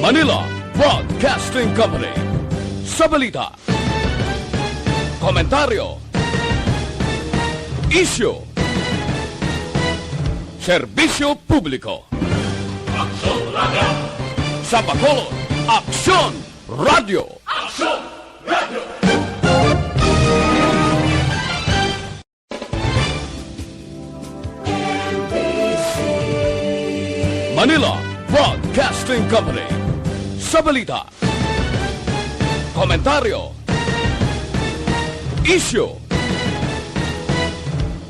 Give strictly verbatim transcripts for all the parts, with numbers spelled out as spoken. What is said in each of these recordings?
Manila Broadcasting Company. Sa balita, komentaryo, isyu, serbisyo publiko. Aksyon Radio! Sa Bacolod, Aksyon Radio! Aksyon Radio! Manila Broadcasting Company. Sa balita, komentaryo, isyu,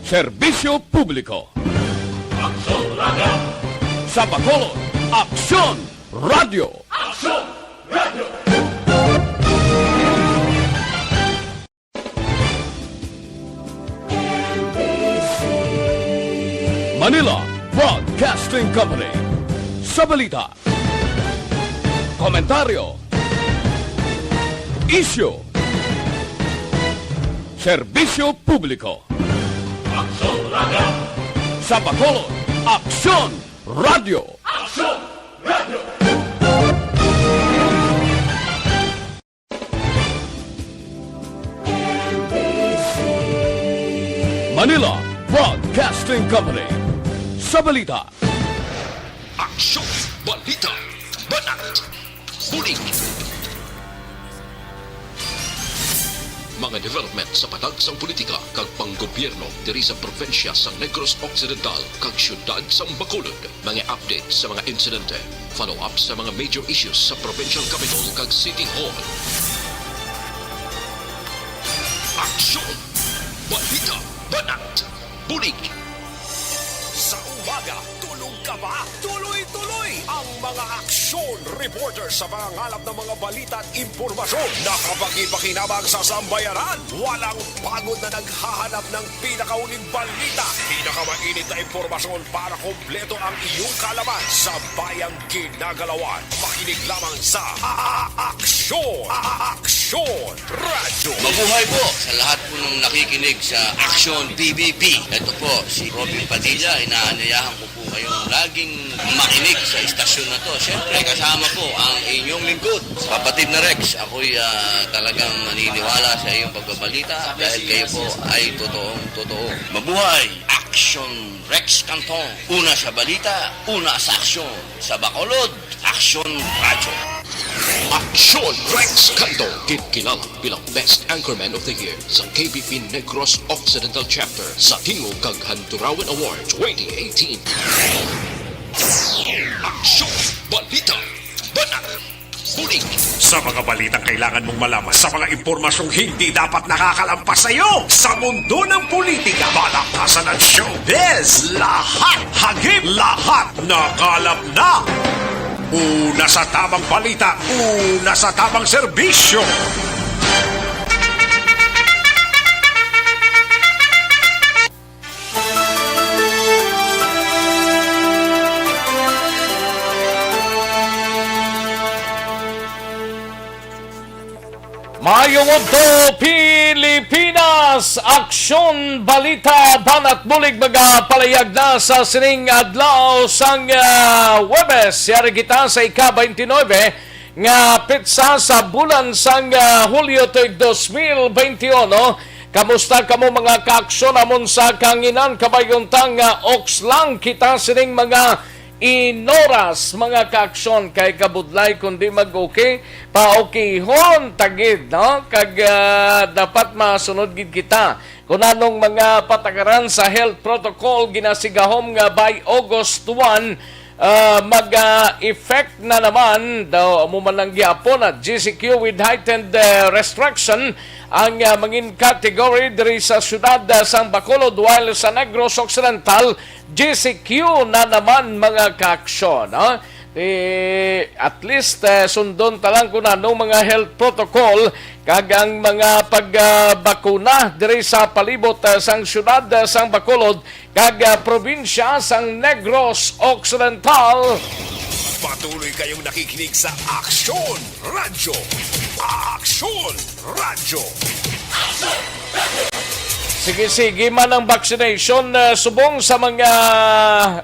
serbisyo publiko. Aksyon Radio! Sa Bacolod, Aksyon Radio! Aksyon Radio! Manila Broadcasting Company. Sa balita, komentaryo, isyu, serbisyo publiko. Aksyon Radio! Sa Bacolod, Aksyon Radio! Aksyon Radio! Manila Broadcasting Company. Sa balita, aksyon, balita, banat, bulig. Mga development sa patagsang politika kag panggobyerno diri sa probinsya sa Negros Occidental kag siyudad sang Bacolod. Mga update sa mga insidente, follow-up sa mga major issues sa provincial capitol kag city hall. Aksyon! Balita! Banat! Bulig! Sa umaga, tulog ka ba? Tuloy-tuloy ang mga aksyon reporter sa pangangalap ng mga balita at impormasyon. Nakapagpakinabang sa sambayanan. Walang pagod na naghahanap ng pinakauling balita, pinakamainit na impormasyon para kompleto ang iyong kaalaman sa bayang ginagalawan. Makinig lamang sa A-, A-, Aksyon! A-, A-, Aksyon Radyo! Mabuhay po sa lahat po ng nakikinig sa Aksyon P B B. Ito po si Robin Padilla. Inaanyayahan ko po kayong laging makinig sa istasyon na to. Siyempre, kasama po ang inyong lingkod, Kapatid na Rex. Ako'y, ah, talagang naniniwala sa iyong pagbabalita dahil kayo po ay totoong totoo. Mabuhay! Action Rex Cantong. Una sa balita, una sa aksyon. Sa Bacolod, Aksyon Radyo. Aksyon Rex Cantong, ginkilala bilang Best Anchorman of the Year sa K B P Negros Occidental Chapter sa Tingog kag Handurawan Award twenty eighteen. Aksyon! Balita! Banat! Bulig! Sa mga balitang kailangan mong malaman, sa mga impormasyong hindi dapat nakakalampas sa iyo, sa mundo ng politika, balaktasan at showbiz, lahat, hagip, lahat, nakalap na! Una sa tamang balita, una sa tamang serbisyo. Maayong udto, Pilipinas! Aksyon, balita, banat bulig magapalayag na sa sining adlaw sang, ah, Huwebes. Yari kita sa ika-twenty-nine nga petsa sa bulan sang, ah, Hulyo tuig dos mil bente uno. Kamusta kamo, mga kaaksyon, amon sa kanginan? Kabay unta nga oks lang kita sining mga inoras, mga kaaksyon, kay kabudlay kundi mag-okay, pa-okihon ta gid, no? Kag, ah, dapat masunod gid kita. Kung anong mga patakaran sa health protocol ginasigahom nga by August one, ah, mag-effect na naman daw, amo man ang giapon at G C Q with heightened, ah, restriction ang, ah, mangin category diri sa siyudad, ah, sang Bacolod, while sa Negros Occidental, G C Q na naman, mga kaaksyon, no? Eh, at least, eh, sundon ta lang kung ano mga health protocol kag ang mga pag, ah, bakuna diri sa palibot, ah, sang siyudad, ah, sang Bacolod kag, ah, probinsya sang Negros Occidental. Patuloy kayong nakikinig sa Aksyon Radyo. Aksyon Radyo. Sige, sige man ang vaccination, ah, subong sa mga,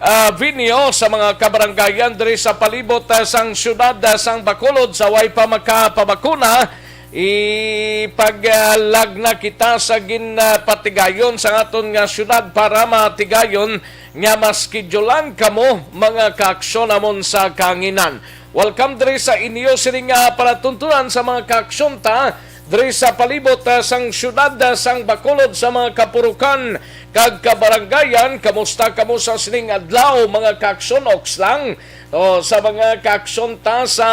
ah, venue, sa mga kabarangayan diri sa palibot, ah, sang siyudad, ah, sang Bacolod, sa way pa makapabakuna, ipaglag na kita sa ginpatigayon sa aton nga siyudad para matigayon nga maskidyolan kamo, mga kaaksyon namon sa kahanginan. Welcome diri sa inyo sining nga palatuntunan sa mga kaaksyon ta diri sa palibot, ah, sang siyudad, ah, sang Bacolod, sa mga kapurukan kag kabarangayan. Kamusta kamo sa sining adlaw, mga kaaksyon? Oks lang. O, sa mga kaaksyon ta sa,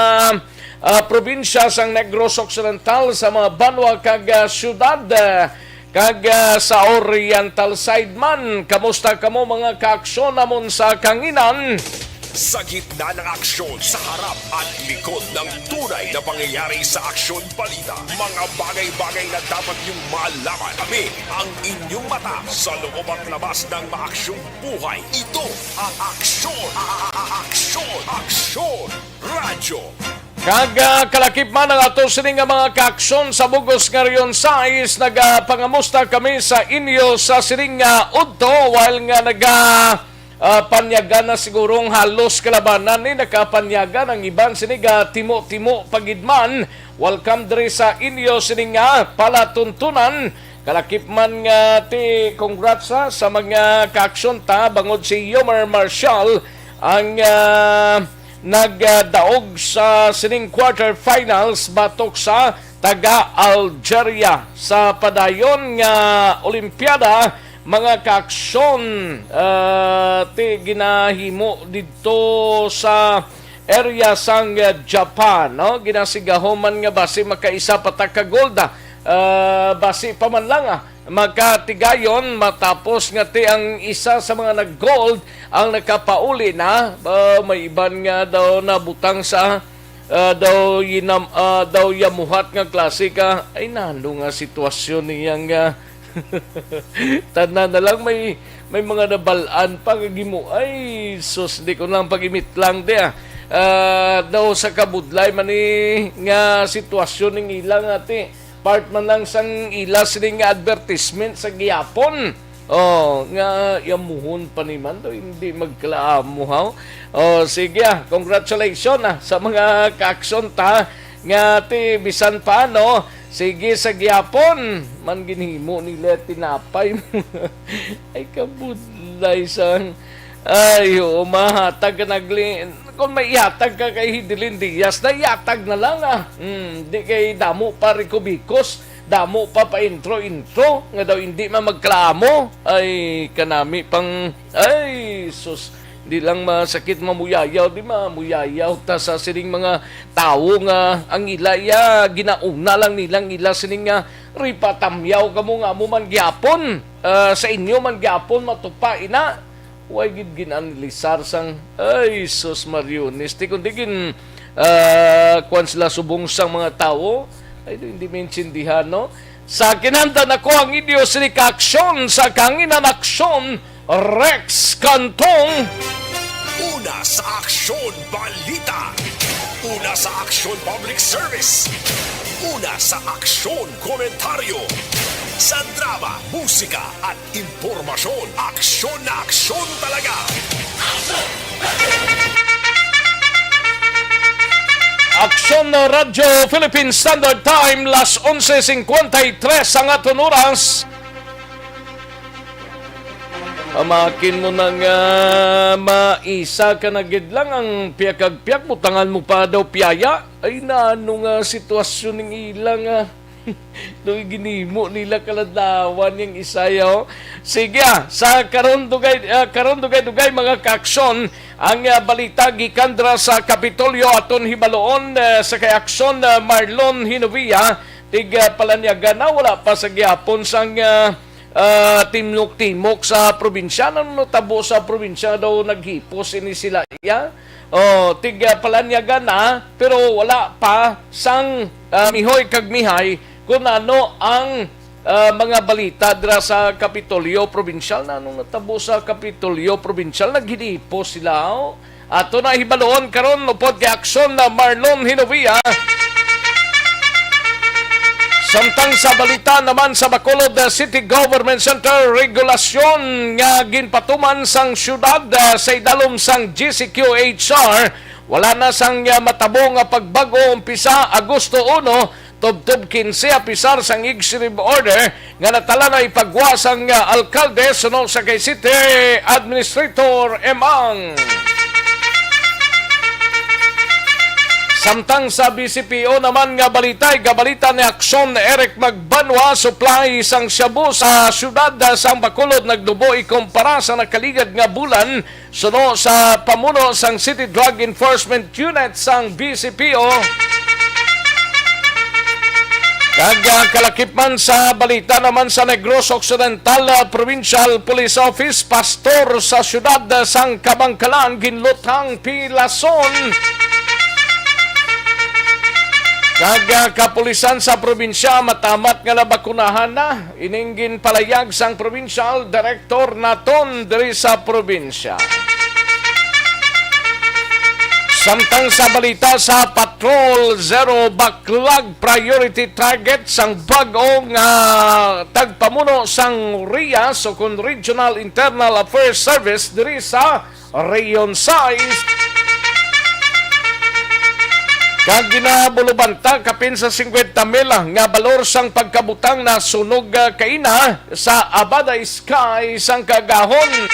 ah, probinsya sang Negros Occidental, sa mga banwa kag, ah, siyudad, ah, kag, ah, sa Oriental side man. Kamusta kamo, mga kaaksyon namon sa kahanginan? Sa gitna ng aksyon, sa harap at likod ng tunay na pangyayari sa Aksyon Balita, mga bagay-bagay na dapat niyong malaman. Kami ang inyong mata sa loob at labas ng maaksyong buhay. Ito ang Aksyon, a- a- a- Aksyon, Aksyon Radyo. Kag, ah, kalakip man ang ato sini nga mga kaaksyon sa bug-os nga Region sais, nagapangamusta kami sa inyo sa sining nga udto, while nga naga, ah, panyaga na siguro ang halos kalabanan ni nakapanyaga ang iban sini ga timo-timo pa gid man. Welcome diri sa inyo sini nga palatuntunan. Kalakip man nga ti congrats, ha, sa mga kaaksyon ta, bangod si Yomer Marshall ang, ah, nagdaog sa sining quarterfinals batok sa taga Algeria sa padayon nga Olimpiada, mga kaaksyon, ah, ti ginahimo didto sa area sang, ah, Japan, no? Ginasigahuman nga basi makaisa pa ta ka gold, ah, basi pa man lang, ah, magkatigayon matapos nga ti ang isa sa mga nag-gold ang nakapauli na. Ah, may iban nga daw nabutang sa, ah, daw yinam-, ah, daw yamuhat nga klase ka. Ay, nano nga sitwasyon niyang, ah, tanan na lang may, may mga nabalaan pa nga gimo. Ay, sus, di ko lang pag-imit lang, di, ah. Ah, daw sa kabudlay man ni nga sitwasyon ning ilang ati. Part man lang sang ila sining nga advertisement sa gihapon. Oh, nga yamuhon pa ni man daw, hindi magkalaamo, ha? Oh, sige, ah, congratulations, ah, sa mga kaaksyon ta nga ti bisan pa, no? Sige, sa gihapon man ginhimo nila tinapay. Ay, kabudlay sang, ay, oo, mahatag ka nagli-, kung may ihatag ka kay Hidilin Diaz, na ihatag na lang, ah. Hmm, di kay damo pa rikubikos, damo pa pa intro-intro, nga daw hindi man magklamo. Ay, kanami pang, ay, sus, di lang masakit mamuyayaw, di mamuyayaw ta sa sining mga tawo nga ang ila iya, ginauna lang nilang ila sining nga ripatamyaw kamo nga amo man gyapon, ah, sa inyo man gyapon matupa ina. Way gid ginanalisar sang, ay, sus, Mariones, ti kundi gin, ah, kwan sila subong sang mga tawo. Ay, di, hindi maintindihan, no? Sa kinahanglan ako ang inyo sini ka aksyon, sa kanginan aksyon, Rex Cantong. Una sa Aksyon Balita. Una sa Aksyon Public Service. Una sa Aksyon Komentaryo. Sa drama, musika, at impormasyon, aksyon na aksyon talaga. Aksyon na Radyo Philippine Standard Time, las onse cincuenta y tres ang aton oras. Amakin mo na nga maisa ka na gid lang ang piyakagpiyak, butangan mo pa daw piyaya. Ay, naano nga sitwasyon ning ila nga doy ginimo nila kaladlawan yang isaya, oh. Sige, ah, sa karon dugay, ah, karon dugay-dugay, mga kaaksyon, ang, ah, balita gikan dira sa Kapitolyo aton hibaloon, ah, sa kay aksyon, ah, Marlon Hinovia, tig, ah, Palanyaga na wala pa sa gihapon sang, ah, ah, timok-timok sa probinsya. Ano natabo sa probinsya daw naghipos ini sila iya? Oh, tig, ah, Palanyaga na, pero wala pa sang, ah, mihoy kag mihay kung ano ang, ah, mga balita dira sa Kapitolyo Probinsyal. Na anong natabo sa Kapitolyo Probinsyal? Naghilipos sila, oh. Ato na hibaluon karon upod kay aksyon na Marlon Hinovia. Samtang sa balita naman sa Bacolod, uh, City Government Center, regulasyon nga ginpatuman sang syudad, uh, sa idalom sang G C Q H R, wala na sang, uh, matabo nga pagbag-o umpisa Agosto uno, tubtob quince, apisar sang executive order nga natala na ipagwa sang, uh, alkalde suno sa kay City Administrator Emang. Samtang sa B C P O naman nga balita, ikabalita ni Aksyon Eric Magbanwa, supply sang shabu sa siyudad sang Bacolod nagdubo ikumpara sa nakaligad nga bulan, suno sa pamuno sang City Drug Enforcement Unit sang B C P O. Kag, ah, kalakip man sa balita naman sa Negros Occidental, ah, Provincial Police Office, pastor sa siyudad, ah, sang Kabangkalan, ginluthang pilason. Kag, ah, kapulisan sa probinsya matamat nga nabakunahan na. Ining ginpalayag sang provincial director naton diri sa probinsya. Samtang sa balita sa Patrol Zero, baklag priority target sang bag-o nga tagpamuno sang RIAS o kon Regional Internal Affairs Service diri sa Region sais. Kag ginabulubanta kapin sa singkwenta mil nga balor sang pagkabutang nasunog, ah, kaina sa Abada Sky sang kaagahon.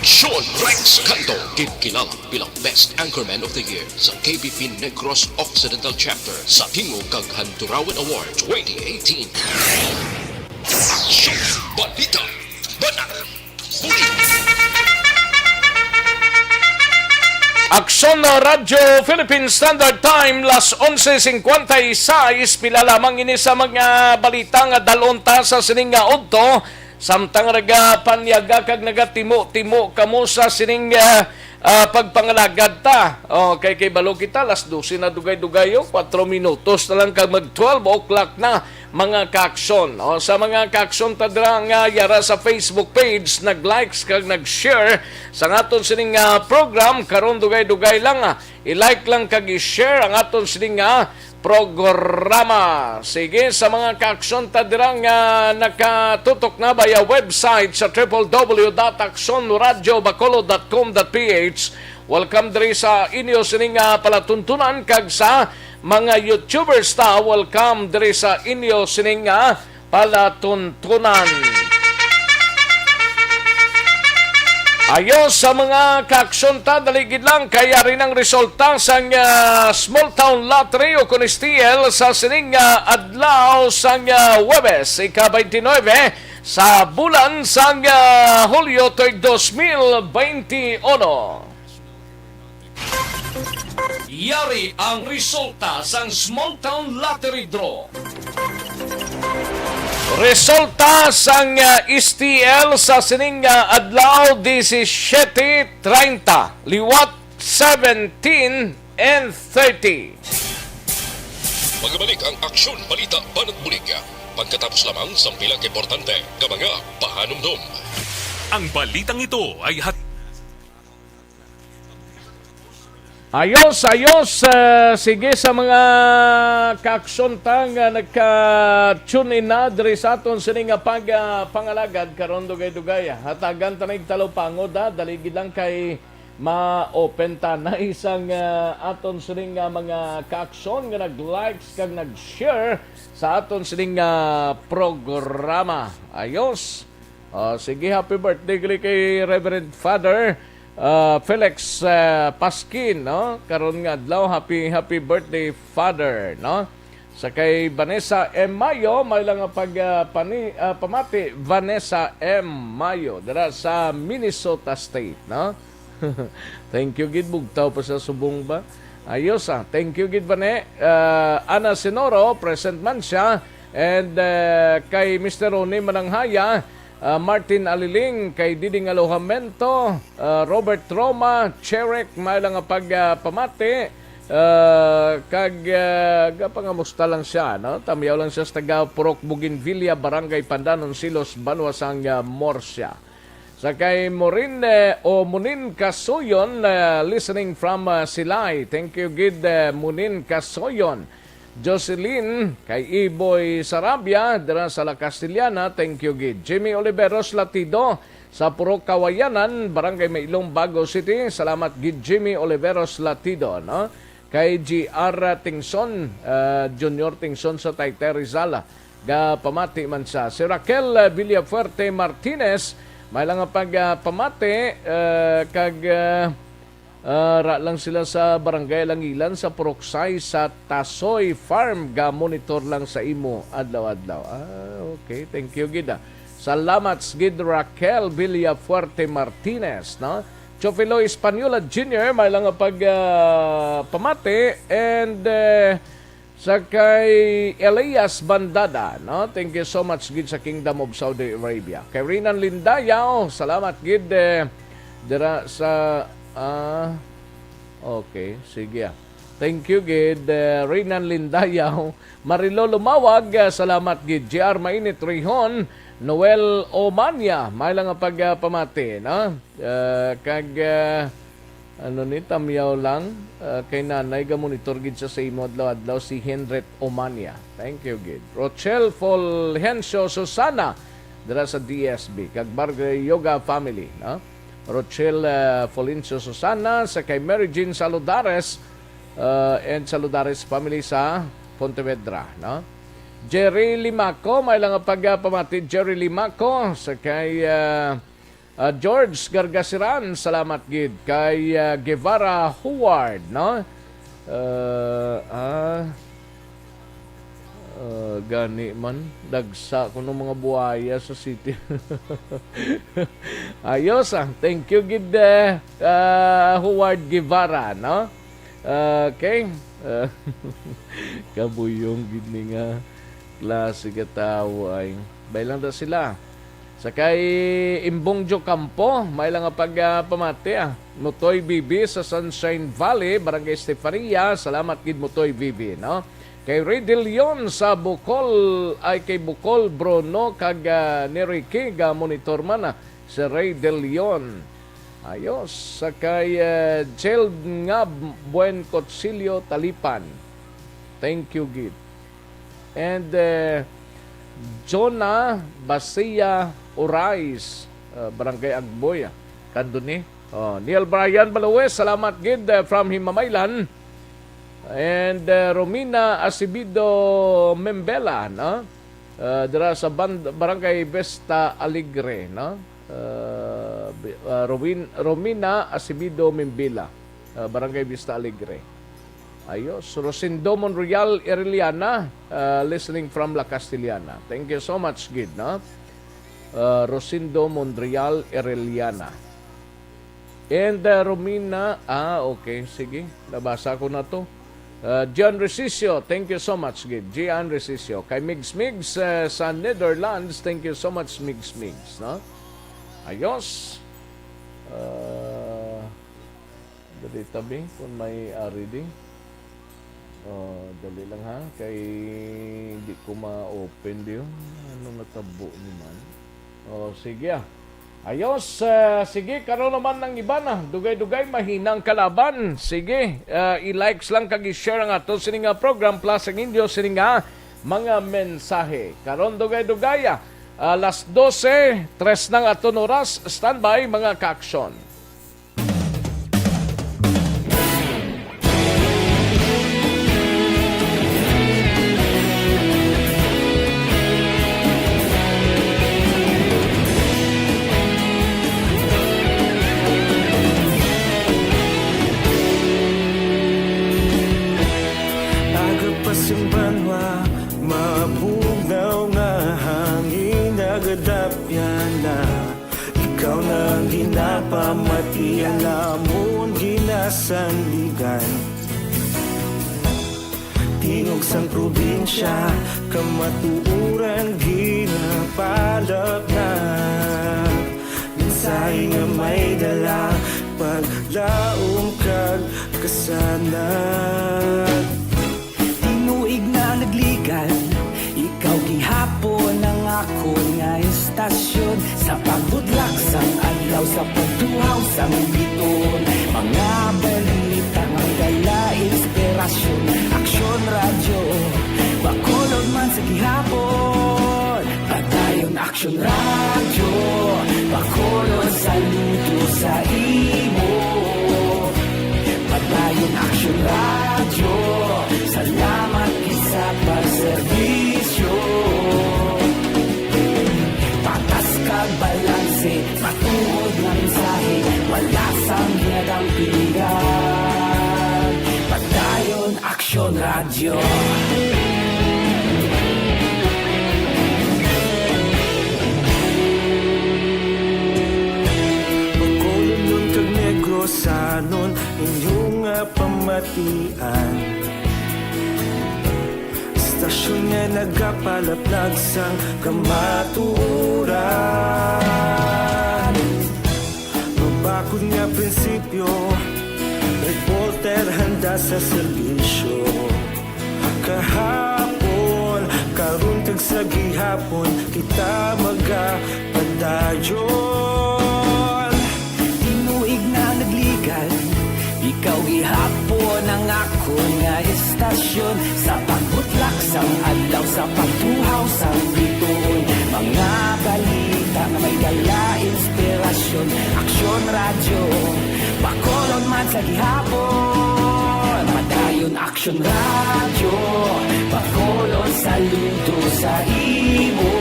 Aksyon Rex Canto, ginkilala bilang Best Anchorman of the Year sa K B P Negros Occidental Chapter sa Tingog kag Handurawan Award twenty eighteen. Aksyon! Balita! Banat! Buli! Aksyon na Radyo Philippine Standard Time, las onse cincuenta y seis. Pila lamang ini sa mga balita nga dalon ta sa sining nga udto. Samtang nagapanyaga kag nagatimo-timo kamo sa sining, ah, ah, pagpangalagad ta. Oh, kay, kay balo kita, las dose na dugay-dugay, oh. Kwatro minutos na lang kag mag twelve o'clock na, mga kaaksyon. Oh, sa mga kaaksyon ta dira nga yara sa Facebook page, nag-likes kag nag-share sa aton sining, ah, program, karon dugay-dugay lang, ah. I-like lang kag i-share ang aton sining nga programa. Sige, sa mga kaaksyon ta dira nga nakatutok na via website sa triple W dot aksyon radio bacolod dot com dot P H, welcome diri sa inyo sining nga palatuntunan, kag sa mga YouTubers ta, welcome diri sa inyo sining nga palatuntunan. Ayo sa mga kaaksyon ta, dali gid lang kay ari nang resulta sang, ah, Small Town Lottery o kon S T L sa sining, ah, adlaw sang, ah, Huwebes, ika-twenty-nine sa bulan sang, ah, Hulyo tuig dos mil beinti uno. Yari ang resulta sang Small Town Lottery Draw. Resulta sang, ah, S T L sa sining, ah, adlaw, disisiete treinta, liwat seventeen and thirty. Magbalik ang Aksyon Balita Banat Bulig pagkatapos lamang sang pila ka importante nga mga pahanumdom. Ang balitang ito ay hat- Ayos, ayos. Ah, sige, sa mga kaaksyon ta nga nagka-tune in na diri sa aton sini nga pag, ah, pangalagad karon, dugay-dugay, ah. Hatagan ta na ig talupangod, ah. Dali gid lang kay ma-open ta na isang, ah, aton sini nga mga kaaksyon nga nag-likes kag nag-share sa aton sini nga programa. Ayos. Ah, sige, happy birthday gali kay Reverend Father, ah, Felix, ah, Pasquin, no? Karon nga adlaw, happy, happy birthday, Father, no? Sa kay Vanessa M Mayo, may lang nga pag, ah, pani-, ah, pamati, Vanessa M Mayo, dira sa Minnesota State, no? Thank you gid, bugtaw pa sa subong ba? Ayos, ah. Thank you gid, Vane. Ah, Ana Sinoro, present man siya. And, ah, kay Mister Ronnie Mananghaya, ah, Martin Aliling, kay Diding Alojamento, ah, Robert Roma, Cherek, may lang nga pag, ah, pamati. Ah, kag, ah, gapangamusta lang siya, no? Tamyaw lang siya sa taga Purok Bougainvillea, Barangay Pandanon, Silos, Banwa sang, ah, Murcia. Sa kay Morin, eh, o Munin Kasuyon, eh, listening from, ah, Silay. Thank you gid, eh, Munin Kasuyon. Jocelyn, kay Iboy Sarabia, dira sa La Castellana, thank you gid. Jimmy Oliveros Latido, sa Purok Kawayanan, Barangay Mailong, Bago City, salamat gid Jimmy Oliveros Latido, no? Kay G R Tingson, ah, Junior Tingson sa Taytay Rizal, gapamati man sa si Raquel, ah, Villafuerte Martinez, may lang nga pag, ah, pamati, ah, kag, ah, Ah, ra lang sila sa Barangay Langilan sa Puruksay sa Tasoy Farm. Ga-monitor lang sa imo adlaw-adlaw. Ah, okay. Thank you gid, ah. Salamat gid Raquel Villafuerte Martinez, no? Chofilo Española Junior, may lang nga pag, ah, pamati. And, eh, sa kay Elias Bandada, no? Thank you so much gid sa Kingdom of Saudi Arabia. Kay Rinan Lindayaw, salamat gid, eh, dira sa, ah, okay, sige, ah. Thank you gid, eh, Rinan Lindayaw. Marilo Lumawag, ah, salamat gid. G R Mainit Rihon, Noel Omania, may lang nga pag, ah, pamati, no? Ah, kag, ah, ano ni, tamyaw lang, ah, kay nanay, ga-monitor gid sa, sa imo adlaw-adlaw, si Henret Omania. Thank you gid. Rochelle Fulgencio Susana, dira sa D S B, kag Barrio Yoga family, no? Rochelle, ah, Fulgencio Susana, sa kay Mary Jean Saludares, ah, and Saludares family sa Pontevedra, no? Jerry Limaco, may lang nga pagpamati, Jerry Limaco, sa kay, ah, Ah, George Gargasiran, salamat gid. Kay, ah, Guevara Howard, no? Ah, ah, ah, gani man, dagsa kuno mga buaya sa city. Ayos, ah. Thank you gid, eh, ah, Howard Guevara, no? Okay. Ah, kabuyong gid ni nga klase ka tawo ay. Bay lang ta sila. Sa kay Imbong Jocampo, may lang nga pag, ah, pamati, ah. Mutoy Bibi sa Sunshine Valley, Barangay Estefania. Salamat gid, Mutoy Bibi, no? Kay Ray De Leon sa Bukol, ay kay Bukol, Bruno, kag, ah, ni Ricky, ga monitor man, ah, si Ray De Leon. Ayos. Sa kay, ah, Cheld Ngab Buen Kutsilyo Talipan. Thank you, gid. And, eh, Jonah Basia Orais, uh, Barangay Agboy, ah. Kanduni. Oh, Neil Brian Baluwes, salamat gid, eh, from Himamaylan. And, eh, Romina Acevedo Membela, no? Uh, dira sa Band-, Barangay Vista Alegre, no? Uh, bi-, uh, Rowin-, Romina Acevedo Membela, uh, Barangay Vista Alegre. Ayos. Rosendo Monreal Ireliana, uh, listening from La Castellana. Thank you so much, gid, no? Uh, Rosendo Monreal Ireliana. And, uh, Romina, ah, okay, sige, nabasa ko na to. Uh, John Resicio, thank you so much, gid. Gian Resicio. Kay Migs Migs, uh, sa Netherlands, thank you so much, Migs Migs, no? Ayos. Uh, Dali tabi kung may ari di. Oh, dali lang ha, kay di ko ma-open di. Ano natabo ni man? Oh, sige ah. Ayos, ah, sige, karon naman ang iba na. Dugay-dugay, mahinang kalaban. Sige, ah, i-likes lang kag i-share ang ato sini nga program plus ang inyo sini nga mga mensahe. Karon dugay-dugay, ah, alas dose, tres nang aton oras. Standby, mga ka-aksyon. Aga pa sing banwa, mabugnaw nga hangin, nagadapyan na. Ikaw na ang ginapamati, ang amon ginasandigan. Tingog sang probinsya, kamatuoran ginapalapnag. Mensahe nga may dala, paglaom kag kasanag. Tinuig na nagligad, ikaw gihapon ang akon nga estasyon. Sa pagbudlak sang Sa pagtuhaw sang biton, mga balita nga may dala inspirasyon. Aksyon Radyo, Bacolod man sa gihapon. Padayon Aksyon Radyo, Bacolod saludo sa imo. Padayon Aksyon Radyo, salamat gid sa pagserbisyo. Patas kag balanse, matuod nga mensahe, wala sang ginadampigan. Padayon Aksyon Radyo. Bacolodnon kag Negrosanon, inyo nga pamatian. Istasyon nga nagapalaplag sang kamatuoran. Mabakod nga prinsipyo, reporter handa sa serbisyo. Kahapon, karon kag sa gihapon, kita magapadayon. Tinuig na nagligad, ikaw gihapon ang akon nga istasyon. Sa pagbutlak sang adlaw, sa pagtuhaw sang bituon, mga balita nga may dala inspirasyon. Aksyon Radyo, Bacolod man sa gihapon. Padayon Aksyon Radyo, Bacolod saludo sa imo.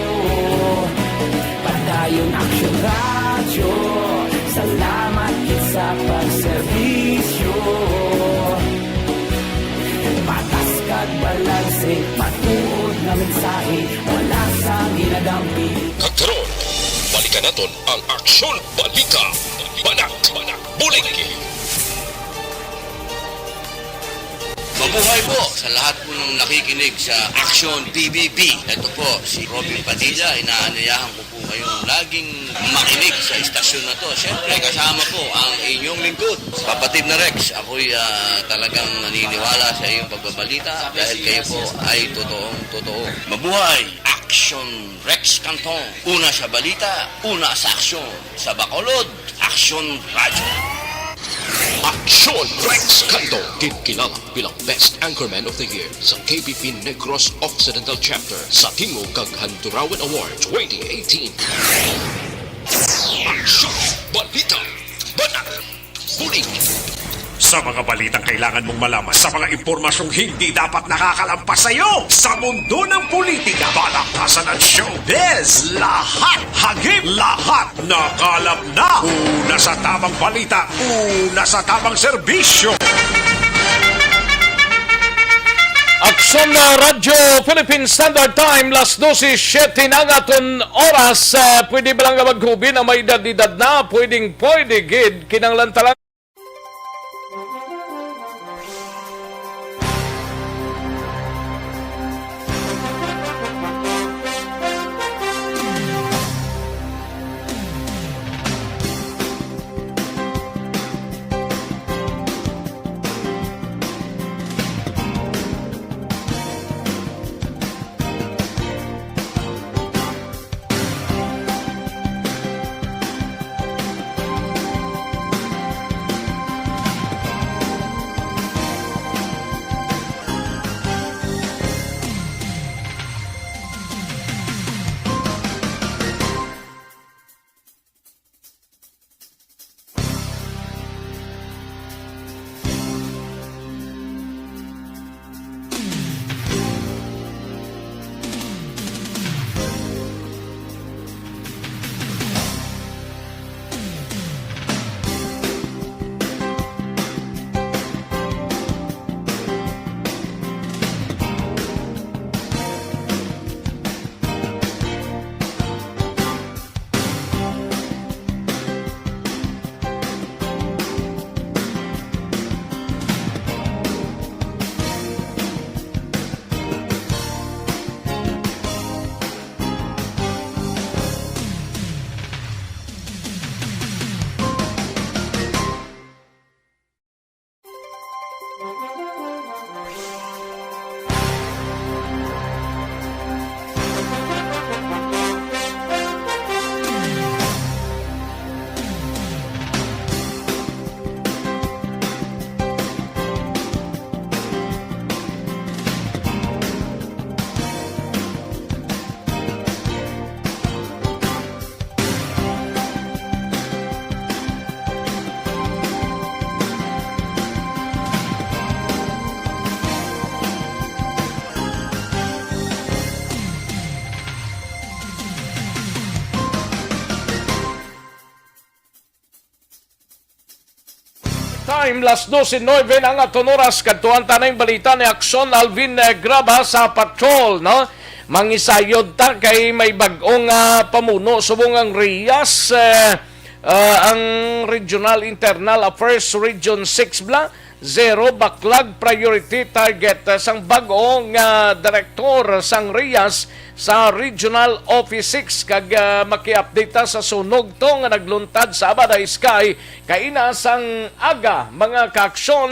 Padayon Aksyon Radyo, salamat gid sa pagserbisyo. Patas kag balanse, matuod nga mensahe, wala sang ginadampi. Kag karon, balikan naton ang Aksyon Balita. Banak, bulig. Mabuhay po sa lahat po ng nakikinig sa Aksyon P B B. Ito po si Robin Padilla. Inaanyayahan ko po kayong laging makinig sa istasyon na to. Siyempre, kasama po ang inyong lingkod, Kapatid na Rex. Ako'y, ah, talagang naniniwala sa iyong pagbabalita dahil kayo po ay totoong totoo. Mabuhay! Aksyon Rex Canton. Una sa balita, una sa aksyon. Sa Bacolod, Aksyon Radyo. Aksyon Rex Canton, ginkilala bilang Best Anchorman of the Year sa K B P Negros Occidental Chapter sa Tingog kag Handurawan Award twenty eighteen. Aksyon! Balita! Banak! Bulig! Sa mga balitang kailangan mong malaman, sa mga impormasyong hindi dapat nakakalampas sa iyo, sa mundo ng politika, palakasan at showbiz, lahat, hagip, lahat, nakalap na. Una sa tamang balita, una sa tamang serbisyo. Aksyon na Radyo Philippine Standard Time, las dose siete na ang aton oras. Ah, pwede ba lang nga maghubi na may edad-edad na? Pwedeng pwede gid, kinahanglan talaga. Time, las dose nuebe na ang aton oras. Kadtuan ta na yung balita ni Akson Alvin, eh, Graba sa Patrol, no? Mangisayod ta kay may bag-ong, ah, pamuno subong ang Riyas, eh, ah, ang Regional Internal Affairs Region six bala, zero baklag priority target, ah, sang bag-ong, ah, direktor sang Riyas sa Regional Office six, kag, ah, maki-update ta sa sunog to nga nagluntad sa Abada Sky kaina sang aga, mga kaaksyon.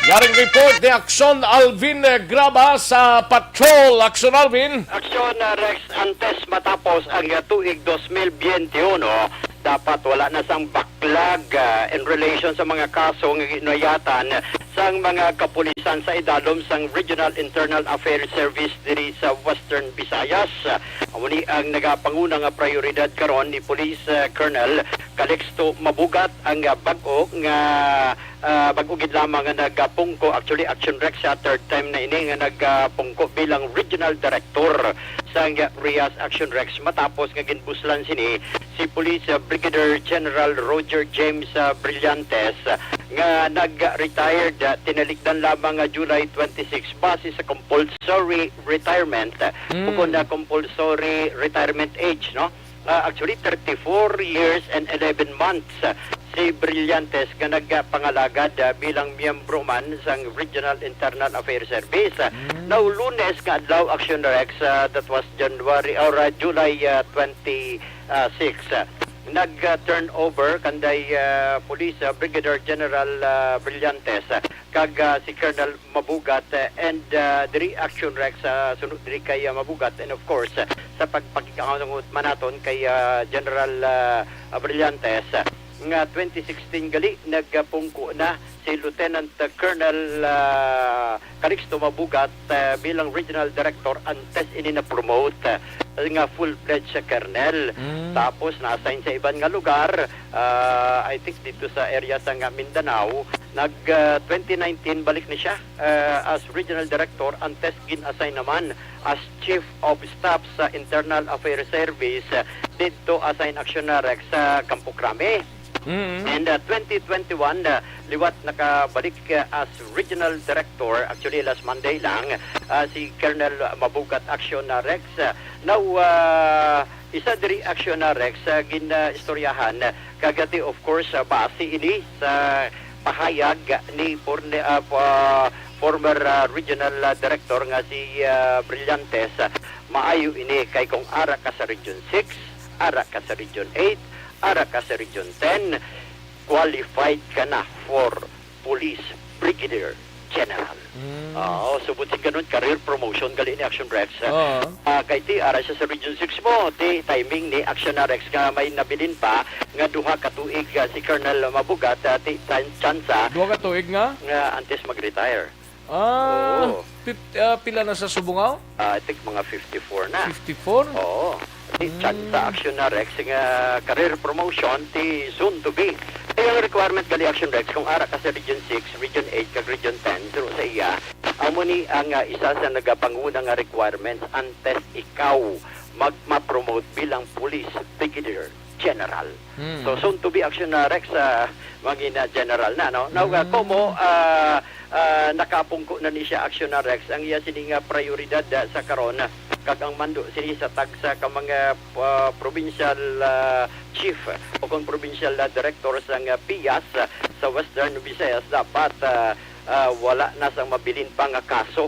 Yaring report ni Akson Alvin, eh, Graba sa Patrol. Akson Alvin. Aksyon, ah, Rex, antes matapos ang, ah, tuig dos mil biyente uno, dapat wala na sang baklag, ah, in relation sa mga kaso nga ginuyatan sang mga kapulisan sa idalom sang Regional Internal Affairs Service diri sa Western Visayas. Amo ni ang nagapanguna nga prioridad karon ni Police, ah, Colonel Calixto Mabugat, ang, ah, bag-o nga, ah, bag-o gid lamang nga nagapungko. Actually, Action Rex, sa third time na ini nga nagapungko bilang regional director sang Riyas Action Rex, matapos nga ginbuslan sini si Police, ah, Brigadier General Roger James, ah, Brillantes, ah, nga nag-retired, ah, tinalikdan lamang nga July twenty-six, base sa compulsory retirement, ah, Mm. ukon na compulsory retirement age, no? Ah, actually, thirty-four years and eleven months, ah, si Brillantes nga nagpangalagad, ah, bilang miyembro man sang Regional Internal Affairs Service. Ah, Mm. now, Lunes nga adlaw, Action Rex, ah, that was January or, ah, July, ah, twenty-six, ah, nag, ah, turn over kanday, ah, police, ah, Brigadier General, ah, Brillantes, ah, kag, ah, si Colonel Mabugat, ah, and, ah, diri Action Rex, ah, sunod diri kay, ah, Mabugat, and of course, ah, sa pagpakig-angot man naton kay, ah, General, ah, Brillantes, ah, nga twenty sixteen gali nagapungko na si Lieutenant Colonel, ah, Calixto Mabugat, ah, bilang Regional Director antes ini na-promote, ah, nga full-fledged sa Colonel. Mm. Tapos na-assign sa iban nga lugar, ah, I think dito sa area sa nga Mindanao. Nag, ah, twenty nineteen balik ni siya, ah, as Regional Director, antes gin-assign naman as Chief of Staff sa Internal Affairs Service, ah, didto assign Action Rex sa Campo Crame. Mm. And, uh, twenty twenty-one, uh, liwat nakabalik, uh, as Regional Director, actually last Monday lang, uh, si Colonel Mabugat Action, uh, Rex. Uh, now, uh, isa diri Action, uh, Rex, uh, gin-, uh, istoryahan, uh, kagati, of course, uh, base ini sa pahayag ni forne-, uh, pa-, former, uh, Regional, uh, Director nga si, uh, Brillantes. Uh, maayo ini kay kung ara ka sa Region six, ara ka sa Region eight, ara ka sa Region ten, qualified ka na for Police Brigadier General. Mm. Oo, so buot silingon, career promotion gali ni Action Rex. Oo. Ah, kay ti ara siya sa Region six mo, ti timing ni Action Rex nga may nabilin pa nga duha ka tuig, ah, si Colonel Mabugat, ah, ti tan-, tsansa Duha ka tuig nga? nga antes mag-retire. Ah, Oo. pip-, ah, pila na sa subong? Ah, I think mga fifty-four na. Fifty-four? Oo. Di Mm. tsansa Action Rex nga career promotion ti soon to be. Kaya ang requirement gali Action Rex, kung ara ka sa Region six, Region eight, kag Region ten, turo sa iya, amo ni ang, ah, isa sa nagapanguna nga requirements antes ikaw mag-, ma-promote bilang police brigadier general. Hmm. So, soon to be Action, ah, Rex, ah, maging, ah, general na, no? Now, ah, Hmm. Como, ah, ah, nakapungko na ni siya, Action, ah, Rex, ang iya sini nga prioridad, ah, sa karon, ah, kag ang mando sini sa tagsa ka mga, ah, provincial, ah, chief o kung provincial, ah, director sa nga piyas, ah, sa Western Visayas, dapat, ah, ah, wala na sang mabilin pa nga kaso,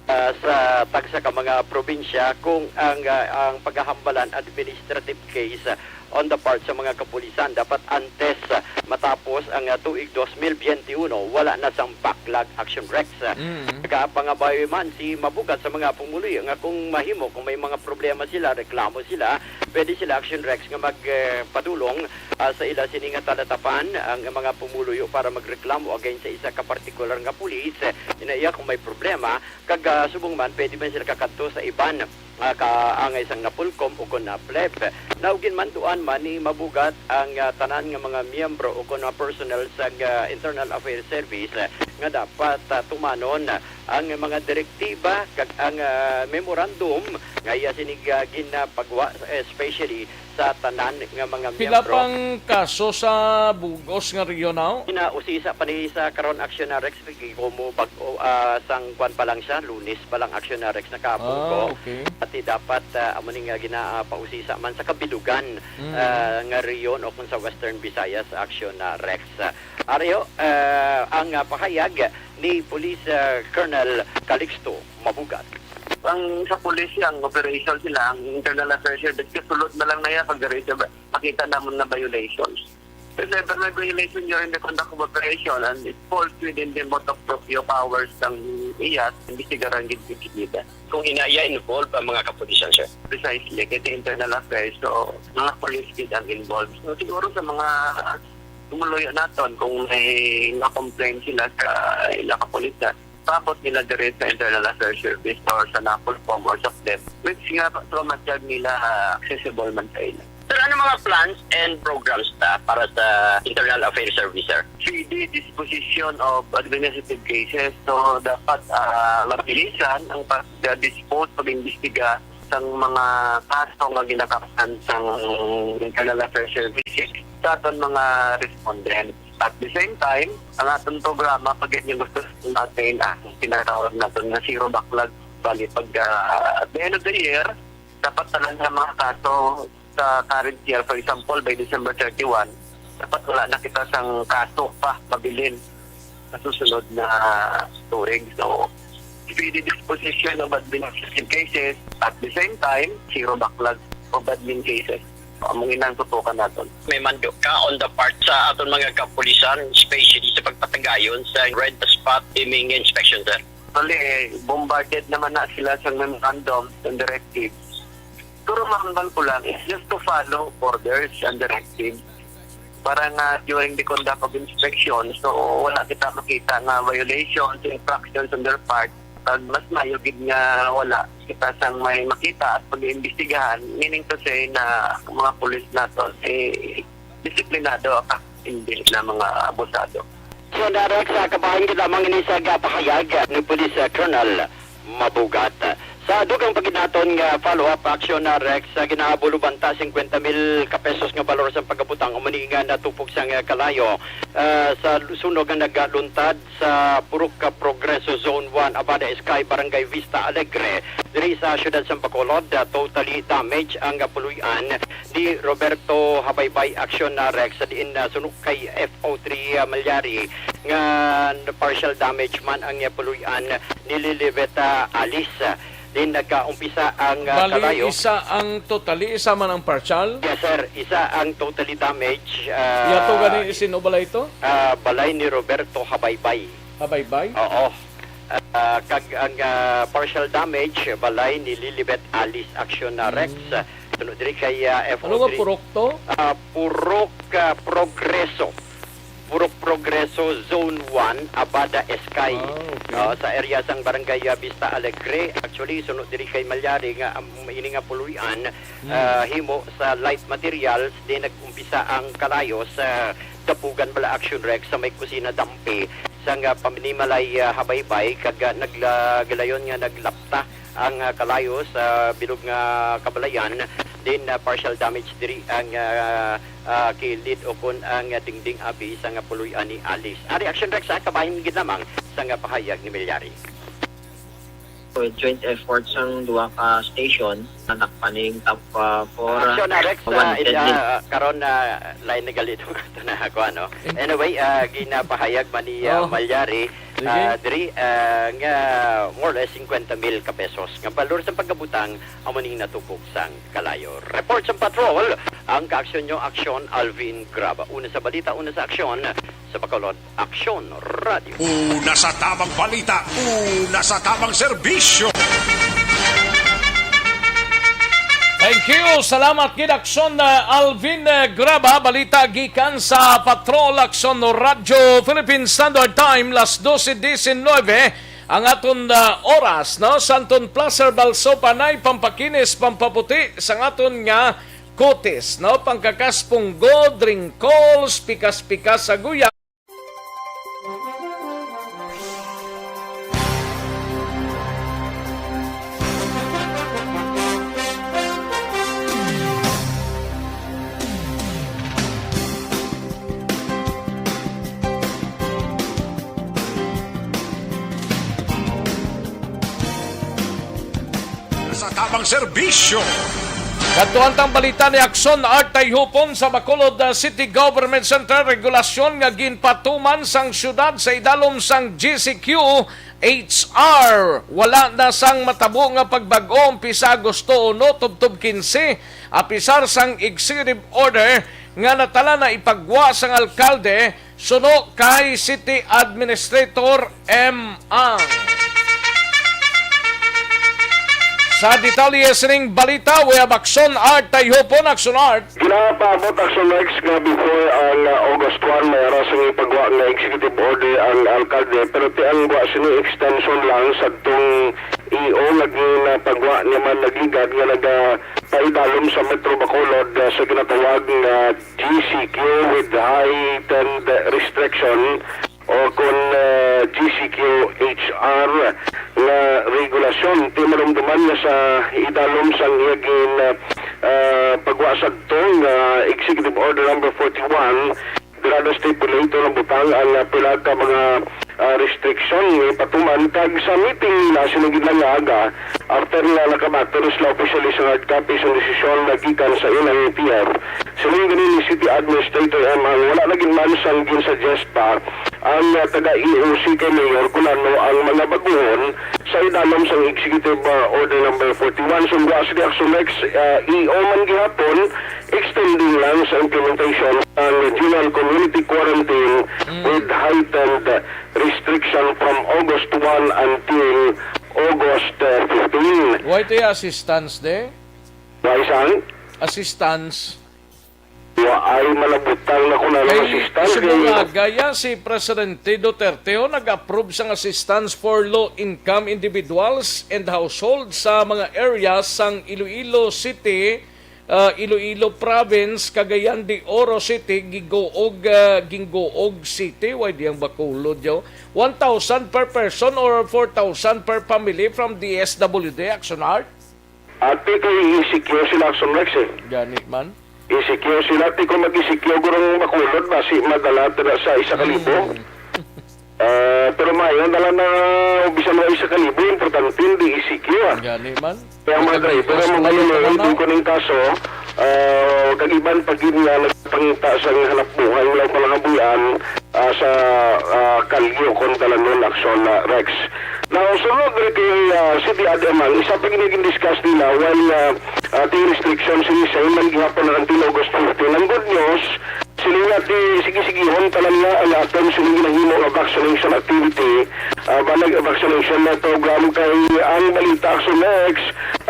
ah, sa tagsa ka mga probinsya kung ang, ah, ang paghahambalan administrative case, ah, on the part sa mga kapulisan. Dapat antes, ah, matapos ang, ah, tuig dos mil biyente uno, wala na sang backlog Action Rex. Mm. Nagapangabayo man si Mabugat sa mga pumuluyo nga kung mahimo, kung may mga problema sila, reklamo sila, pwede sila Action Rex nga mag, eh, padulong, ah, sa ila sini nga talatapan ang mga pumuluyo para magreklamo against sa isa ka partikular nga pulis. Ina iya kung may problema, kag, ah, subong man, pwede man sila kakadto sa iban, ah, kaangay sang Napolcom o kon na pleb. Now, ginmanduan man ni Mabugat ang, ah, tanan nga mga miyembro o kon na personnel sa, ah, Internal Affairs Service, ah, nga dapat, ah, tumanon, ah, ang mga direktiba kag ang, ah, memorandum nga iya sining, ah, ginapagwa, especially sa tanan nga mga Pila miyembro. Pang kaso sa bug-os nga region, aw? Ginausisa pa ni sa karon, Aksyon na Rex, kay kumo bag-o, ah, sang kwan pa lang siya, Lunes pa lang, Aksyon na Rex, nakabug-o. Ah, okay. Pati dapat, ah, amo ni nga gina-, ah, pausisa man sa kabilugan, Mm. ah, nga region o kung sa Western Visayas, Aksyon na Rex. Ari ho, ah, ang, ah, pahayag ni Police, ah, Colonel Calixto Mabugat. Ang sa pulis, ang operation sila, ang internal affairs, kasulod na lang na yan, pag makita naman na violations. If ever may violation during the conduct of operation and it falls within the motu proprio powers ng iyas, imbestigaran gid gid nila. Kung ina iya involved ang mga kapulisan, sir? Precisely, kay internal affairs, so mga police gid ang involved. So, siguro sa mga tumuluyo naton, kung may na-complain sila sa ila kapulisan, paabot nila diri sa Internal Affairs Service or sa NAFOLCOM or sa PDEF, which nga pa, so, matyag nila, ah, accessible man sa ila. Sir, ano mga plans and programs ta para sa Internal Affairs Service, sir? Speedy disposition of administrative cases. So, dapat, ah, mabilisan ang pag-dispose, pag-imbestiga sang mga kaso nga ginakapan sang Internal Affairs Services sa aton mga respondents. At the same time, ang aton programa, pag yun yung gusto natin, ang tinatawag natin na zero backlog. Bali, pag, ah, at the end of the year, dapat tanan sa mga kaso sa current year, for example, by December thirty-one, dapat wala na kita sang kaso pa mabilin sa susunod na tuig. So, speedy disposition of administrative cases, at the same time, zero backlog of admin cases. Among inang tutukan naton. May mando ka on the part sa aton mga kapulisan, especially sa pagpatagayon sa red spot iming inspection, sir? Actually, bombarded naman na sila sa memorandum and directives. Pero mahambal ko lang, it's just to follow orders and directives. Para nga during the conduct of inspection, so wala kita makita nga violations, infractions on their part. Pag mas mayo gid nga wala kita sang may makita at pag-iimbestigahan, meaning to say na ang mga pulis naton, eh, disiplinado at hindi na mga abusado. So, Direk, sa kabahin gid lamang ini sa pahayag ni Police, ah, Colonel Mabugat. Sa dugang pa gid naton nga follow-up action, ah, Rex, sa ginahabol ubanta cincuenta mil ka pesos nga balor sang pagkabutang, amo ni nga natupok sang, ah, kalayo, ah, sa sunog nga nagaluntad sa Purok Progreso Zone one, Abada Sky, Barangay Vista Alegre, diri sa siyudad sang Bacolod. Ah, totally damage ang, ah, puloy-an ni Roberto Habaybay, action na Rex, sa diin na suno kay F O three, ah, Malyari, nga partial damage man ang, ah, puloy-an ni Lilibet, ah, Alice. Din nagkaumpisa ang, ah, Bali, kalayo. Isa ang totally, isa man ang partial? Yes, sir. Isa ang totally damage, ah, Yato gani, sino balay to? Ah, balay ni Roberto Habaybay. Habaybay? Oo. Ah, kag ang, ah, partial damage, balay ni Lilibet Alice, action na Rex. Mm. Tuno diri kay, ah, F O three. Ano nga purok to? Ah, Purok, ah, Progreso. Purok Progreso, Zone one, Abada Sky. Ah, okay. Ah, sa area sang Barangay, ah, Vista Alegre. Actually, suno diri kay Malyari nga, um, ini nga puloy-an, Hmm. ah, himo sa light materials, di nag-umpisa ang kalayo sa Dapugan bala, action Rex, sa may kusina dampi sang, ah, paminimalay, ah, Habaybay, kag, ah, nagla-, gilayon nga naglapta ang, ah, kalayo sa bilog nga kabalayan. Din, ah, partial damage diri ang, ah, ah, kilid ukon ang, ah, dingding abi sang, ah, puloy-an ni Alice. Ari, action Rex, sa kabahin gid lamang sang, ah, pahayag ni Milyari. So, joint efforts sang duha ka station, nadakpan ning top, ah, four, Action na, Rex, ah, wanted ila, din. Ah, karon na line ni Galito nga ito na ako, ano? In- Anyway, ah, ginapahayag man ni, ah, Oh. Malyari, Sige. Ah, diri, ah, nga more or less cincuenta mil ka pesos nga balor sa pagkabutang amo ning natupok sang kalayo. Report sa patrol, ang kaaksyon nyo, Aksyon Alvin Graba. Una sa balita, una sa aksyon, sa Bacolod, Aksyon Radio. Una sa tamang balita, una sa tamang serbisyo. Thank you. Salamat gid, Aksyon, uh, Alvin, uh, Graba. Balita gikan sa Patrol Aksyon Radio Philippine Standard Time, las doce diecinueve ang aton, uh, oras, no? Santon Placer Balso, panay pampakinis, pampaputi sa aton nga kutis, no? Pangkakas punggo, wrinkles, pikas-pikas sa guya. Pangserbisyo. Kadtuan tang balita ni Akson Art Tayhupon sa Bacolod, uh, City Government Center, regulasyon nga ginpatuman sang syudad sa idalom sang G C Q H R. Wala na sang matabo nga pagbag-o umpisa Agosto uno tubtob kinse, apisar sang executive order nga natala na ipagwa sang alkalde suno kay City Administrator M. Ang. Sa detalye sining balita, we have Akson Art Tayhupon. Akson Art. Ginapaabot, Akson Rex, nga before ang, ah, August one, may ara sang ipagwa nga executive order ang alkalde, pero ti ang gwa sini extension lang sa tong E O nga ginapagwa niya man nagligad nga nagapaidalom sa Metro Bacolod, ah, sa ginatawag nga G C Q with heightened restriction o kon, ah, G C Q H R nga regulasyon. Ti marumduman nga sa idalom sang iya gin, ah, pagwa sadto nga Executive Order Number forty-one, dira na stipulate o nabutang ang, ah, pila ka mga, ah, restriction nga ipatuman, kag sa meeting nila sini gid lang nga aga, after nga nakabaton sila officially sa hard copy sa desisyon nga gikan sa ilang T F, siling gani ni City Administrator M. Ang wala na gid man sang gin-suggest pa ang, ah, taga E O C kay Mayor kon ano ang mga baguhon sa idalom sang Executive, ah, Order Number forty-one. Sumga sini Akson Rex, ah, E O man gihapon, extending lang sa implementation sang Regional Community Quarantine Mm. with heightened restriction from August one until August, uh, fifteen. Why to assistance de? Why sang? Assistance. Wa ay manabutang na kung ano Kay assistance. Isubo nga gaya si Presidente Duterte, oh, nag-approve sang assistance for low-income individuals and households sa mga areas sang Iloilo City, ah, Iloilo Province, Cagayan de Oro City, Giguog, ah, Gingoog City, way di ang Bacolod, yo. One thousand per person or four thousand per family from D S W D, Action Art? Ati kay E C Q sila, Action Rex, eh. Gani man. E C Q sila, ti kung mag-E C Q, gurong Bacolod, basi madala tira sa isa ka libo. Hmm. Ah, pero maayo na lang na bisan wala isa ka libo, importante hindi E C Q, ah. Gani man. Kaya mga driver, ang mga yun, hindi ko ning kaso, ah, kag iban pa gid nga nagpangita sa hanap buhay, wala pa lang kabuhian, ah, sa, ah, kalye o kon dalanon, Action, ah, Rex. Now, sunod diri kay, ah, City Admin, isa pa gid nga gin-discuss nila, while, ah, ah, the restriction, sini sa iman gihapon ang until August fifteen. Ang good news, sila nga ti sige-sigihon tanan nga ang aton sini ginahimo nga vaccination activity, ah, balag vaccination na program kay ang balita, Action Rex,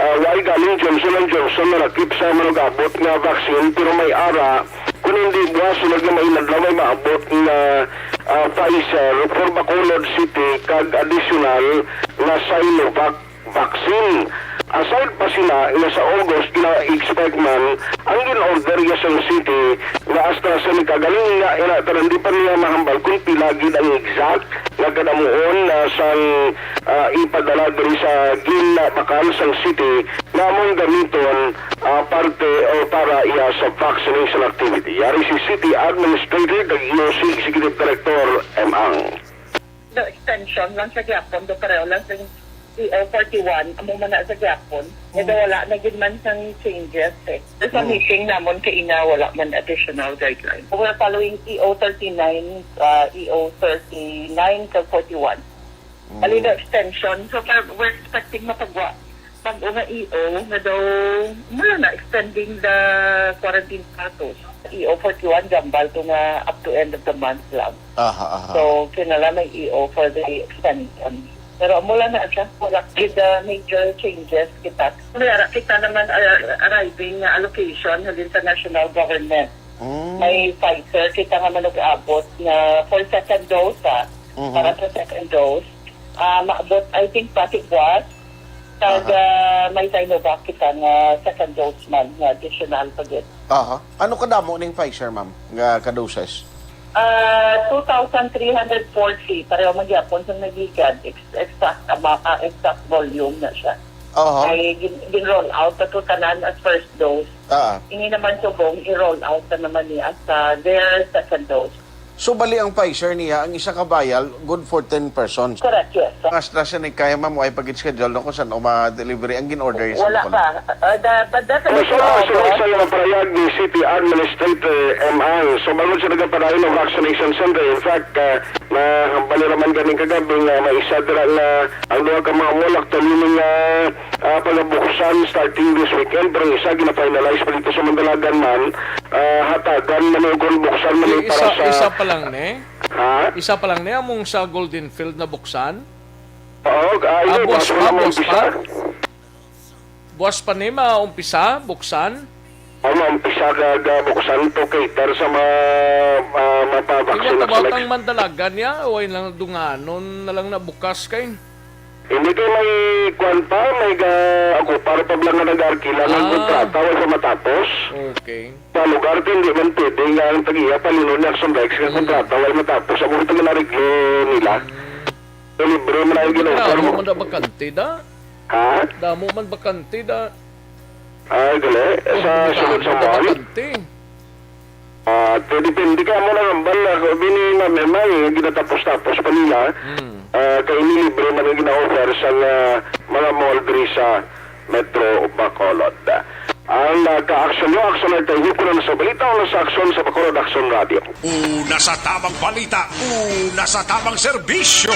ah, way galing Johnson and Johnson na lakip sa manugabot nga vaccine, pero may ara, kung hindi buwas, sunod nga may inadlaw, may maabot nga, ah, Pfizer for Bacolod City kag additional nga Sinovac vaccine. Aside pa sila nga sa August, gina-expect man ang gin-order ya sa city nga AstraZeneca. Galing nga, ina, tanan di pa niya mahambal kung pila gid ang exact nga kadamuon na sang, ah, ipadala diri sa ginbakal sang city nga among gamiton, ah, parte o para iya sa vaccination activity. Yari si City Administrator kag E O C Executive Director M. Ang. The extension lang sa gyapon, do pareho lang sa E O forty-one, amo man na sa gyapon. Kaya Mm. wala na gid man sang changes, eh. Sa Mm. meeting namon kay ina, wala man additional guidelines. We're following E O thirty-nine, uh, E O thirty-nine to forty-one. Mm. Bali, the extension. So, far, we're expecting mapagwa pag-o nga E O nga daw, wala na, extending the quarantine status. E O forty-one, jambal to nga up to end of the month lang. Aha, aha. So, kinala may E O for the extension. Pero mula na siya, wala gid, uh, major changes kita. May ara kita naman, uh, arriving nga allocation halin sa national government. Mm. May Pfizer kita nga manug-abot na for second dose, ah, Mhm. para sa second dose. Ah, maabot, I think, pati buwas. Kag, Aha. ah, may Sinovac kita nga second dose man, nga additional pa gid. Aha. Ano kadamo ning Pfizer, ma'am, nga ka-doses? Ah, two thousand three hundred forty. Pareho man gyapon sa nagligad. Ex-, exact ama-, ah, exact volume na siya. Aha. Kay gin-, gin-roll out na to tanan as first dose. Ah. Ini naman subong, i-roll out na naman ni as, ah, their second dose. So, bali ang Pfizer niya, ang isa ka vial, good for ten persons. Correct, yes. Ang AstraZeneca, ma'am, ay pag-schedule na kung saan o ma-delivery ang gin-order sa Wala Bacolod? Pa. Uh, the, but definitely Basta sa August. Sa mga parayag ni City Administrator M. Ang, so, bangod sa nagapadayon ng vaccination center, in fact, uh, na bali naman ganing kagabi nga may isa dira nga ang duha ka mga mall actually ning, ah, ah, pagabuksan starting this weekend, pero ang isa gina-finalize pa dito sa Mandalagan man, ah, hatagan man o kung buksan man Di, para isa, sa isa pa lang ni? Ha? Isa pa lang ni among sa Golden Field na buksan? Oo, ah, Ah, yun, buwas bago pa, lang buwas umpisa. Pa? Buwas pa ni maumpisa, buksan? Ang umpisa ga, ga buksan to cater sa mga, ah, mapabaksin Tingnan na tawag select. Ang Mandalagan niya, way lang dunganon na lang na bukas kay. Hindi kay may kwan pa, may ga, ako, para pa lang nga nag-arkila ng Ah. Kontrata, way pa matapos. Okay. Sa lugar, kay hindi man pwede nga ang tag-iya, palingon ni Action Rex nga Mm. Kontrata, way matapos. Ako, ito nga nariglo nila. Mm. So, libre man ang Damo ginawa mo. Man na bakante, da? Ha? Damo man bakante, da? Ah, gali. Oh, sa sulod sa mall? Bakante. Ah, depende ka mo na ang bala. Bini na memang ginatapos-tapos pa nila. Hmm. Ah, kay nilibre man ang gina-offer sa nga mga mall diri sa Metro Bacolod. Ang, ah, ka-aksyon nyo, aksyon na tayo, kuno sa balita o sa aksyon sa Bacolod Aksyon Radio. Una sa tamang balita, una sa tamang serbisyo.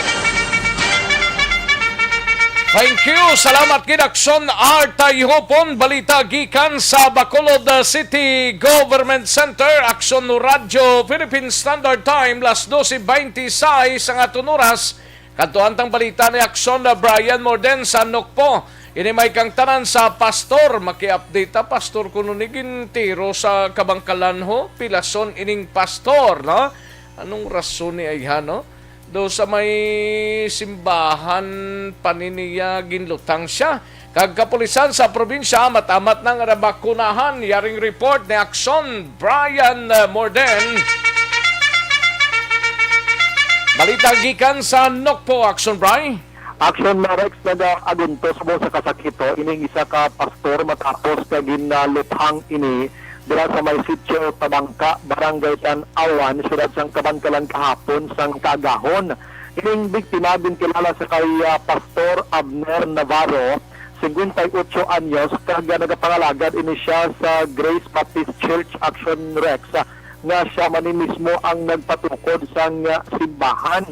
Thank you. Salamat gid, Aksyon Artayhopon. Balita gikan sa Bacolod, uh, City Government Center. Aksyon Radyo Philippine Standard Time, las doce veintiseis ang aton oras. Kadto ang balita ni Aksyon na Brian Morden sa Nokpo. Ini may kang tanan sa pastor. Maki-update ta, pastor, kuno ni gintiro sa kabangkalan ho. Pilason ining pastor, no? Anong rason ni ayha, no? Do sa may simbahan pa ni niya ginlutang siya. Kag kapulisan sa probinsya, matamat nang nabakunahan. Yaring report ni Aksyon Brian, uh, Morden. Balita gikan sa Nokpo, Aksyon Bri. Aksyon Rex, nagaaguntos mo sa kasakito ining isa ka pastor matapos ka ginalutang ini dira sa may sitio Tabangka, Barangay Tan-awan, siyudad sang Kabankalan kahapon sang kaagahon. Ining biktima ginkilala sa kay, ah, Pastor Abner Navarro, singkwenta y ocho anyos, kag, ah, nagapangalagad ini siya sa Grace Baptist Church, Action Rex, ah, nga siya man ni mismo ang nagpatukod sang, ah, simbahan.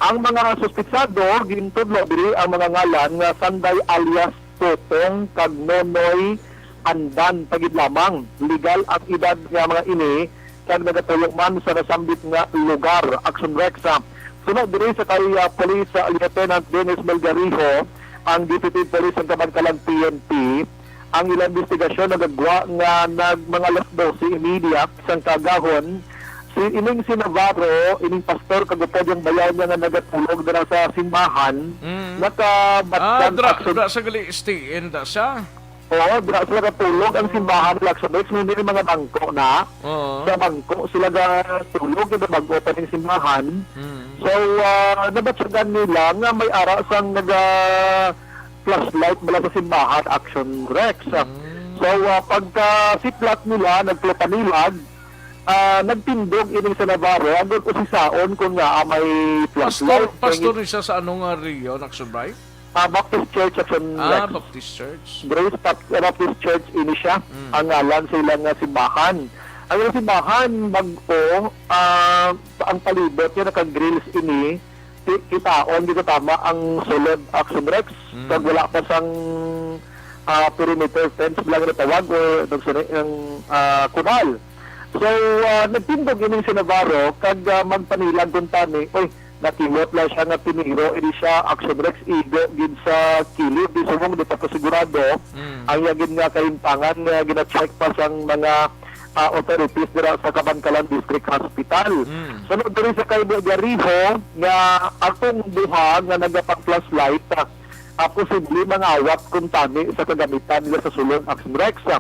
Ang mga suspitsado, gintudlo diri ang mga ngalan nga Sanday alias Totong kag Nonoy Andan pa gid lamang. Legal ang edad nga mga ini kag nagatuyo man sa nasambit nga lugar. Action Rex, ah. Suno diri sa kay, ah, Police, ah, Lieutenant Dennis Melgarijo, ang Deputy Police sang Kabankalan P N P, ang ilang investigasyon nagagwa nga nag mga alas doce y media sang kaagahon, si ining si Navarro, ining pastor kag upod yang bayaw niya nga nagatulog dira sa simbahan, Mm. nakabatyan Ah, dra, action. Dra sa gali, stay in da siya. Oo, dira sila gatulog ang simbahan nila, Action Rex, may mga bangko na. Oo. Sa bangko sila gatulog, kay bag-o pa ning simbahan. Mm. So, ah, nabatyagan nila nga may ara sang naga flashlight bala sa simbahan, Action Rex. Mm. So, ah, pagka siplat nila, nagpapanilag, ah, nagtindog ining sa Navarro, agod usisaon kung nga, ah, may Pastor, flashlight. Pastor ni siya sa anong, ah, region, Action Bri? Ah, Baptist Church, Action Ah, Rex. Baptist Church. Grace Bap-, ah, Baptist Church, ini siya, Mm. ang ngalan sa ilang, ah, simbahan. Ang ilang simbahan, bag-o, ah, ang palibot niya, naka-grills ini, ti-, kitaon, gid tama ang sulod, Action Rex. Mm. Kag wala pa sang, ah, perimeter fence, lang natawag, or nagsunod ang, ah, kunal. So, ah, nagtindog ining si Navarro, kag, ah, magpanilag kuntani, oy, nakimot lang siya nga tiniro, ini siya, Action Rex, igo gid sa kilid, di subong, di pa to sigurado. Mm. Ang iya gid nga kahimtangan nga gina-check pa sang mga, ah, authorities dira sa Kabankalan District Hospital. Mm. Sunod diri sa kay Melgarijo nga atong duha nga nagapang-flashlight, ah, ah, posible mangawat kuntani sa kagamitan nila sa sulod, Action Rex, ah.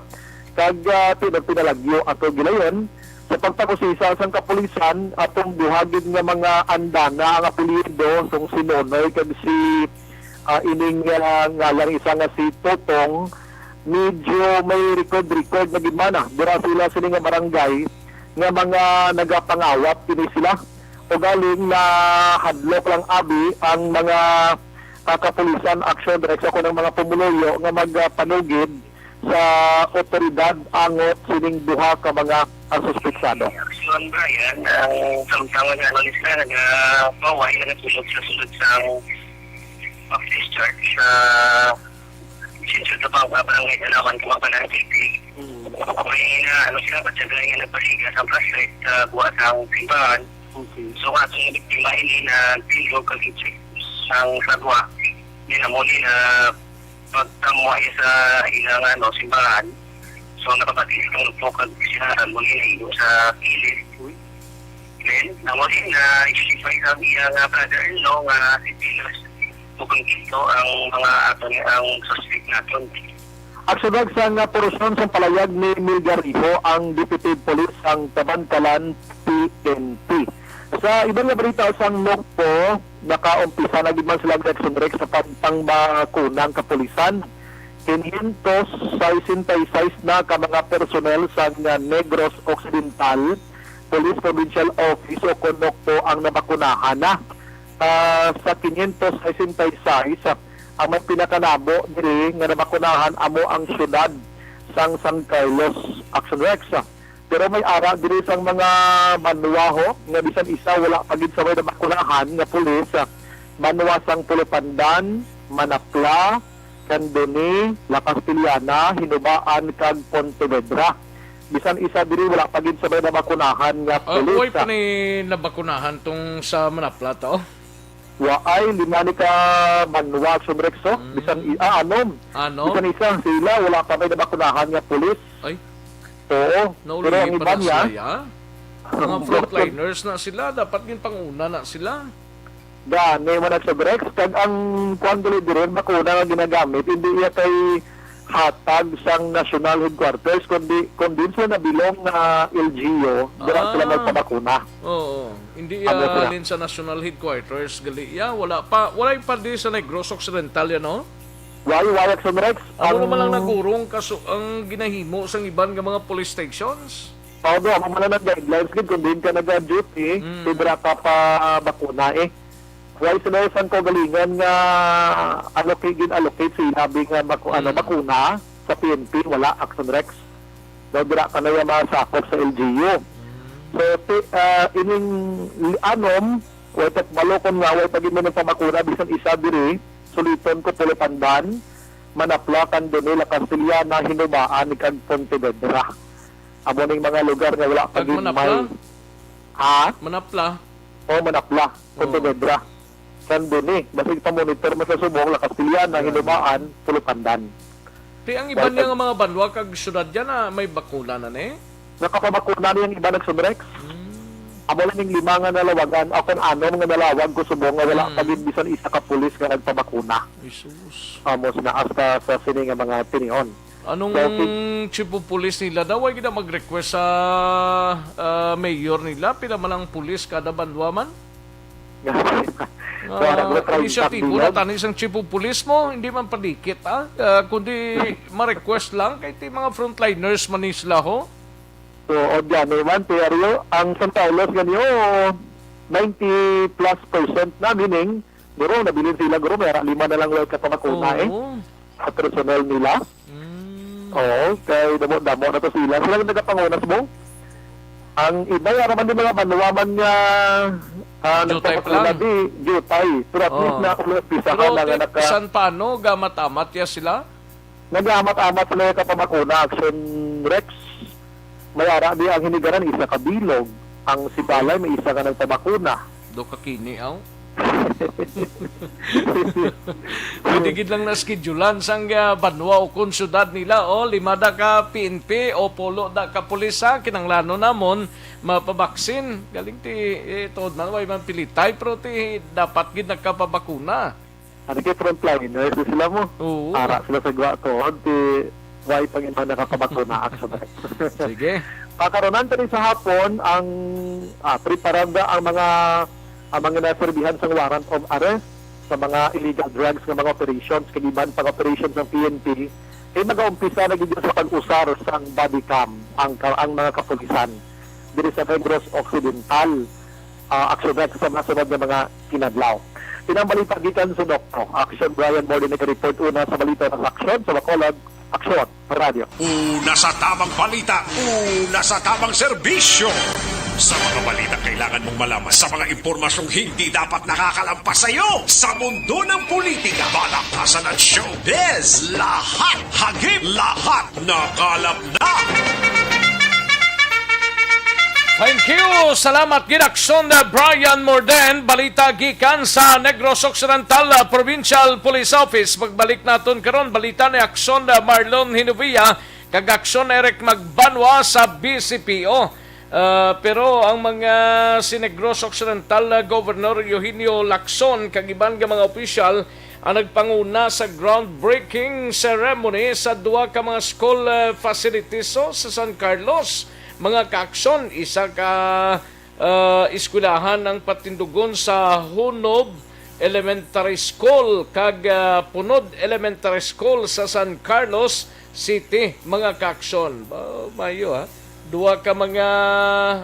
Kag, ah, pin-, pinalagyo ato gilayon sa pagpangusisa sang kapulisan, atong duha gid nga mga andana ang apelyido, sang si Nonoy kag si, ah, ining, ah, ngalang isa nga si Totong. Medyo may record-record na gid man, ah, dira sila sini nga barangay nga mga nagapangawat ini sila. Ugaling nahadlok lang abi ang mga, ah, kapulisan, Action Rex, ako ng mga pumuluyo nga magpanugid sa otoridad angot sining duha ka mga, ah, suspetsado. Action, Brian, ang samtangan nga ano ni sila, nagapaway, nagsulod sa sulod sa Baptist Church sa Sitio Tabang, Barangay Dalawan, Tumabanan City. Mm. May na, ano sila, patyaga nga nagpasiga sa flashlight sa buwas ang simbahan. Okay. So, ato nga biktima ini na tindog kag check ang sagwa. Di na muli na pagtamuhay sa ilang, ano, simbahan. So, nakabati sa tungod po kag sinaran muli na igo sa kilid. Uy. Then, amo din na isipay sa iya nga brother-in-law nga si Pilos. Bukod dito, ang mga ato ni ang suspect naton. Aksyon sang portion sang palayag ni Mil Garijo, ang Deputy Police sang Kabankalan P N P. Sa iban nga balita sang Nokpo, nakaumpisa na gid man sila ang Action Rex sa pagpangbakuna ang kapulisan. Quinientos sesenta y seis na ka mga personnel sang Negros Occidental Police Provincial Office o kon Nokpo ang nabakunahan na. Ah, sa quinientos sesenta y seis, ah, ang may pinakanabo diri nga nabakunahan amo ang siyudad sang San Carlos, Action Rex. Pero may ara diri sang mga banwa ho nga bisan isa wala pa gid sa may nabakunahan nga pulis, ah, banwa sang Pulupandan, Manapla, Candoni, La Castellana, Hinubaan, kag Pontevedra. Bisan isa diri wala pa gid sa may nabakunahan nga Ah, pulis, way pa ah. ni nabakunahan tong sa Manapla to? Waay, lima ni ka banwa, Action Rex, oh. Mm. Bisan i-, ah, anom. Anom? Bisan isa, sila, wala pa may nabakunahan nga pulis. Ay. Oo. Pero ang Naulihi pa iba na niya, sila, ya? Mga frontliners na sila. Dapat gin panguna na sila. Gani man, Action Rex. Kag ang kuwan gali diri, bakuna nga ginagamit, hindi iya kay hatag sang national headquarters, kundi, kundi sila nabilong nga L G U, dira sila Ah. magpabakuna. Oo. Hindi Amo iya sila. halin sa national headquarters, gali iya. Wala pa, wala pa di sa Negros Occidental yan, no? Why, why, Action Rex? Amo Ang naman lang nagurong kaso ang ginahimo sang iban nga mga police stations. Oo, do, amo man ang guidelines gid kung diin ka naga-duty, Mm. sobra ka pa bakuna, eh. Why sila sang kaugalingon nga allocate, gin-allocate sa ilabi nga baku-, ano, Mm. bakuna sa P N P, wala, Action Rex. Daw dira ka na yung masakop sa L G U. Mm. So, ti-, ah, ining li-, anom, way pa, balo kon nga, way pa gid mo nagpabakuna, bisan isa diri, suliton ko, Pulupandan, Manapla, Candoni, La Castellana, Hinubaan, kag Pontevedra. Amo ning mga lugar nga wala pa Kag gid Manapla? may, ha? Manapla? O, Manapla, Oo. Pontevedra. Candoni, basig pa-monitor mo sa subong, La Castellana, Yan. Hinubaan, Pulupandan. Ti ang iban Wala niya pa nga mga banwa kag syudad yan na may bakuna na ni? Nakapabakuna na yung iba, Action Rex. Hmm. Amo lang yung lima nga nalawagan, o kung anom nga nalawag ko subong nga wala Hmm. pa gid bisan isa ka pulis nga nagpabakuna. Jesus. Amo sina hasta sa sini nga mga tinion. Anong So, ki- chief of police nila daw? Ay gina mag-request sa, ah, mayor nila? Pila man ang pulis kada banwa man? Wala, Ah, wala, try inisyatibo bilog. na tani sang chief of police mo, hindi man padikit, ah. Ah, kundi ma-request lang kay ti mga frontliners man ni sila, ho. So, o diyan, eh, man, P R U, ang San Carlos nga niyo, ninety plus percent na, meaning, guro, nabilin sila, guro, may ara lima na lang wala ka pa makuna, eh. Oo. Sa personnel nila. Mm. Oo, kay damo-damo na to sila. Sila yung nagapangunas mo. Ang iba, yung naman yung mga banwa man nga, ah, Jutay pa nagpapakuna lang. di, jutay. Pero at Oo. least na ulo, pisahan Pero na nga ti-, naka- bisan paano, gamat-amat ya sila? Nagamat-amat sila yung kapabakuna, Action Rex. May ara di ang Hinigaran, isa ka bilog. Ang Sibalay, may isa ka nagpabakuna. Do ka kini, aw? Pwede gid lang na-schedulean sang, ah, banwa o kon syudad nila, o, lima da ka P N P o pulo da ka pulis, ha, kinanglanon namon mapabaksin. Galing ti, eh, tuod man, way man pilitay, pero ti dapat gid nagkapabakuna. Ano kay frontliners sila mo? Oo. Para sila sa gwa tuod, ti way pa gid man nakapabakuna, Action Rex. Sige. Pakaronan tani sa hapon ang, ah, preparada ang mga, ang mga naserbihan sang warrant of arrest sa mga illegal drugs nga mga operations kag iban pang operations ng P N P. Kay magaumpisa na gid sa pag-usar sang body cam ang ka-, ang mga kapulisan diri sa Negros Occidental. ah, aksyonan sa mga sunod nga mga kinadlaw. Pinambalita gikan sa Dokto Action, Brian Morden nagareport una sa balita sa Aksyon sa Bacolod. Aksyon, Radyo. Una sa tamang balita, una sa tamang serbisyo. Sa mga balita kailangan mong malaman, sa mga impormasyong hindi dapat nakakalampas sa iyo, sa mundo ng politika, balakasan at showbiz, lahat hagip, lahat nakalap na. Thank you. Salamat gid, Aksyon, uh, Brian Morden. Balita gikan sa Negros Occidental, uh, Provincial Police Office. Pagbalik naton karon, balita ni Aksyon, uh, Marlon Hinovia kag Aksyon Eric Magbanwa sa B C P O. Uh, pero ang mga si Negros Occidental, uh, Governor Eugenio Lacson kag iban nga mga opisyal ang nagpanguna sa groundbreaking ceremony sa duha ka mga school, uh, facilities, so, sa San Carlos. Mga kaaksyon, isa ka, uh, eskwelahan ang patindugon sa Hunob Elementary School kag, uh, Punod Elementary School sa San Carlos City, mga kaaksyon. Ba, mayo, ha? Duha ka mga,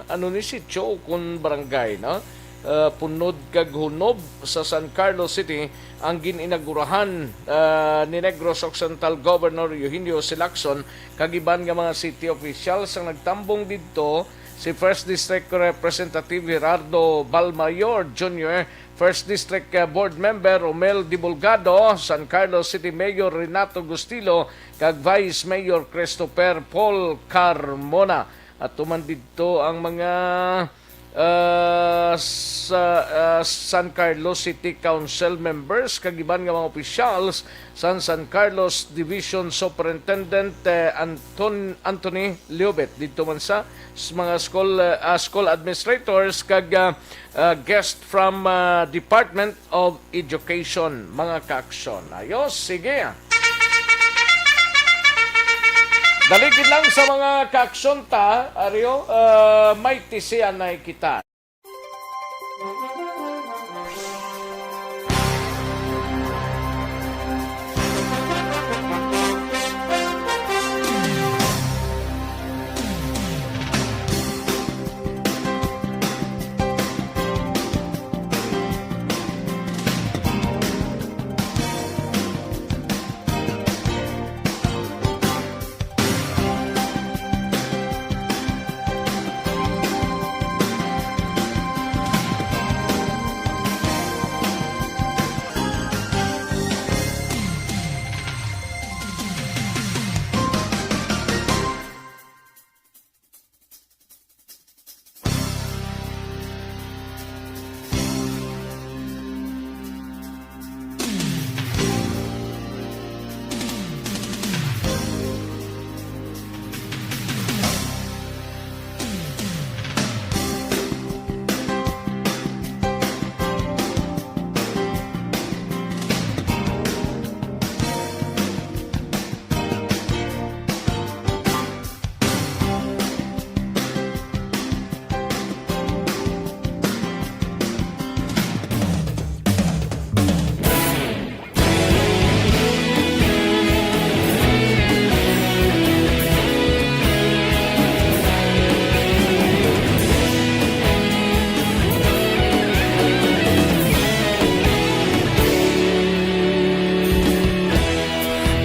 ano ni, sityo kun barangay, no? Uh, Punod kag Hunob sa San Carlos City ang gin-inagurahan, uh, ni Negros Occidental Governor Eugenio C. Lacson kag iban nga mga city officials. Ang nagtambong didto si First District Representative Gerardo Balmayor Junior, First District, uh, Board Member Romel Dibulgado, San Carlos City Mayor Renato Gustilo, kag Vice Mayor Christopher Paul Carmona. At tuman didto ang mga, uh, sa, uh, San Carlos City Council members kag iban nga mga officials sa San Carlos Division Superintendent, eh, Anton-, Anthony Leobet. Didto man sa, sa mga school, uh, school administrators kag, uh, uh, guest from, uh, Department of Education, mga kaaksyon. Ayos, sige. Daligid lang sa mga kaaksyon ta, Aryo, uh, may tisian na kita.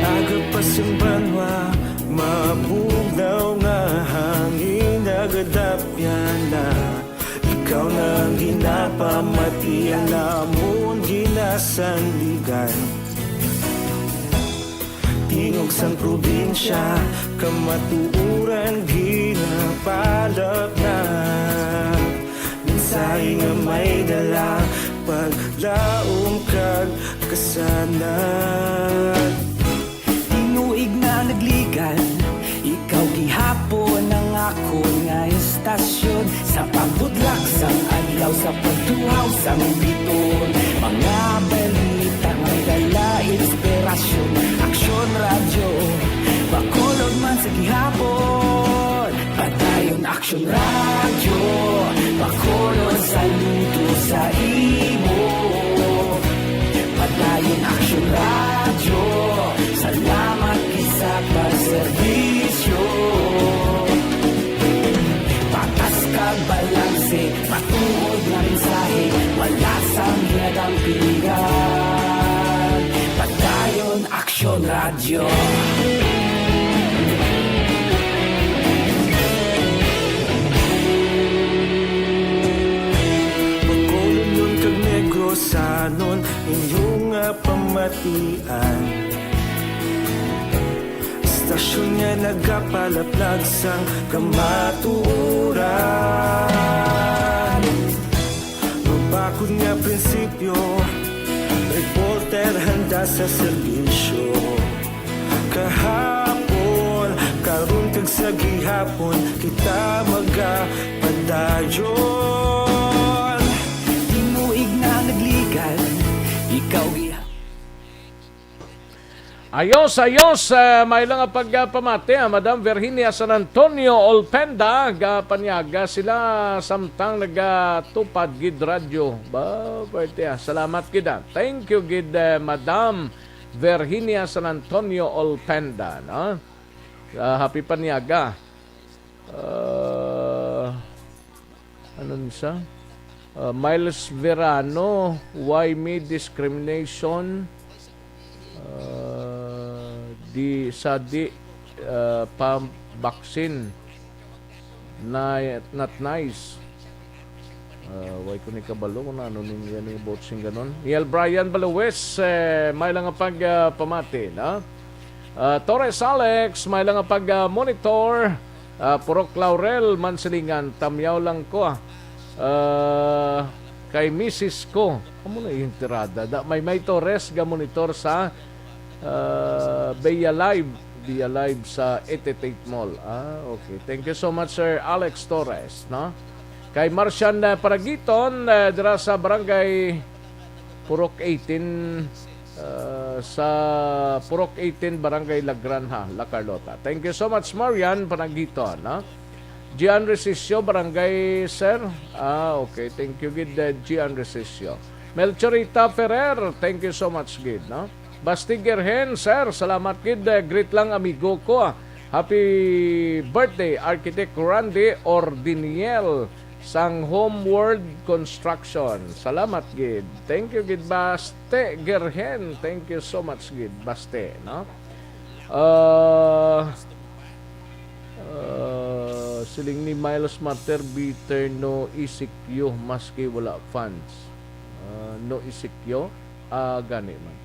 Aga pa sing banwa, mabugnaw nga hangin, nagadapyan na. Ikaw na ang ginapamati, ang amon ginasandigan. Tingog sang probinsya, kamatuoran ginapalapnag. Mensahe nga may dala, paglaom kag kasanag. Tinuig na nagligan, ikaw gihapon ang akon nga istasyon. Sa pagbudlak sang adlaw, sa pagtuhaw sang biton, mga balita may dala inspirasyon. Aksyon Radyo, Bacolod man sa gihapon. Padayon Aksyon Radyo, Bacolod, saludo sa imo. Padayon Aksyon Radyo, salamat gid sa pagserbisyo. Patas kag balanse, matuod nga Inyo nga pamatian, istasyon nga nagapalaplag sang kamatuoran. Mabakod nga prinsipyo, reporter handa sa serbisyo. Kahapon, karon kag sa gihapon, kita magapadayon. Tinuig na nagligad, ikaw giha- Ayos, ayos. Eh, may lang nga pagpamati, ah, Madam Virginia San Antonio Olpenda, gapanyaga sila samtang nagatupad gid radyo. Ba, pwerte, ah. Salamat gid, ah. Thank you gid, eh, Madam Virginia San Antonio Olpenda, no? Ah, happy panyaga. Ah, ano ni siya? Ah, Miles Verano, why me discrimination? Ah, di sa di, ah, pa vaccine na not nice. Ah, way ko ni kabalo kung ano ning yan yung botsing ganon. Niel Brian Baluwes, eh, may lang nga pag, ah, pamati, no? Ah, Torres Alex, may lang nga pag, ah, monitor. Ah, Purok Laurel, Mansilingan, tamyaw lang ko, ah. Ah, kay misis ko. Amo na yung tirada. Da, may, may Torres ga monitor sa, ah, Bea Live. Bea Live sa eighty-eight Mall. Ah, okay. Thank you so much, Sir Alex Torres, no? Kay Marcian, ah, Paragiton, ah, dira sa Barangay Purok eighteen, ah, sa Purok eighteen, Barangay La Granja, La Carlota. Thank you so much, Marian Panagiton, no? Gian Resisio, Barangay, sir. Ah, okay. Thank you gid, uh, Gian Resisio. Melchorita Ferrer, thank you so much gid, no? Bastig Gerhen, sir, salamat gid. Uh, greet lang, amigo ko. Happy birthday, Architect Randy Ordiniel sang Homeward Construction. Salamat gid. Thank you gid, Baste Gerhen. Thank you so much gid, Baste, no? Ah, ah, siling ni Miles Marter, better no E C Q maski wala funds. Ah, no E C Q? Ah, gani man.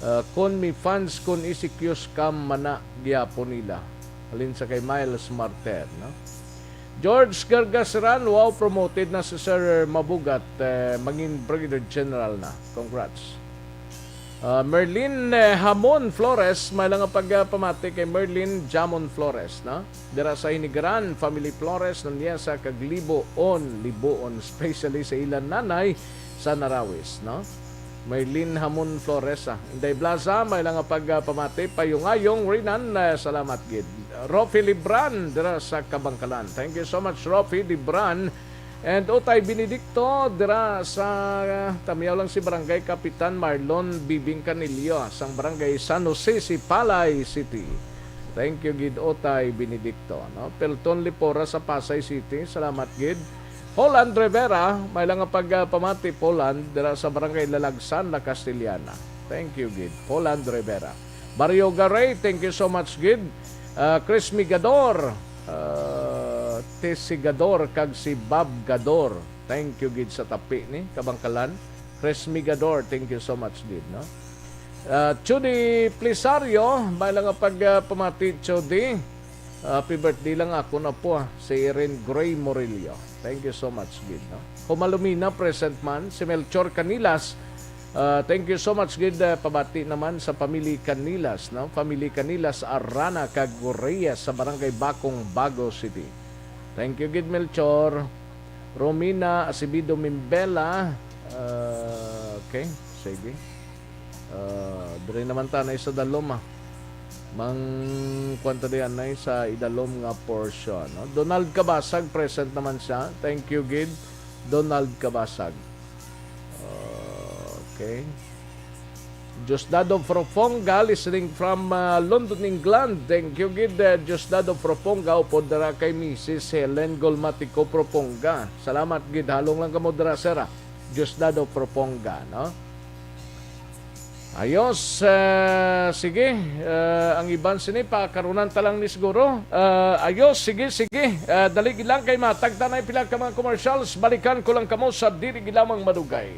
Ah, kon may funds, kon E C Q, scam man na gyapon nila. Halin sa kay Miles Marter, no? George Gargaseran, wow, promoted na si Sir Mabugat, eh, mangin Brigadier General na. Congrats. Ah, Merlin, eh, Hamon Flores, may lang nga pagpamati kay Merlin Jamon Flores, no? Dira sa Hinigaran, Family Flores, Nuneza, kag Liboon, Liboon, especially sa ilang nanay sa Narawis, no? Merlin Hamon Flores, ah. Inday Blaza, may lang nga pagpamati, Payungayong Rinan, eh, salamat gid. Rofi Libran, dira sa Kabangkalan. Thank you so much, Rofi Libran. And Utay Benedicto, dira sa, tamyaw lang si Barangay Kapitan Marlon Bibing Canillo, sang Barangay San Jose, Sipalay City. Thank you gid, Utay Benedicto, no? Pelton Lipora sa Pasay City, salamat gid. Poland Rivera, may lang nga pagpamati, Poland, dira sa Barangay Lalagsan, La Castellana. Thank you gid, Poland Rivera. Mario Garay, thank you so much gid. Ah, Chris Migador, ah, Tess Sigador, kag si Bob Gador. Thank you gid sa tapi ni Kabangkalan. Chris Migador, thank you so much gid, no? Ah, Judy Plisario, may lang nga pagpamati, Judy. Happy birthday lang ako na po, ah, si Irene Gray Murillo. Thank you so much gid, no? Humalumina, present man. Si Melchor Canilas, ah, thank you so much gid, ah, pabati naman sa Family Canilas, no? Family Canilas, Arana, kag Reyes sa Barangay Bacong, Bago City. Thank you gid, Melchor. Romina Acevedo Mimbela, ah, okay, sige. Ah, diri naman ta na sa dalom, ah. Mang, kuwan ta diyan na sa idalom nga portion, no? Donald Kabasag, present naman siya. Thank you gid, Donald Kabasag. Okay. Diosdado Proponga, listening from, ah, London, England. Thank you gid, ah, Diosdado Proponga, upod dira kay Missus Helen Golmatico Proponga. Salamat gid, halong lang kamo dira, sir, ah. Diosdado Proponga, no? Ayos, ah, sige, ah, ang iban sini pa karunan ta lang ni siguro. Ah, ayos, sige, sige. Ah, dali gid lang kay matagta na pila ka mga commercials. Balikan ko lang kamo sa dili gid lamang madugay.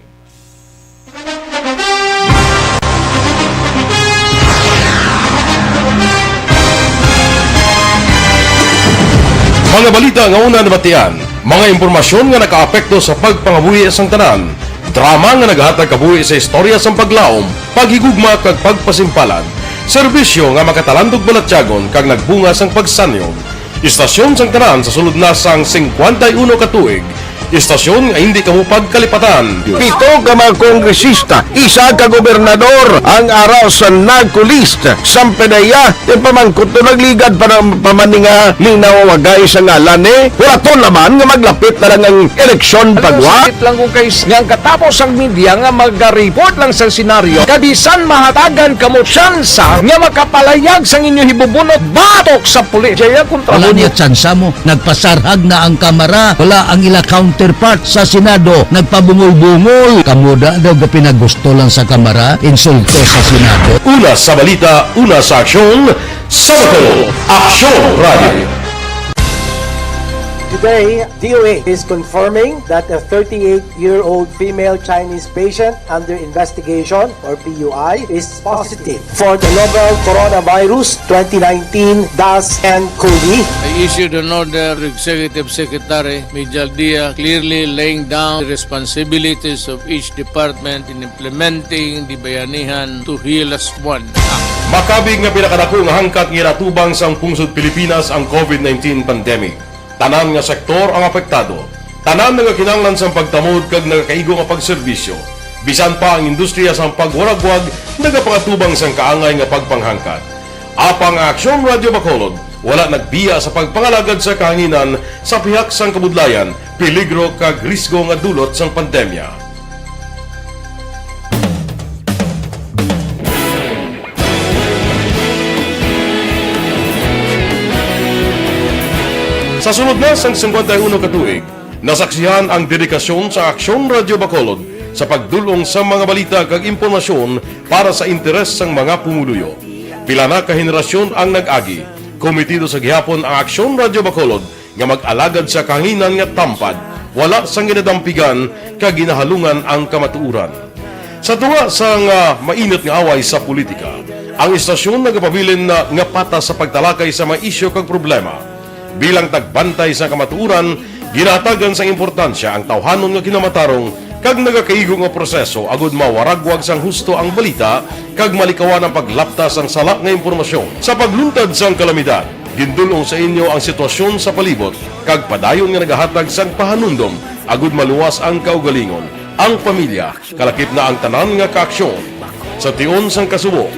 Mga balita nga una nabatian, mga impormasyon nga nakaapekto sa pagpangabuhi sang tanan, drama nga naghatag kabuhi sa istorya sang paglaom, paghigugma kag pagpasimpalan, serbisyo nga makatalandog balatyagon kag nagbunga sang pagsanyog. Istasyon sang tanan sa sulod na sang singkwenta y uno ka tuig, istasyon nga hindi kamo pagkalipatan. Pito ka mga kongresista, isa ka gobernador ang ara sa NAGCO list. Sampedeya, ipamangkot to nagligad pa ng pamaninga linaw wagay sa ngalan ni. Wala to naman nga maglapit na lang ang eleksyon pagwa. Sakit lang kung kay nga ang katapos ang media nga maga-report lang sa senaryo, kabisan mahatagan kamo tsansa nga makapalayag sang inyo hibubunot batok sa pulis. Jaya kontra Wala mo. Niya tsansa mo. Nagpasarhag na ang Kamara. Wala ang ila counterpart sa Senado. Nagpabungol-bungol. Kamo da daw gapinagusto lang sa Kamara, insulto sa Senado. Una sa balita, una sa aksyon, sa Bacolod, Aksyon Radio. Today, D O A is confirming that a thirty-eight-year-old female Chinese patient under investigation, or P U I, is positive for the novel coronavirus twenty nineteen dash N cov. I issued an order to Executive Secretary Mijal Dia, clearly laying down the responsibilities of each department in implementing the Bayanihan to Heal As One Act. Makabig nga pinakadako nga hangkat nga ginatubang sang pungsod Pilipinas ang covid nineteen pandemic. Tanan nga sektor ang apektado. Tanan nagakinahanglan sang pagtamod kag nagakaigo nga pagserbisyo. Bisan pa ang industriya sang pagwaragwag nagapangatubang sang kaangay nga pagpanghangkat. Apang ang Aksyon Radio Bacolod wala nagbiya sa pagpangalagad sa kahanginan sa pihak sang kabudlayan, peligro kag risgo nga dulot sang pandemya. Sa sulod na sang singkwenta y uno ka tuig, nasaksihan ang dedikasyon sa Aksyon Radio Bacolod sa pagdul-ong sa mga balita kag impormasyon para sa interes sang mga pumuluyo. Pila na ka henerasyon ang nag-agi. Komitido sa gihapon ang Aksyon Radio Bacolod nga mag-alagad sa kahanginan nga tampad, wala sang ginadampigan kag ginahalungan ang kamatuoran. Sa tunga sang, ah, mainit nga away sa politika, ang istasyon nagapabilin na nga patas sa pagtalakay sa mga isyu kag problema. Bilang tagbantay sa kamatuoran, ginahatagan sang importansya ang tawhanon nga kinamatarong kag nagakaigo nga proseso agud mawaragwag sang husto ang balita kag malikawan ang paglapta sang sala nga impormasyon. Sa pagluntad sang kalamidad, gindul-ong sa inyo ang sitwasyon sa palibot kag padayon nga nagahatag sang pahanumdom agud maluwas ang kaugalingon, ang pamilya, kalakip na ang tanan nga kaaksyon. Sa tion sang kasubo,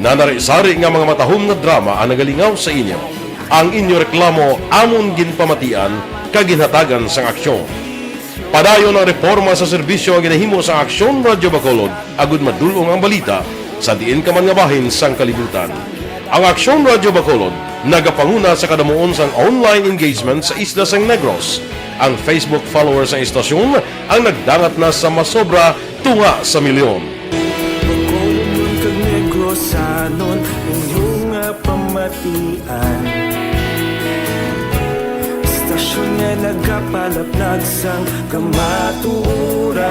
nanari-sari nga mga matahom nga drama ang nagalingaw sa inyo. Ang inyo reklamo amon ginpamatian kag ginhatagan sang aksyon. Padayon ang reporma sa serbisyo nga ginahimo sa Aksyon Radyo Bacolod agud madul-ong ang balita sa diin ka man nga bahin sang kalibutan. Ang Aksyon Radyo Bacolod nagapanguna sa kadamuon sang online engagement sa isla sang Negros. Ang Facebook followers sang istasyon ang nagdangat na sa masobra tunga sa milyon. Bacolodnon kag Negrosanon, inyo nga pamatian. Istasyon nga nagapalaplag sang kamatuoran.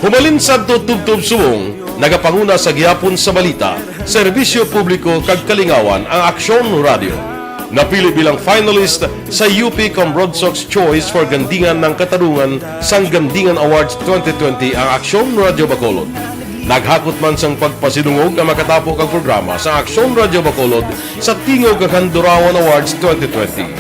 Humalin sadto tubtob subong, nagapanguna sa gihapon sa balita, serbisyo publiko kag kalingawan ang Aksyon Radyo. Napili bilang finalist sa U P Cambrodsoc's Choice for Gandingan ng Katarungan sang Gandingan Awards twenty twenty ang Aksyon Radyo Bacolod. Naghakot man sang pagpasidungog ang makatapo kag programa sa Aksyon Radyo Bacolod sa Tingog kag Handurawan Awards twenty twenty.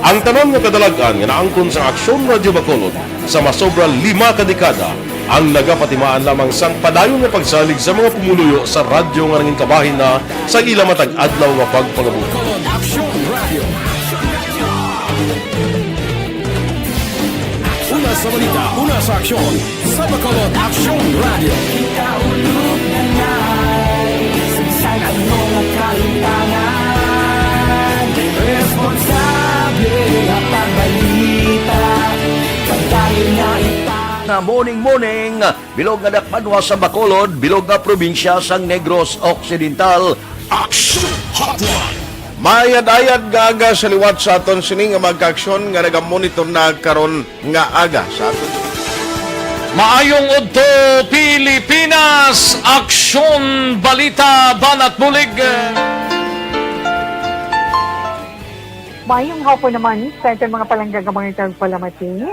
Ang tanan nga kadalag-an nga naangkon sa Aksyon Radyo Bacolod sa masobra lima ka dekada ang nagapatimaan lamang sang padayon nga pagsalig sa mga pumuluyo sa radyo nga nangin kabahin na sa ila matag adlaw nga pagpangabuhi. Bacolod Aksyon Radyo. Una sa balita, una sa aksyon, sa Bacolod Aksyon Radyo. Kita ulog na ngay, sa bisan ano nga kalimtangan, responsable nga pagbalita, pagdayon nga ita- Nga morning, morning, bilog nga dakbanwa sa Bacolod, bilog nga probinsya sang Negros Occidental. Action Hotline. Maayad-ayad nga aga sa liwat sa aton sini nga mga kaaksyon nga nagamonitor na karon nga aga sa aton. Maayong udto, Pilipinas! Aksyon, balita, banat bulig. Mayong hapon naman sa aton mga palangga nga mga tagpalamati.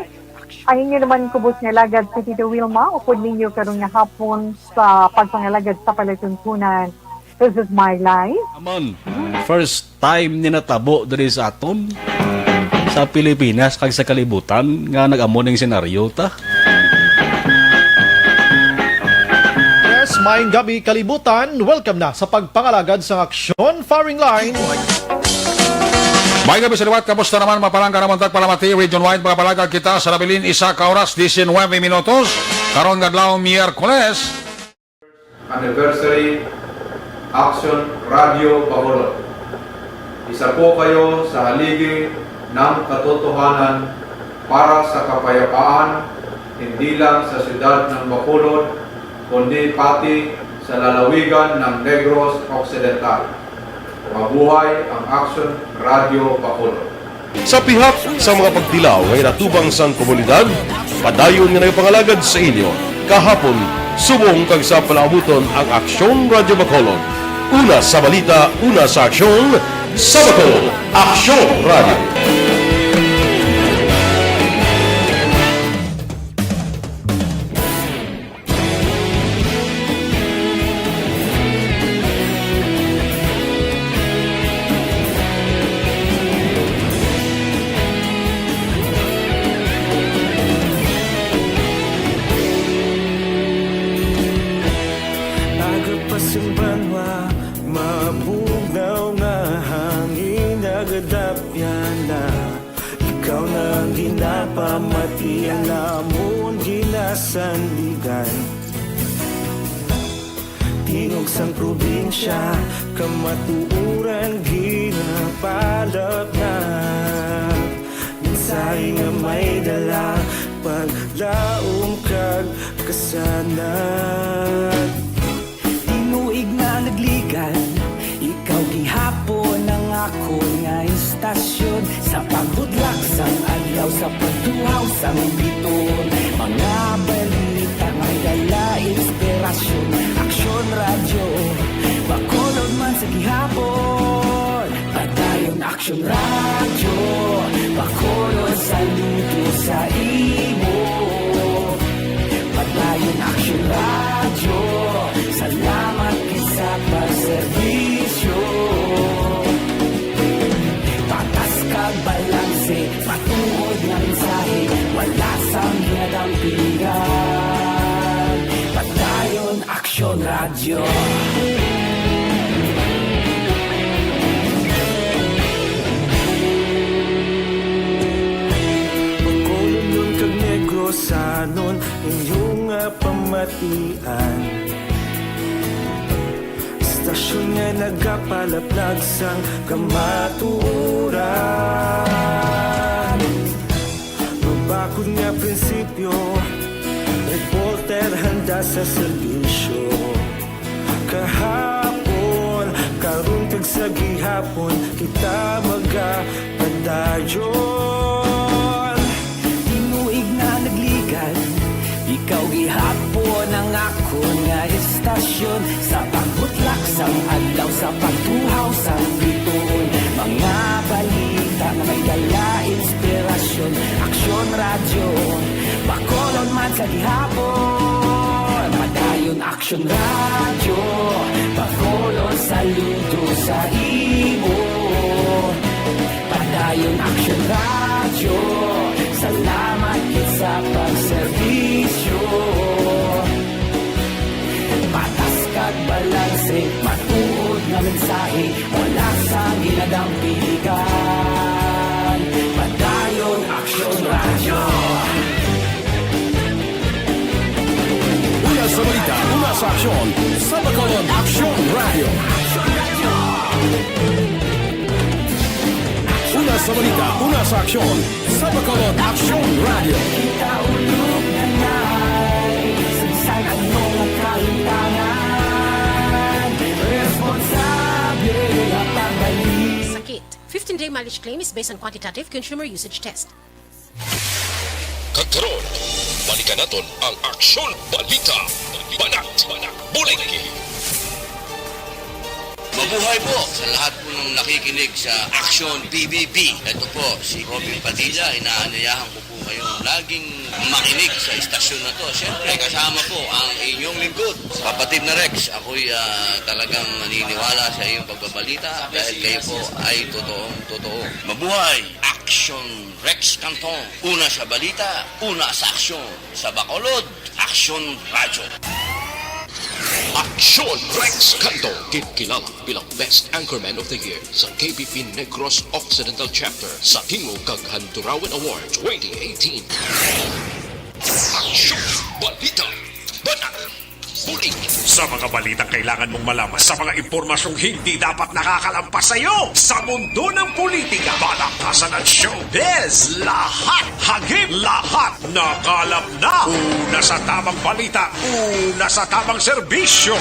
Ang inyo naman kubos nga alagad si Tito Wilma, upod ninyo karon nga hapon sa pagpangalagad sa palatuntunan. This is my life. Aman, first time ni natabo diri sa aton, sa Pilipinas kag sa kalibutan nga nag-amo ning senaryo ta. Yes, maayong gabi, kalibutan. Welcome na sa pagpangalagad sang Aksyon Firing Line. May gabi sa liwat, kamusta naman, mapalangga naman tagpalamati, region wide, mga palagag kita sa nabilin, isa ka oras, diecinuebe minutos, karon nga adlaw, Miyerkules. Anniversary, Action Radio Bacolod. Isa po kayo sa haligi ng katotohanan para sa kapayapaan, hindi lang sa siyudad ng Bacolod, kundi pati sa lalawigan ng Negros Occidental. Mabuhay ang Action Radio Bacolod. Sa pihak sa mga pagtilaw nga ginatubang sang komunidad, padayon nga nagapangalagad sa inyo kahapon, subong kag sa palaabuton ang Aksyon Radio Bacolod. Una sa balita, una sa aksyon, sa Bacolod, Aksyon Radio. Aga pa sing banwa, mabugnaw nga hangin, nagadapyan na. Ikaw na ang ginapamati, ang amon ginasandigan. Tingog sang probinsya, kamatuoran ginapalapnap. Mensahe nga may dala, paglaom kag kasanag. Tinuig na nagligan, ikaw gihapon ang akon nga istasyon. Sa pagbudlak sang adlaw, sa pagtuhaw sang biton, mga balita may dala inspirasyon. Aksyon Radyo, Bacolod man sa gihapon. Padayon Aksyon Radyo, Bacolod, saludo sa imo. Padayon Aksyon Radyo, salamat gid sa pagserbisyo. Patas kag balanse, matuod nga mensahe, wala sang ginadampigan. Padayon Aksyon Radyo. Bacolodnon kag Negrosanon, inyo nga pamatian. Istasyon nga nagapalaplag sang kamatuoran. Mabakod nga prinsipyo, reporter handa sa serbisyo. Kahapon, karon kag sa gihapon, kita magapadayon. Tinuig na nagligan, ikaw gihapon ang akon nga istasyon. Sa pagbutlak sang adlaw, sa pagtuhaw sang bituon, mga balita nga may dala inspirasyon. Aksyon Radyo, Bacolod man sa gihapon. Padayon Aksyon Radyo, Bacolod, saludo sa imo. Padayon Aksyon Radyo, salamat gid sa pagserbisyo. Patas kag balanse, matuod nga mensahe, wala sang ginadampigan. Padayon Aksyon Radyo. Una sa balita, una sa aksyon, sa Bacolod Aksyon Radyo. Una sa balita, una sa aksyon, sa Bacolod Aksyon Radyo. Kita ulog na nai, sagsag ang mga kalintangan. Responsable ang pagbalik. Sakit. Fifteen-day mileage claim is based on quantitative consumer usage test. Kag karon, balikan naton ang Aksyon Balita. Banat, banat, bulig. Mabuhay po sa lahat po ng nakikinig sa Action P B B. Ito po si Robin Padilla. Inaanyayahan ko po kayong laging makinig sa istasyon na to. Siyempre, kasama po ang inyong lingkod, Kapatid na Rex. Ako'y ah, talagang naniniwala sa iyong pagbabalita dahil kayo po ay totoong totoo. Mabuhay! Action Rex Canton. Una sa balita, una sa aksyon. Sa Bacolod, Action Radyo. Action Rex Canton, ginkilala bilang Best Anchorman of the Year sa K B P Negros Occidental Chapter sa Tingog kag Handurawan Award twenty eighteen. Action Balita. Banat. Bulig. Sa mga balitang kailangan mong malaman, sa mga impormasyong hindi dapat nakakalampas sa iyo, sa mundo ng politika, balakasan at showbiz, lahat hagip, lahat nakalap na. Una sa tamang balita, una sa tamang serbisyo.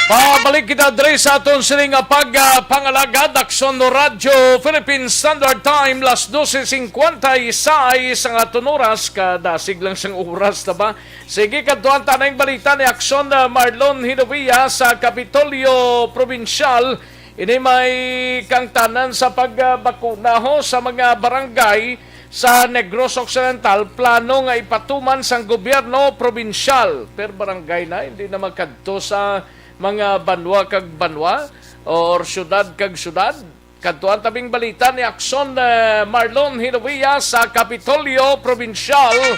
Pabalik kita diri sa aton sini nga pagpangalagad, Aksyon Radyo Philippine Standard Time, las doce cincuenta y seis ang aton oras. Kadasig lang sang oras na ba? Sige, kadtuan ta na ang balita ni Aksyon, ah, Marlon Hinovia sa Kapitolyo Probinsyal. Ini may kangtanan sa pagbakuna ho sa mga barangay sa Negros Occidental, plano nga ipatuman sang gobyerno probinsyal. Per barangay na, hindi na magkadto sa mga banwa kag banwa or syudad kag syudad. Kadtuan tabing balita ni Aksyon, eh, Marlon Hinovia sa Kapitolyo Probinsyal.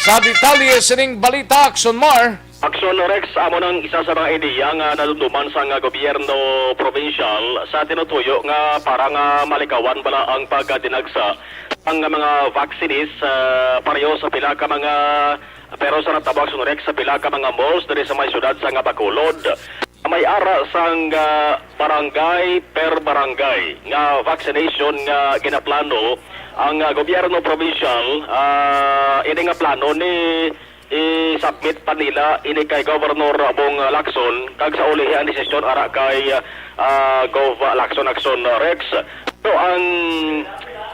Sa detalye sining balita, Aksyon Mar. Aksyon Rex, amo nang isa sa mga ideya nga nadumduman sang gobyerno probinsyal sa tinutuyo nga para nga malikawan bala ang pagdinagsa ang mga vaccines, ah, pareho sa pila ka mga, pero sa natabo, Aksyon Rex, sa pila ka mga malls diri sa may siyudad sang Bacolod. May ara sang, ah, barangay per barangay nga vaccination nga ginaplano ang, ah, gobyerno probinsyal. Ah, ini nga plano ni i-submit pa nila ini kay Governor Bong Lacson, kag sa ulihi ang desisyon ara kay, ah, Gov Lacson, Aksyon Rex. So ang,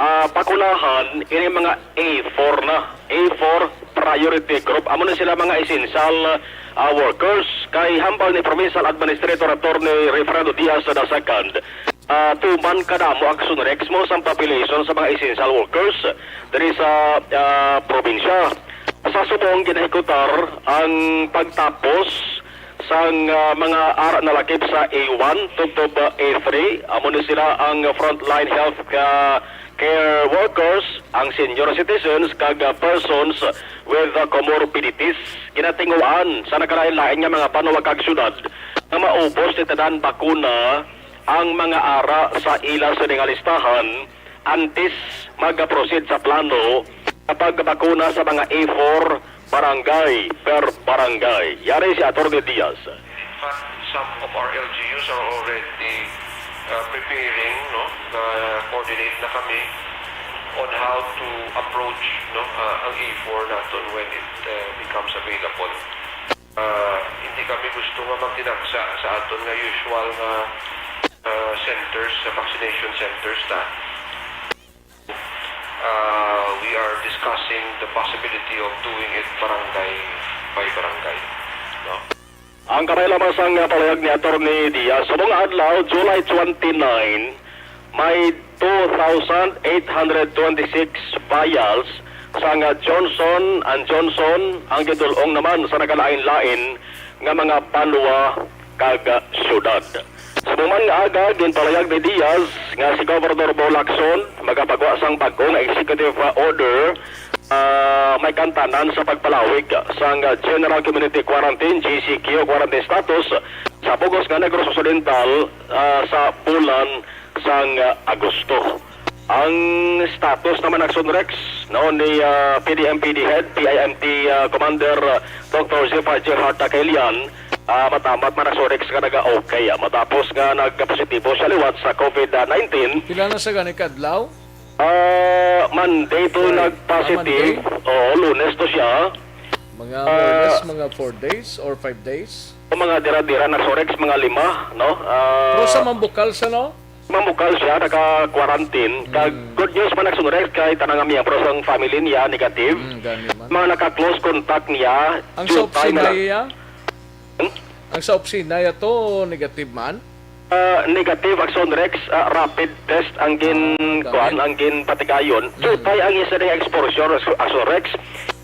ah, bakunahan ini mga A four na, A four priority group. Amo na sila mga essential, ah, workers. Kay hambal ni Provincial Administrator Attorney Refrando Diaz the second, ah, tuman kadamo, Aksyon Rex, mo sang population sa mga essential workers diri sa, ah, probinsya. Sa subong, ginahikutar ang pagtapos sang, ah, mga ara nalakip sa A one tubtob, ah, A three. Amo ni sila ang frontline health, ah, care workers, ang senior citizens, kag, ah, persons with, ah, comorbidities. Ginatinguhaan sa nagkalain-lain nga mga banwa kag syudad nga maubos ni tanan bakuna ang mga ara sa ila sini nga listahan antes mag-proceed sa plano sa pagbakuna sa mga A four barangay per barangay. Yari si Attorney Diaz. In fact, some of our L G Us are already, uh, preparing, no? Uh, coordinate na kami on how to approach, no, uh, ang A four naton when it, uh, becomes available. Ah, hindi kami gusto nga magdinagsa sa aton nga usual nga, ah, centers, sa vaccination centers ta. Ah, we are discussing the possibility of doing it barangay by barangay, no? Ang kamay lamang sang palayag ni Attorney Diaz, subong nga adlaw, July twenty-nine, may two thousand eight hundred twenty-six vials sang Johnson and Johnson ang gidul-ong naman sa nagalain-lain nga mga banwa kag syudad. Subong man nga aga, ginpalayag ni Diaz nga si Governor Bong Lacson magapagwa sang bag-o nga executive order, ah, may kantanan sa pagpalawig sang General Community Quarantine, G C Q, quarantine status sa bug-os nga Negros Occidental, ah, sa bulan sang, ah, Agosto. Ang status naman, Aksyon Rex, no, ni, ah, P D M P D Head, P I M T, ah, Commander, ah, Doctor Zephyr Gerhard Takelian, ah, matamat man, Aksyon Rex, nga naga-okay, ah, matapos nga nagpositibo siya liwat sa COVID nineteen. Pila na sa gani kadlaw? Ah, Monday to Sorry. Nag-positive. Ah, Monday? Oo, Lunes to siya. Mga Ah, more or less, mga four days or five days? O mga dira-dira, Aksyon Rex, mga lima, no? Ah, Pero sa Mambukal sa, no? Mamukal siya, naka-quarantine. Kag Mm. good news man, Action Rex, kay tanang nga miyembro sang family niya, negative. Mm, gani man. Mga naka-close contact niya, Ang sa jutay na opisina lang. iya? Hmm? Ang sa opisina iya to, negative man? Ah, negative, Action Rex, ah, rapid test ang gin-, Ah, kuan, dami. ang ginpatigayon. Mm. Jutay ang isa nga exposure, Action Rex.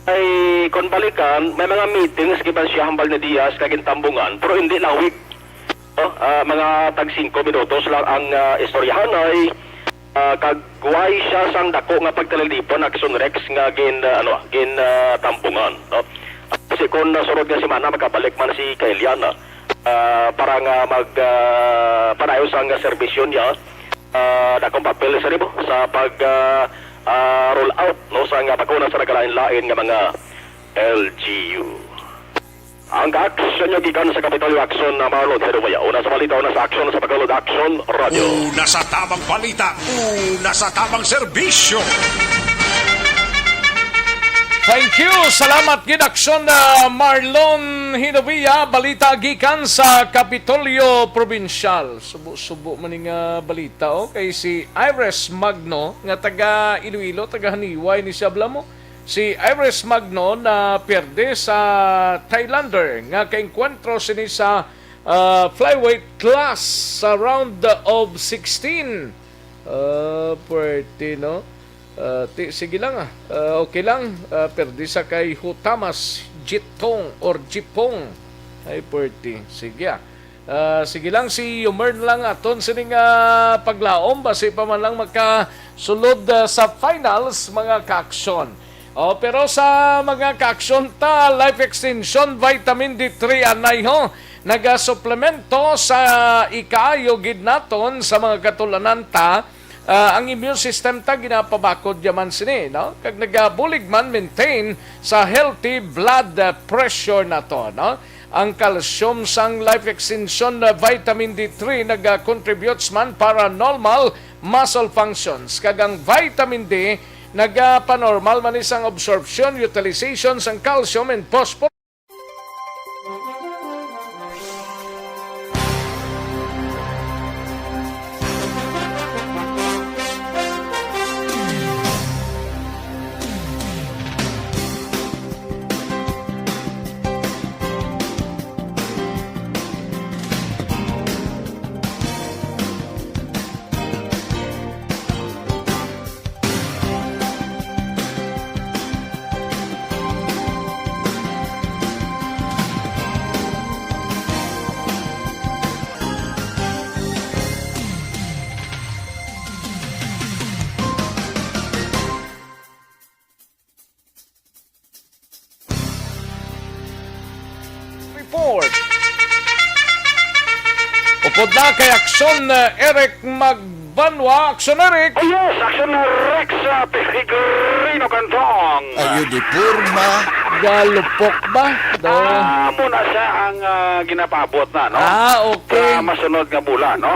Ay, kung balikan, may mga meetings giban siya hambal ni Diaz kag gintambungan, pero hindi lawig. No? Ah, mga tag singko minutos lang ang, ah, istoryahanay, ah, kag way siya sang dako nga pagtalilipon, Action Rex, nga gin, ah, ano, gin, ah, tambungan, no? Ah, si kon nasunod nga semana makabalik man si Kailiana, ah, para nga mag, ah, padayon sang serbisyo niya, ah, dakong papel sa nimo sa pag, ah, ah, roll out, no, sa nga bakuna sa nagalain-lain nga mga L G U. Ang aksyon nyo gikan sa Kapitolyo Action na Marlon Herumaya. Una sa balita, una sa aksyon sa Bacolod Action Radio. Una sa tamang balita, una sa tamang serbisyo. Thank you. Salamat gid, Aksyon, ah, Marlon Hinovia. Balita gikan sa Kapitolyo Probinsyal. Subo-subo man ning, ah, balita, oh. Kay si Iris Magno, nga taga Iloilo, taga Haniway ni siya, bala mo. Si Iris Magno na pierde sa Thailander nga kaengkwentro sini sa, ah, flyweight class sa round of sixteen. Ah, pwerte, no? Ah, ti-, sige lang, ah. Ah, okay lang. Ah, pierde sa kay Hutamas Jitong or Jipong. Ay, pwerte. Sige, ah. Ah, sige lang, si Yomern lang aton sining, ah, paglaom, basi pa man lang makasulod, ah, sa finals, mga kaaksyon. Oh, pero sa mga kaaksyon ta, Life Extension Vitamin D three anay ho, nagasuplemento sa ikaayo gid naton sa mga katul-anan ta, ah, ang immune system ta ginapabakod yaman sini, no? Kag nagabulig man maintain sa healthy blood, ah, pressure nato, no? Ang calcium sang Life Extension, ah, Vitamin D three naga-contributes man para normal muscle functions, kag ang vitamin D nagapanormal man ni sang absorption, utilization sang calcium and phosphorus. Report. Upod na kay Aksyon, uh, Eric Magbanwa. Aksyon, Eric. Oh, yes, Aksyon, Rex, uh, Peregrino Cantong. Ayo di porma. Galupok ba? Do. Ah, muna siya ang, ah, ginapaabot na, no? Ah, okay. Sa masunod nga bulan, no?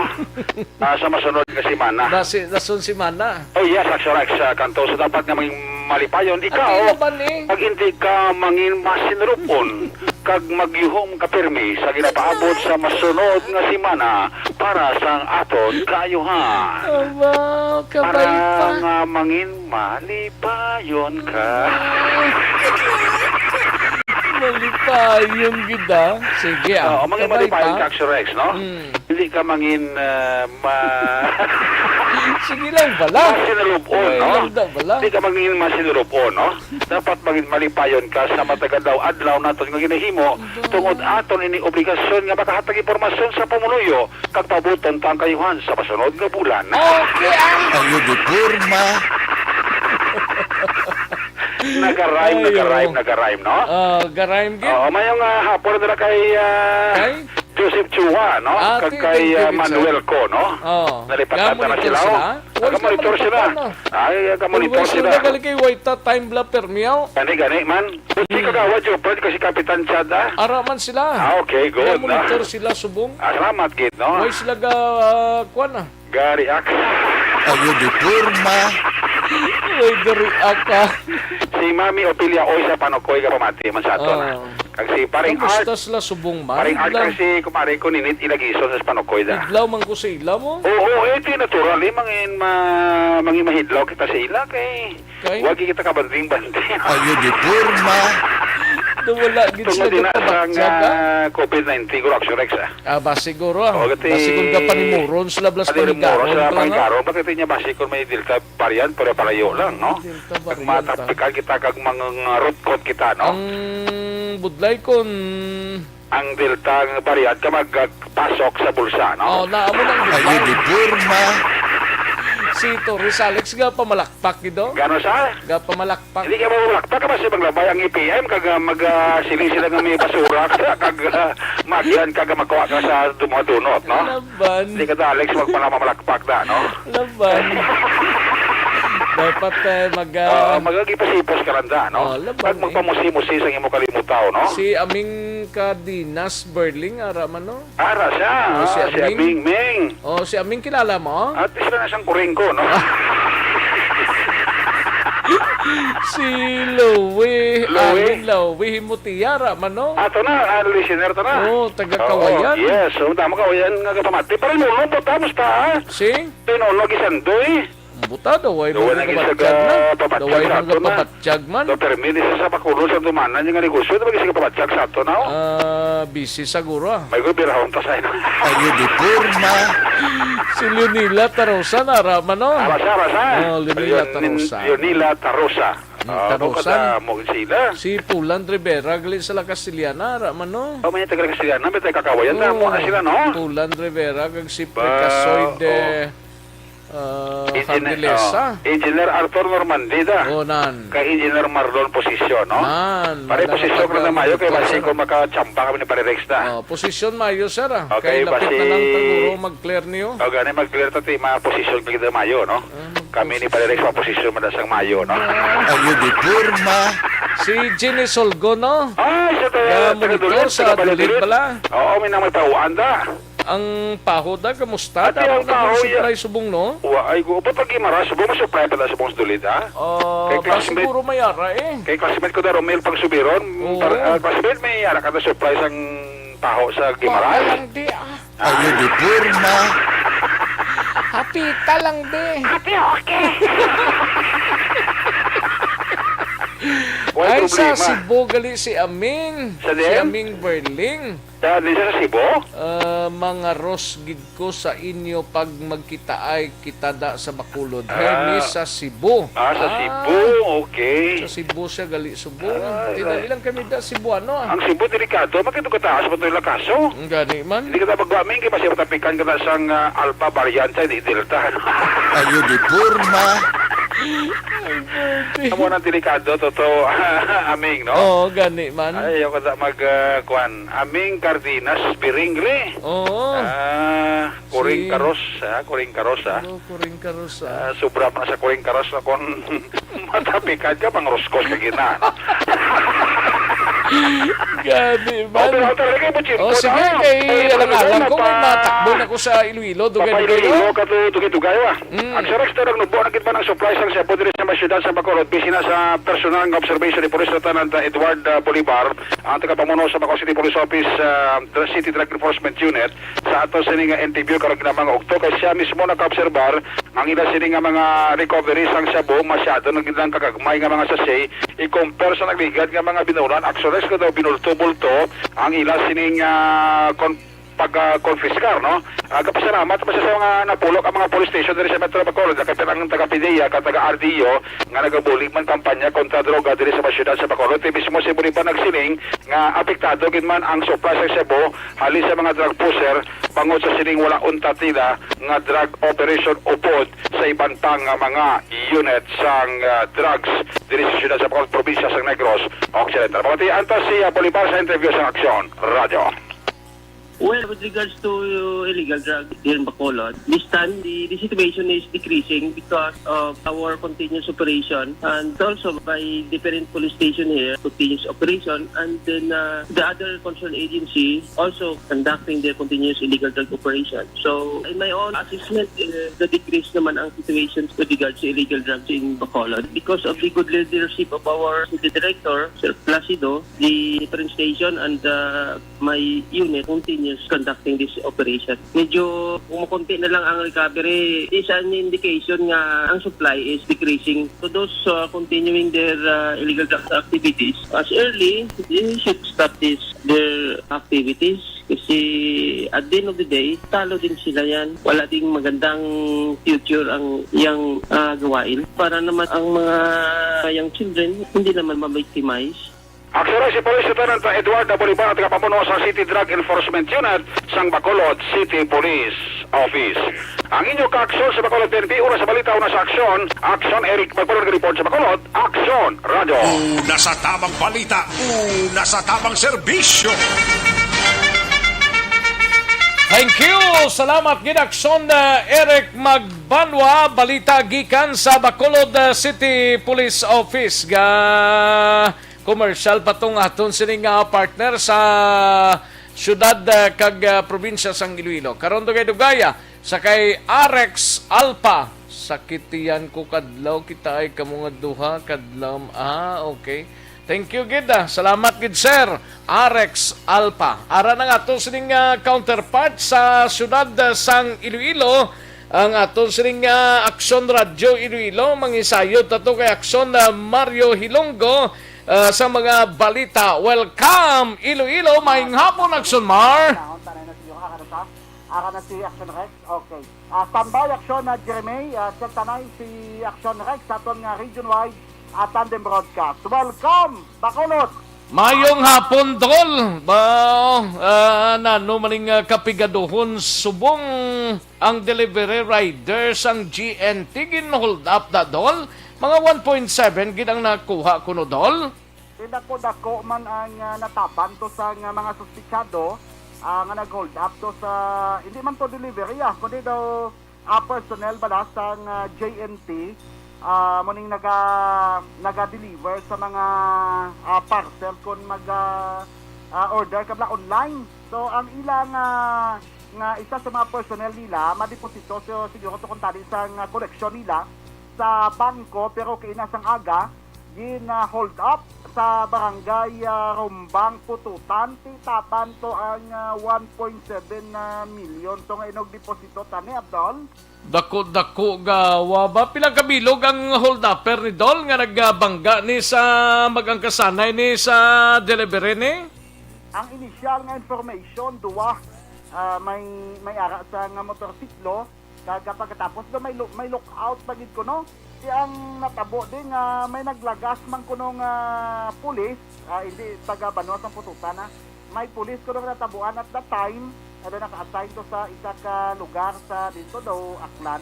Ah, sa masunod nga semana. Nasi-, nasun semana. Oh, yes, Aksyon Rex, ah, Kanto. So, dapat nga maging malipayon. Ikaw, ano ba ni? Pag hindi ka mangin masinrupon, kag magyuhom ka pirmi sa ginapaabot sa masunod nga semana para sa aton kaayuhan. Aba, kabay pa. Para nga mangin malipayon ka. Malipayon gid, ah. Sige, ah. Oo, mangin malipayon ka, Aksyon Rex, no? Mm. Hindi ka mangin, ah, ma-, sige lang bala. Masinulupon, no? Lang da bala. Hindi ka mangin masinulupon, no? Dapat mangin malipayon ka sa matag adlaw-adlaw naton nga ginahimo, tungod aton ini obligasyon nga makahatag impormasyon sa pumunuyo kag pabuton ta ang kayuhan sa masunod nga bulan. Okay, ah. Ang uniporma. Nag-rhyme, nag-rhyme, nag-rhyme, no? Oh, ga-rhyme gid. Oo, mayong, ah, hapon dira kay, ah, kay Joseph Chua, no? Ah, kag kay, ah, Manuel Co, no? Oh. Nalipatan na sila, oh. Ga-monitor sila? Ga-monitor sila. Ay, ga-monitor sila. Always sila gali kay Waita Time Bla Permiao. Gani, gani man. Kung si Kagawad Jopard, kay si Kapitan Chad, ah. Ara man sila. Ah, okay, good, ah. Ga-monitor sila subong. Ah, salamat gid, no? Way sila ga, ah, kuwan, ah. Ga-react. Ayo di porma. Way ga-react, ah. Si Mami Opilia, oy, sa Panukoy, gapamati man sa aton, ah. Oh. Kag si Paring Art, Kamusta sila subong man? Paring Art, Idlaw, kag si Kumare ko ninit ila gison sa Panukoy da. Idlaw man ko sa ila mo. Oo, eh, di natural, eh, mangin ma-, mangin mahidlaw kita sa ila kay Kay? Wagi kita kabanding-banding. Ayo di porma. Nawala gid Tungod sila din na sa nga, ah, COVID nineteen, guro, Action Rex, ah. Ah, ba siguro, ah. Oo, kati, Ba siguro ka panimuron sila, blas panimuron panigaron sila pa lang, ah. Panigaron, bakit niya ba siguro may Delta variant, pero palayo lang, no? Delta variant, ah. Kag matapikan kita, kag mga, nga root coat kita, no? Ang budlay kon Ang Delta variant ka magpasok sa bulsa, no? Oh, naa mo nang Ayo di porma. Si Torres Alex nga pamalakpak, gido? Gano sa? Nga pamalakpak. Hindi ka mamalakpak ka, basi maglabay ang A P M, kag, ah, mag, ah, siling sila nga may basura ka, kag, ah, magyan ka, kag makuha ka sa dum-, dunot, no? Laban. Hindi ka da, Alex, magpalamamalakpak da, no? Laban. Dapat, eh, mag, ah, Oo, magagipos-ipos ka lang da, no? Oh, laban, Pag eh. Magpamusi-musi sa imo kalimutaw, no? Si Aming Cardenas Berling, ara man, no? Ara siya, Oh, si ah, si Aming. Aming Ming. Oh, si Aming kilala mo? At sila na siyang kuring ko, no? Si Louie, Louie? Alin Louie, Himutiara man, no? Ato na, ah, listener to na. Oh, taga Oo, Kawayan. Yes, so, damo Kawayan nga kapamati. Pero Nono, buta, musta, ah? Si? Si Nono Gisandoy. Buta, daway Dawa man lagi sa nagabatyag na. Gapabatyag Daway sa man ato na. Gapabatyag man. Daw permi ni sa Bacolod sa dumanan niya nga negosyo, daw lagi sa gapabatyag sa ato na, oh. Ah, busy siguro, ah. May gubirahon ta sa ina. Ayo di porma. Si Leonila Tarosa, nara man, no? Arasa, arasa. Oh, Leonila Leon-, Tarosa. Leonila Tarosa. Hmm, Ah, Tarosa. Kada mo sila. Si Pulan Rivera, gali sa La Castellana, ara man, no? Oh, may taga Castellana, may taga Kawayan, Oh, mo na sila, no? Pulan Rivera, kag si Ba-, Precasoide, oh. Ah, Engineer, Hardilesa. Oh, Engineer Arthur Normandida. Oh, nan. Kay Engineer Marlon Posisyon, no? Nan, Pare, wala Posisyon ka na taga mayo kay Miguel, basi sir. Ko makachamba kami ni Pare Rex na. Oh, Posisyon mayo, sir, ah. Okay, kay lapit basi na lang siguro mag-clear niyo. O, gani mag-clear ta, ti, ma-posisyon ka kita mayo, no? Ah, mag-posisyon. Kami ni Pare Rex, ma-posisyon man na sang mayo, no? Ah. Ayo di porma. Si Jenny Solgo, no? Ah, siya tayo, Nga taga monitor Dulot, sa taga Dulot Valladolid. Pala. Oo, may nang may pauan da. Ang paho da, kamusta? Ate, da ang mo na paho, kung ya- supply subong, no? Wa, ay, go. Ba't pag Guimaras, subong, may supply pa da subong sa Dulid, ha? Ah, Kay ba classmate, siguro may ara, eh. Kay classmate ko da, Romel Pagsubiron. Oo. Tar-, ah, classmate, may ara ka na supply sang paho sa Guimaras? Wala lang di, ah. Ayo di porma. Hapita lang di. Happy, okay. Walang Ay, sa problema. Cebu, gali si Aming. Sa Si din? Aming Berling. Sa, di sa Cebu? Ah, mga Ros gid ko sa inyo pag magkitaay kita da sa Bacolod. Ah. Hermes sa Cebu. Ah, sa Ah, Cebu. Okay. Sa Cebu siya gali Cebu. Ah, Tinali right. lang kami da Cebuano, ah. Ang Cebu, delikado. Makita ka taas mo ito yung lakaso. Ang gani man. Hindi ka na magwaming, kaya mas matapikan ka na sang, ah, Alpha variant sa di Delta. Ayo di porma. Ay, grabe. Amo nang delikado, totoo. Aming, no? Oo, gani man. Ay, ayaw ka na mag, ah, kuwan. Aming Cardenas Biringre. Oo. Ah, Kuring Si Karos, ah, Kuring Karos, ah. Oo, Kuring Karos, ah. Ah, sobra pa sa Kuring Karos na kung matapikan ka, pangruskos ka gina, no? Gani Oh, man. Pero talaga, ibo chimpo Oh, sige, na. Kay Ay, alang-alang ano, ko, may pa-, matakbo na ko sa Iloilo, dugay-dugay, Iloilo, oh. Kato, dugay-dugay, ah. Mm. Ang Xerox, tarang nubo, nakit ba ng supply sang shabu diri sa mga syudad sa Bacolod? Base na sa personal nga observation ni Police Lieutenant Edward, ah, Bolivar, ang tagapamuno sa Bacolod City Police Office, ah, Dra-, City Drug Enforcement Unit, sa ato sini nga interview karong ginamang ugto, kay siya mismo nakaobserbar nga ang ila sini nga mga recovery sang shabu masyado na gid lang kagagmay nga mga sachet i-compare sa nagligad nga mga binulan. Actually, sa daw binulto-bulto ang ila sini nga kon-, pag, ah, konfiskar, no? Ah, gapasalamat pa siya sa mga napulok ang mga police station diri sa Metro Bacolod, kay ang taga P D E A, kag taga R D O, nga nagabulig man kampanya kontra droga diri sa mga syudad sa Bacolod. Kay mismo si Bolivar nagsiling nga apektado gid man ang supply sa shabu halin sa mga drug pusher bangod sa sining wala untat nila nga drug operation upod sa iban pa nga mga unit sang, ah, drugs diri sa siyudad sa Bacolod, probinsya sang Negros Occidental. Pamatian ta si, ah, Bolivar sa interview sa Aksyon Radyo. Well, with regards to illegal drugs here in Bacolod, this time the, the situation is decreasing because of our continuous operation and also by different police station here, continuous operation, and then uh, the other concerned agency also conducting their continuous illegal drug operation. So, in my own assessment, uh, the decrease naman ang situation with regards to illegal drugs in Bacolod because of the good leadership of our city director, Sir Placido, the different station and uh, my unit continues conducting this operation. Medyo kumukunti na lang ang recovery. Is an indication nga ang supply is decreasing. To those uh, continuing their uh, illegal drugs activities, as early, they should stop this their activities. Kasi at the end of the day, talo din sila yan. Wala ding magandang future ang yang uh, gawain. Para naman ang mga young children, hindi naman ma-victimize. Aksyon si Police Lieutenant Edward Bolivar, tagapamuno sa City Drug Enforcement Unit sang Bacolod City Police Office. Ang inyo kaaksyon sa Bacolod P N P, una sa balita, una sa aksyon. Aksyon, Eric Magbalon, report sa Bacolod. Aksyon, Radyo. Una sa tamang balita, una sa tamang serbisyo. Thank you. Salamat gid, aksyon, uh, Eric Magbanwa. Balita gikan sa Bacolod uh, City Police Office. Ga commercial pa tong aton sining uh, partner sa syudad uh, kag uh, probinsya sang Iloilo. Karon dugay-dugaya sa kay Arex Alpa. Sakit tiyan ko kadlaw, kita ay kamo nga duha kadlaw. Ah, okay. Thank you gid. Ah. Salamat gid, sir. Arex Alpa. Ara na nga ato sining uh, counterpart sa syudad uh, sang Iloilo. Ang aton sining uh, Aksyon Radyo Iloilo, mangisayod ta to kay Aksyon uh, Mario Hilonggo uh, sa mga balita. Welcome, Iloilo. Maayong hapon, Aksyon Mar. Ara na si Action Rex. Okay. Uh, standby, Action uh, Jeremy. Uh, check tanay si Action Rex sa aton nga region-wide uh, tandem broadcast. Welcome, Bacolod! Mayong hapon, Dol. Ba, uh, nano maning uh, kapigaduhon subong ang delivery rider sang G N T gin-hold up na, Dol? Mga one point seven gid ang nakuha kuno, Dol? Dako-dako man ang uh, nataban to sa nga mga suspitsado uh, nga nag-hold up to sa, hindi man to delivery ah, kundi daw uh, personnel bala sang uh, J N T uh, mo ning naga naga-deliver sa mga uh, parcel kon mag uh, uh, order ka bala online. So ang ilang uh, nga isa sa mga personnel nila madeposito so, siguro to kuntani sang uh, koleksyon nila sa bangko, pero kaina sang aga gina-hold up sa barangay uh, Rumbang, Pututan. Titapan to ang uh, one point seven uh, million to nga inogdeposito tani, Abdol. Dako-dako gawa ba? Pila ka bilog ang hold-upper ni Dol nga nagbangga ni sa mag-angkasanay ni sa delivery ni? Ang initial nga information, duwa, ah, may may ara sa nga motorsiklo, kag pagkatapos do may lo-, may lookout pa gid kuno. Di ang natabo di nga may naglagas man kuno nga pulis, ah, hindi taga banwa sang Pututan, ah. May pulis kuno nga natabuan at that time, nga daw naka-assign to sa isa ka lugar sa dito daw, Aklan.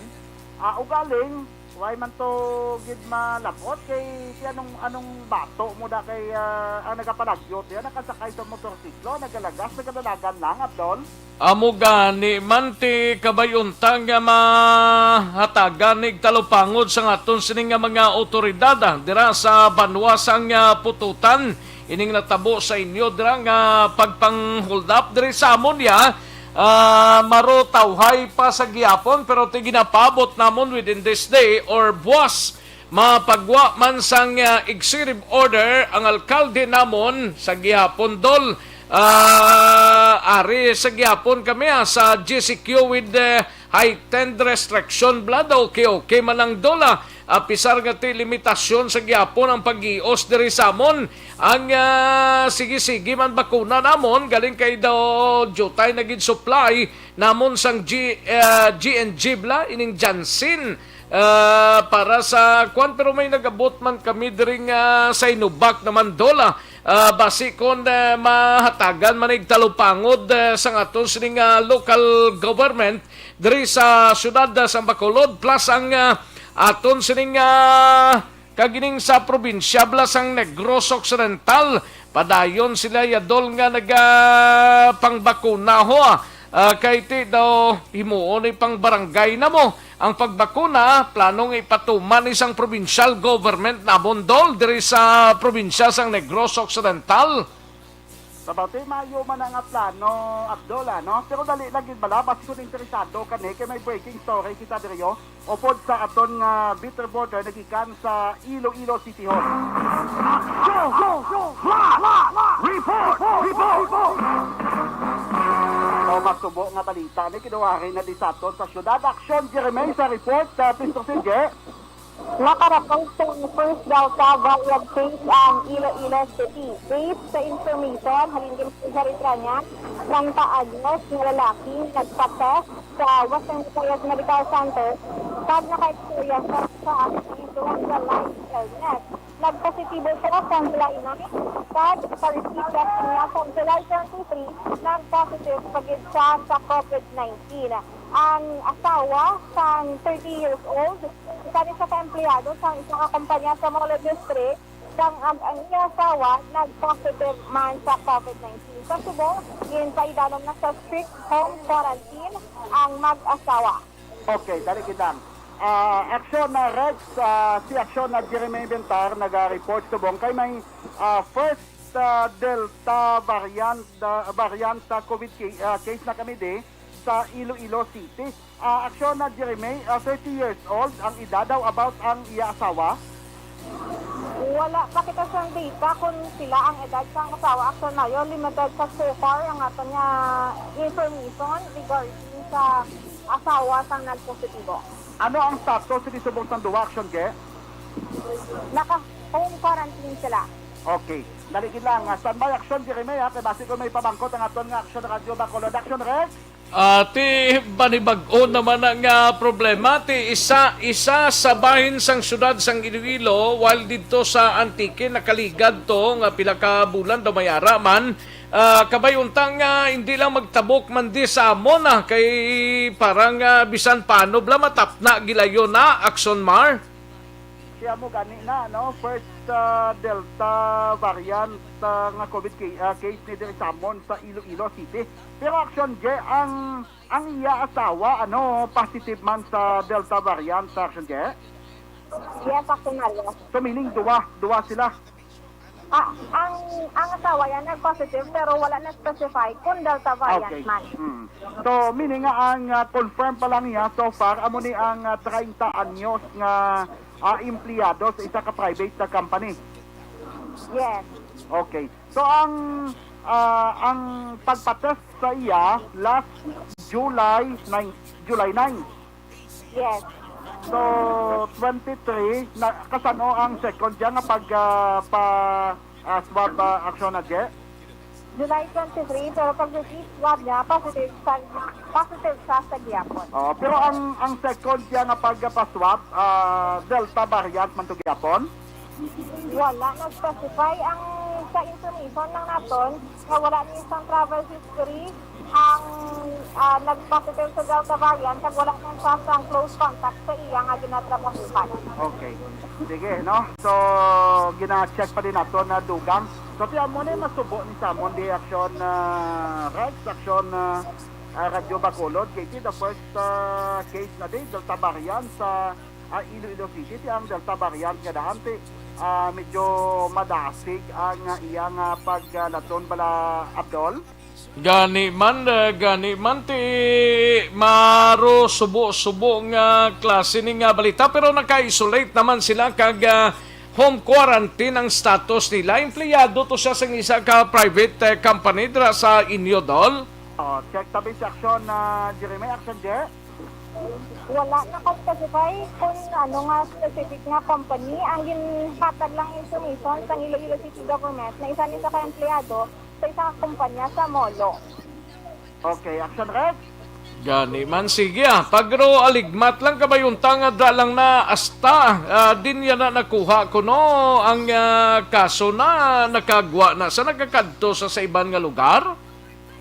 Ah, ugaling, why man to gid malabot kay si anong, anong bato mo da kay, ah, ang nagapalagyo, di ang nakasakay sa motorsiklo, nagalagas, nagadalagan lang, Abdol? Amo gani man ti kabay-on ta nga mahatagan nig talupangod sang aton sini nga mga awtoridad, ah, dira sa banwa sang, ah, Pututan. Ining natabo sa inyo dira nga pagpang-hold up diri sa amon ya, ah, marutawhay pa sa gihapon, pero ti ginapaabot namon within this day or buwas. Mapagwa man sang, ah, executive order ang alkalde namon sa gihapon, Dol. Ah, ari sa gihapon kami, ah, sa G C Q with, eh, heightened restriction, blood. Okay, okay man lang, Dol, ah. Apisar nga ti limitasyon sa gihapon ang pag-ios diri sa amon. Ang, ah, sige-sige man bakuna namon, galing kay daw diutay na gid supply namon sang G-, ah, G N G bala, ining Janssen. Ah, para sa kwan, pero may nagabot man kami diri nga sa Inubak naman, Dol, ah. Ah, basi kon, eh, mahatagan man ig talupangod, eh, sang aton sining, ah, local government diri sa siyudad, ah, sa Bacolod, plus ang, ah, aton sining, ah, kag ining sa probinsya bala sang Negros Occidental, Padayon sila, Idol, nga nagapangbakuna, ho, ah. Ah, kay ti daw himuon ni pang barangay na mo ang pagbakuna, planong ipatuman ni sang provincial government namon, Dol, diri sa probinsya sang Negros Occidental. Sabati, maayo man na nga plano, Abdul, ah, no? Pero dali lang gid bala, basi kung interesado ka ni, kay may breaking story kita diri, oh. Upod sa aton nga beat reporter nagikan sa Iloilo City Hall. Go, go, go! Fly, fly, fly! Report, report, report! O, masubo nga balita ni kinuwari na di sa aton sa syudad. Aksyon, Jeremy, sa report, uh, Mister C J. Nakarapos sa first Delta variant case ang Iloilo City. Based sa information, halin din sa Eritrea, treinta anyos nga lalaki nagpa-test sa Western Visayas Medical Center, kag nakaistorya sa, sa influenza-like illness. Nagpositibo siya sa July nine, kag sa receipt test niya sa July twenty-three, nagpositive pa gid siya sa covid nineteen. Ang asawa sang thirty years old, isa ni siya ka empleyado sang isa ka kompanya sa Molo District, sang ang, ang iya asawa nagpositive man sa covid nineteen. Sa subong, ginpaidanom na sa strict home quarantine ang mag-asawa. Okay, dali gid lang. Ah, aksyon na Rex, ah, si aksyon na Jeremy Inventar naga-report subong kay may, ah, first, ah, Delta variant, ah, variant sa covid ca-, ah, case na kami di sa Iloilo City. Ah, aksyon na Jeremy, ah, thirty years old ang edad. How about ang iya asawa? Wala pa kita sang data kung sila ang edad sang asawa. Aksyon na yun, limited sa so far ang aton nga information regarding sa asawa sang nagpositibo. Ano ang status sa subong sang duha, aksyon, Ge? Naka-home quarantine sila. Okay. Dali gid lang. Ah, standby, aksyon, Jeremy, ha? Kay basi kung may pamangkot ang aton nga aksyon, Radyo Bacolod. Aksyon, Rex? Ah, ti, panibag-o naman na nga problema. Ti, isa, isa sa bahin sang syudad sang Iloilo, while didto sa Antique, nakaligad to nga pila ka bulan daw may ara man. Ah, kabay unta nga hindi lang magtabok man di sa amon, ah, kay parang, ah, bisan paano bala matapna gilayon na, Aksyon Mar. Siya mo gani na, no? First, ah, Delta variant, ah, nga covid ca-, ah, case ni diri sa amon sa Iloilo City. Pero aksyon, Ge, ang, ang iya asawa, ano, positive man sa Delta variant, aksyon, Ge? Yes, Aksyon Mario. So, meaning, duwa, duwa sila. Ah, ang, ang asawa yan nag-positive pero wala na specify kung Delta variant Okay. man. Mm. So, meaning nga ang, ah, confirm pa lang niya so far, amo ni ang, ah, treinta anyos nga, ah, empleyado sa isa ka private na company. Yes. Okay. So, ang, ah, ang pagpatest sa iya last July nine, July nine. Yes. So, twenty-three, na, kasano ang second niya nga pag, ah, pa, ah, swab, ah, aksyon na, Ge? July twenty-three, pero pag repeat swab niya, positive sa, positive siya sa gihapon. Oh, pero ang, ang second niya nga pag, ah, pa-swab, ah, Delta variant man to gihapon? Wala nag-specify ang sa information lang naton nga wala niya sang travel history ang, ah, nag-positive sa Delta variant kag wala man siya sang close contact sa iya nga ginatrabahuhan. Okay. Sige, no? So, gina-check pa din nato na dugang. So, ti amo ni masubo ni samon di aksyon, ah, Rex, aksyon, ah, ah, Radyo Bacolod. Kay ti the first, ah, case na di Delta variant sa, ah, Iloilo City. Ti ang Delta variant nga daan ti, ah, medyo madasig ang, ah, iya nga paglaton bala, Abdol. Gani man, eh, gani man ti maro subo-subo nga klase ni nga balita, pero naka-isolate naman sila kag, ah, home quarantine ang status nila. Empleyado to siya sang isa ka private, eh, company dira sa inyo, Dol? Oh, check tabi sa aksyon na Jeremy, aksyon, Je. Wala naka-specify kung ano nga specific nga company. Ang ginhatag lang information sa Iloilo City Government na isa ni sa ka empleyado sa isa ka kumpanya sa Molo. Okay, action, Rex. Gani man, sige, ah. Pagro aligmat lang kabay unta nga da lang na asta, ah, din yan na nakuha kuno ang, ah, kaso na nakagwa na sa nagakadto sa, sa iban nga lugar.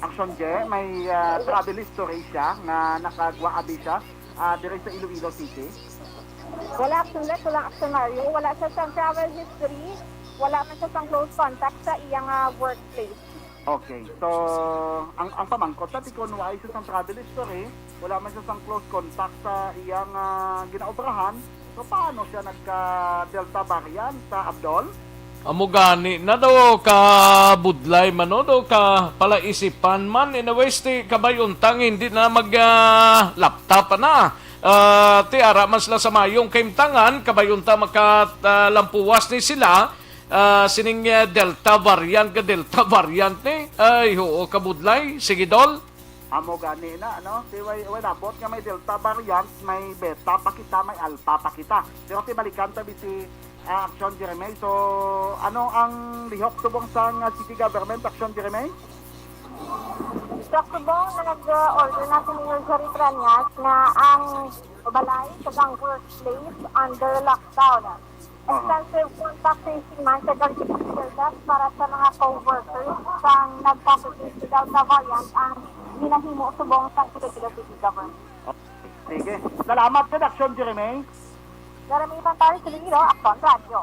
Action, Je, may, ah, travel history siya nga nakagwa abi siya, ah, diri sa Iloilo City. Wala, actually, wala, Action Mario. Wala siya sa travel history. Wala man siya sang close contact sa iya nga workplace. Okay. So, ang ang pamangkot ta, ti kun wala siya sang travel history, wala man siya sang close contact sa iyang ah, ginaobrahan, so paano siya nagka Delta variant sa Abdol? Amo gani na daw ka budlay man, no, daw ka palaisipan man. Anyways, ti kabay unta nga hindi na mag ah, laptop na. Ah, ti ara man sila sa mayong kaimtangan, kabay unta makalampuwas ni sila ah, sining ah, Delta variant ka Delta variant ni. Ay, oo, kabudlay. Sige, Dol. Amo gani na, no? Ti way, way nabot nga may Delta variant, may Beta pa kita, may Alpha pa kita. Pero ti balikan ta bi si ah, Action Jeremy. So, ano ang lihok subong sang ah, city government, Action Jeremy? Sa Cubao, nag-order na si Mayor Jerry Treñas na ang balay sa ang workplace under lockdown. Extensive contact tracing man sa Cavite City Health Desk para sa mga co-workers sang nagpositive sa Delta variant ang ginahimo subong sa Iloilo City Government. Sige. Salamat gid, Action Jeremy. Jeremy Fontanes, Iloilo, Action Radio.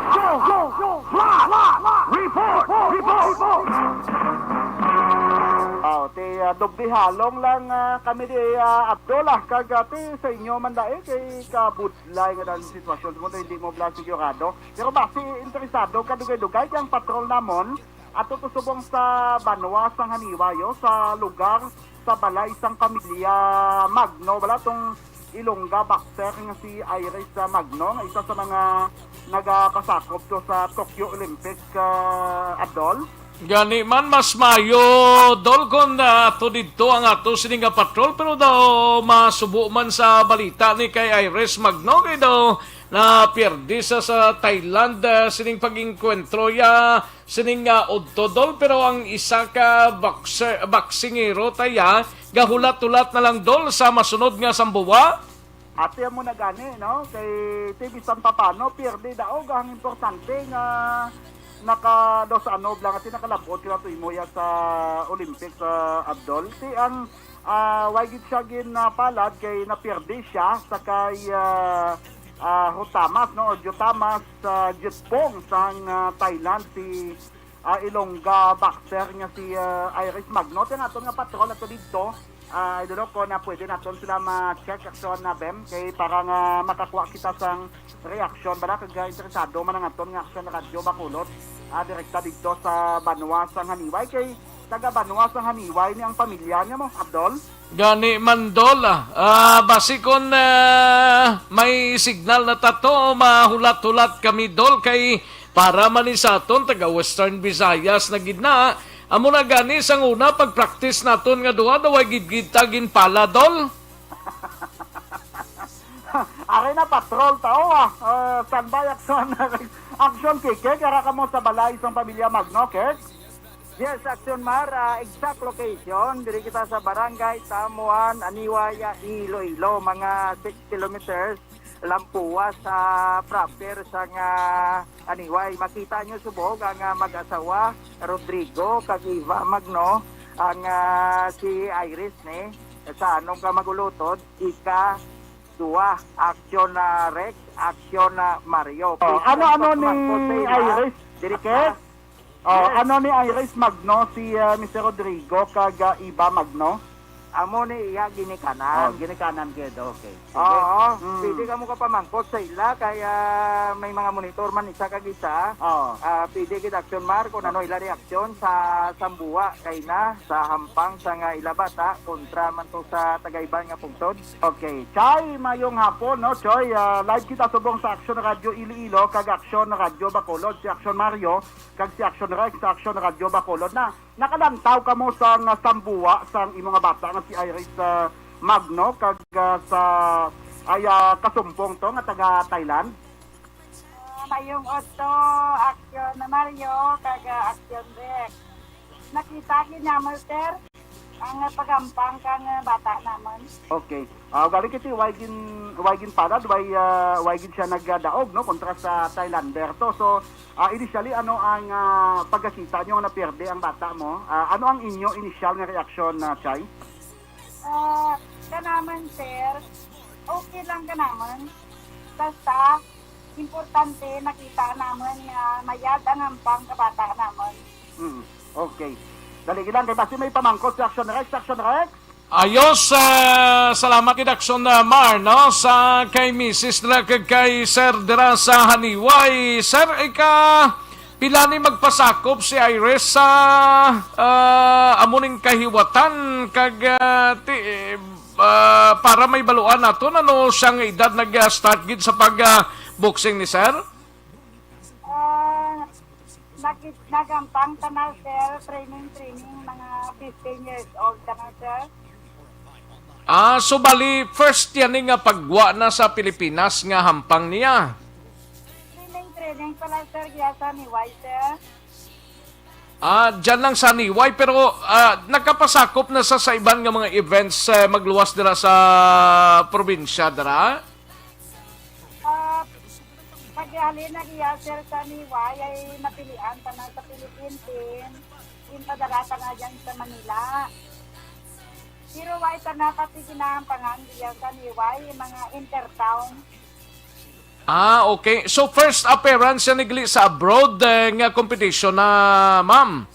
Go, go, go, fly, fly, fly. Report, report, report. Oh, ti ah, doble halong lang ah, kami di ah, Abdol ah, kag ah, ti sa inyo man dai kay kabudlay nga dang sitwasyon kung hindi mo bla sigurado. Pero basi interesado ka dugay-dugay kay ang patrol namon ato to subong sa banwa sang Haniway, oh, sa lugar sa balay sang pamilya Magno, wala tong Ilongga boxer nga si Iris ah, Magno, nga isa sa mga nagapasakop to sa Tokyo Olympic, ah, Abdol. Gani man, mas mayo, Dol, kon ah, ato didto ang ato sini nga patrol, pero daw masubo man sa balita ni kay Iris Magno, kay daw na pierde sa sa Thailand ah, sining pag-engkwentro ya sining nga udto, Dol, pero ang isa ka boxer, boxingero taya gahulat-hulat na lang, Dol, sa masunod nga sambuwa. Ate mo na gani, no? Kay ti bisan papano, pierde daog ang importante nga naka dos ano lang ati nakalabot ka tuy mo ya sa Olympics sa Abdol. Ti ang ah, way gid siya ginapalad kay napierde siya sa kay ah, ah, Hotamas, no? O Jotamas sa Jutpong sang ah, Thailand si ah, Ilongga boxer nga si ah, Iris Magno. Ti ang aton nga patrol ato didto. Ah, I don't know kung na pwede naton sila ma-check, Action na Bem, kay para nga makakuha kita sang reaksyon bala kag ah, interesado man ang aton nga Action Radyo Bacolod. Ah, direkta didto sa banwa sang Haniway kay taga banwa sang Haniway ni ang pamilya niya mo, Abdol. Gani man, Dol, ah, basi kon ah, may signal na tato, mahulat-hulat kami, Dol, kay para man ni sa aton taga Western Visayas na gid na. Amo na gani sang una pag-practice naton nga duha daw ay gid kita ginpala, Dol. Ari na patrol tao ah. Uh, standby action. Action, Keke. Kara ka mo sa balay sang pamilya Magno, Kek? Yes, Action Mar, ah, exact location. Diri kita sa barangay Tamuan, Aniway, ah, Iloilo. Mga six kilometers lampuas sa proper sa nga Aniway. Makita nyo subog ang ah, mag-asawa, Rodrigo, kag Eva Magno, ang ah, si Iris ni sa anong ka magulutod, ika duwa, Action na Rex, Action na Mario. Oh, Please ano lang ano ni pagpamangkot sa ila. Iris? Diri Kek? ka. Oh, Yes. Ano ni Iris Magno si ah, Mister Rodrigo kag ah, Eva Magno? Amo ni iya Oh, ginikanan. ginikanan gid. Okay. Sige. Oo, Mm. pwede ka mo kapamangkot sa ila kaya may mga monitor man isa kag isa. Oh. Ah, pwede gid, Action Mar, kung ano ila reaksyon sa sambuwa kay na sa hampang sa nga ila bata kontra man to sa tagaiban nga pungsod. Okay. Chay, mayong hapon, no, Choy. Ah, live kita subong sa Action Radio Iloilo kag Action Radio Bacolod, si Action Mario kag si Action Rex sa Action Radio Bacolod. Na nakalantaw ka mo sa nga sambuwa sang imo nga bata nga si Iris ah, Magno kag ah, sa ay ah, kasumpong to nga taga Thailand. Ah, mayong udto, Action Mario, kag ah, Action Rex. Nakita gid naman, sir, ang ah, pagampang kang ah, bata naman. Okay. Ah, gali kiti way gin way gin palad, way ah, way gid siya nagdaog, no, kontra sa Thailander to. So, ah, initially, ano ang ah, pagkakita nyo nga napierde ang bata mo? Ah, ano ang inyo initial nga reaksyon na, Chay? Ah, kanaman, sir, okay lang kanaman. Basta, importante, nakita naman nga mayad ang hampang kabata naman. Mm. Okay. Dali lang, kay basi may pamangkot si Action Rex. Action Rex? Ayos, ah, salamat gid Action, ah, Mar, no? Sa kay Misis dira kag kay Sir dira sa Haniway. Sir, ika pila ni magpasakop si Iris sa, ah, amo ning kahiwatan kag, ah, ti, ah, para may baluan naton ano siya nga edad nag-start gid sa pag, ah, boxing ni Sir? Ah, nag naghampang ta na, sir, training, training, mga fifteen years old ta na, sir. Ah, so bali first yan nga pagwa na sa Pilipinas nga hampang niya. Training, training pala, sir, kaya sa Haniway, sir. Ah, dyan lang sa Haniway, pero, ah, nakapasakop na sa, sa iban nga mga events, eh, magluwas dira sa probinsya dira. Ah, paghalin na iya, sir, sa Haniway ay napilian pa na sa Philippine team. Ginpadara pa nga dyan sa Manila. Pero why pa na pati ginahampangan iya sa Haniway, mga intertown? Ah, okay. So first appearance siya nigli sa abroad, eh, nga competition na, ma'am.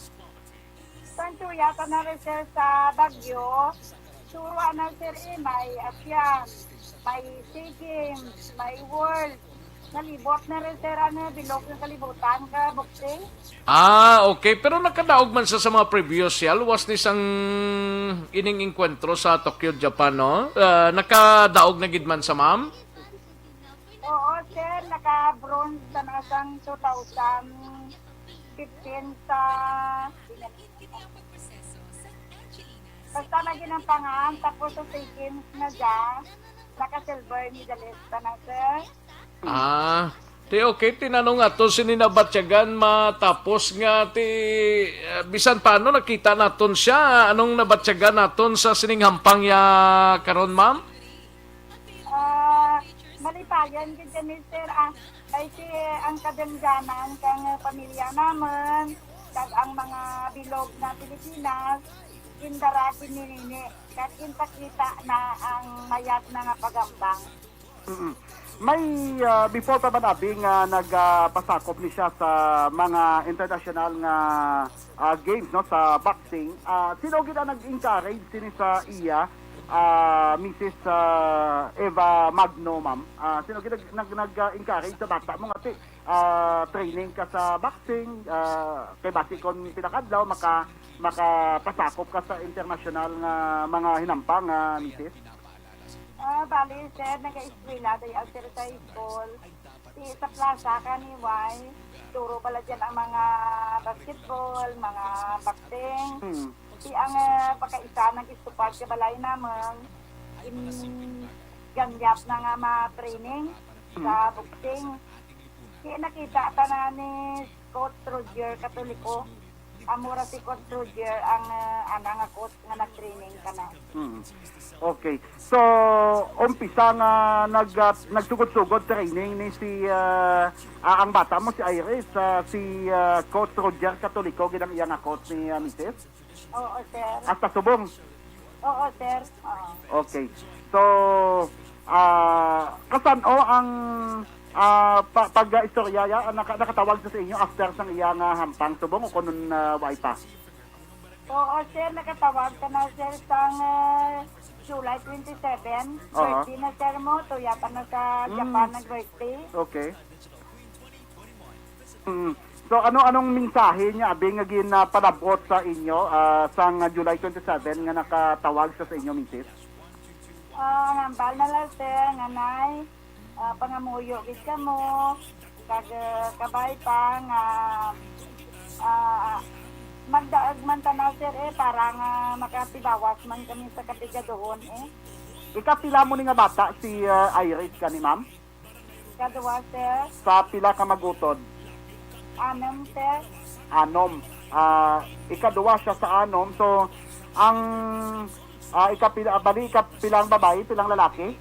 Santo yata na rin, sir, sa Baguio. Sura na, sir, eh, may Asian, may SEA Games, may World. Nalibot na rin, sir, ang bilog ng kalibutan ka boxing. Ah, okay. Pero nakadaog man sa, sa mga previous siya, luwas ni sang ining engkwentro sa Tokyo, Japan, no? Ah, nakadaog na gid man sa, ma'am? Oo, sir, naka-bronze na nga sang two thousand fifteen sa Basta na ginampangan, tapos sa SEA Games na siya, naka-silver medalist pa na, sir. Ah, ti okay, tinanong ato sini nabatyagan matapos nga ti, eh, bisan paano nakita naton siya, anong nabatyagan naton sa sining hampang ya karon, ma'am? Ah, malipayan gid kami, sir, ah, kay si ang kadamdanan kang pamilya naman, kag ang mga bilog na Pilipinas, gindara gid ni nini, kag ginpakita na ang mayat na nga pagambang. Mm. May, ah, before pa man abi nga nagpasakop ni siya sa mga international nga, ah, games, no, sa boxing, ah, sino gid ang nag-encourage sini sa iya, ah, Missus, ah, Eva Magno, ma'am? Ah, sino gid nag, nag, nag-encourage sa bata mo nga ti, ah, training ka sa boxing, ah, kay basi kon pila ka adlaw maka, makapasakop ka sa international nga mga hinampang, ah, Missus? Ah, bali, sir, nag-eskwela day ako, sir, sa school. Di sa plaza kaniway, turo bala dyan ang mga basketball, mga boxing. Hmm. Di ang, ah, pagkaisa nag-istupad sa balay naman, in ganyap na nga ma-training sa boxing. Di nakita ta na ni Coach Roger Catolico. Amo ra si Coach Roger ang, ah, ana nga coach nga nag-training kana. Hmm. Okay. So, umpisa nga nag, ah, nagsugod-sugod training ni si, ah, ah, ang bata mo si Iris, ah, si, ah, Coach Roger Catolico gid ang iya nga coach ni, ah, Misis? Oo, sir. Hasta subong. Oo, sir. Oo. Okay. So, ah, kasan-o ang, ah, pa, pag-istorya ya, naka, nakatawag sa, sa inyo after sang iya nga hampang subong o kuno, ah, way pa? Oo, sir, nakatawag ka na, sir, sang, ah, July twenty-seven. Oo. Birthday na, sir, mo. Tuyatan na sa Mm. Japan nag-birthday. Okay. Mm. So ano, anong mensahe niya abi nga ginapalab-ot sa inyo, ah, sang July twenty-seven nga nakatawag sa, sa inyo, Misis? Ah, ang hambal na lang, sir, nga nay, ah, pangamuyo gid kamo, kag, ah, kabay pa nga, ah, magdaag man ta na, sir, eh, para nga makatibawas man kami sa kapigaduhon, eh. Ikapila mo ni nga bata si, ah, Iris kani, ma'am? Kadua, sir. Sa pila ka mag-utod? Anom, sir. Anom. Ah, ikadua siya sa anom. So, ang, ah, ikapila, ah, bali, ikapila ang babayi, pilang lalaki?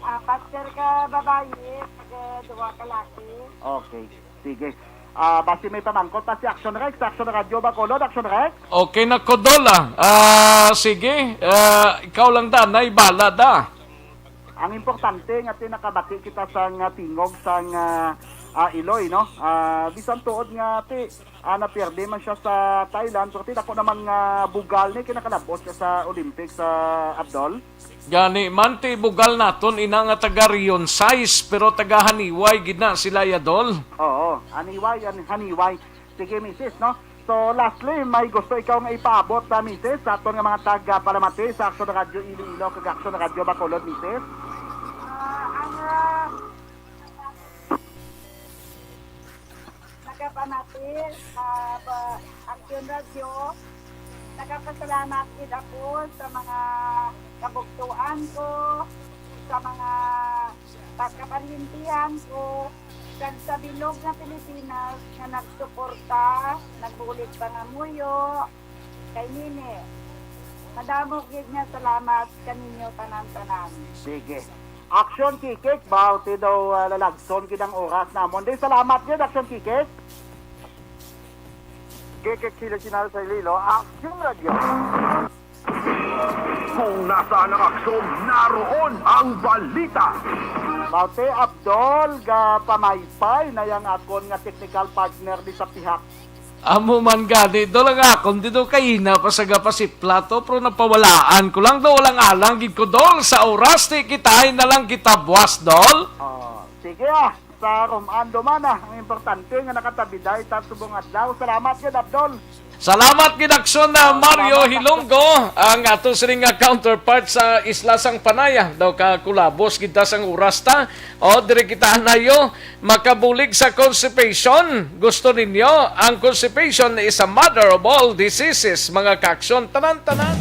Apat, sir, ka babayi, kag duwa ka laki. Okay. Sige. Ah, basi may pamangkot pa si Action Rex, Action Radio Bacolod, Action Rex. Okay na, Kodol, ah. Ah, sige. Ah, ikaw lang, da, nay, bala, da. Ang importante nga ti nakabati kita sang, ah, tingog sang, ah, ah, Iloy, no? Ah, bisan tuod nga ti, ah, napierde man siya sa Thailand, pero ti dako naman nga bugal ni kinakalabot siya sa Olympics, ah, Abdol. Gani man ti bugal naton ina nga taga Region sais, pero taga Haniway gid na sila, Idol. Oo, Haniway, Han-, Haniway. Sige, misis, no? So, lastly, may gusto ikaw nga ipaabot, ah, misis, sa aton nga mga taga-palamati sa Action Radio Iloilo kag Action Radio Bacolod, misis? Ah, ang, ah, nagapamati sa, ah, Action Radio, nagapasalamat gid ako sa mga kabugtuan ko, sa mga pagkaparyentihan ko, kag sa bilog nga Pilipinas nga nagsuporta, nagbulig pangamuyo kay Nini. Madamo gid nga salamat kaninyo tanan-tanan. Sige. Action Kikik, bawti daw, ah, lalagson gid ang oras namon. Di, salamat gid, Action Kikik. Kikik sila sinal sa Iloilo, Action Radio. Kung nasaan ang aksyon, naroon ang balita. Bawti, Abdol, ga pamaypay na yang akon nga technical partner di sa pihak. Amo man gani, Dol, ang akon di daw kaina pa sa gapasipla to, pero napawalaan ko lang, Dol, ang alang gid ko, Dol, sa oras ti kita na lang kita buwas, Dol. Oh, sige, ah. Sa Romando man, ah. Ang importante nga nakatabiday ta subong adlaw. Salamat gid, Abdol. Salamat gid, Aksyon, na Mario Hilonggo, ang ato sining nga counterpart sa Isla sang Panaya. Daw ka kulabos gid ta sang oras ta. O, diri kita nayo makabulig sa constipation. Gusto ninyo? Ang constipation is a mother of all diseases, mga kaaksyon. Tanan-tanan.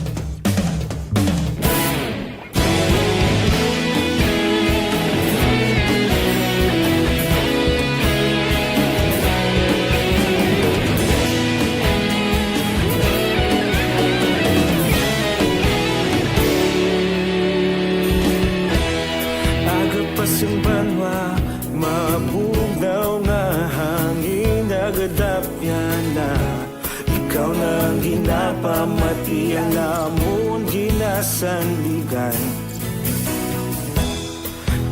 Aga pa sing banwa, mabugnaw nga hangin, nagadapyan na. Ikaw na ang ginapamati, ang amon ginasandigan.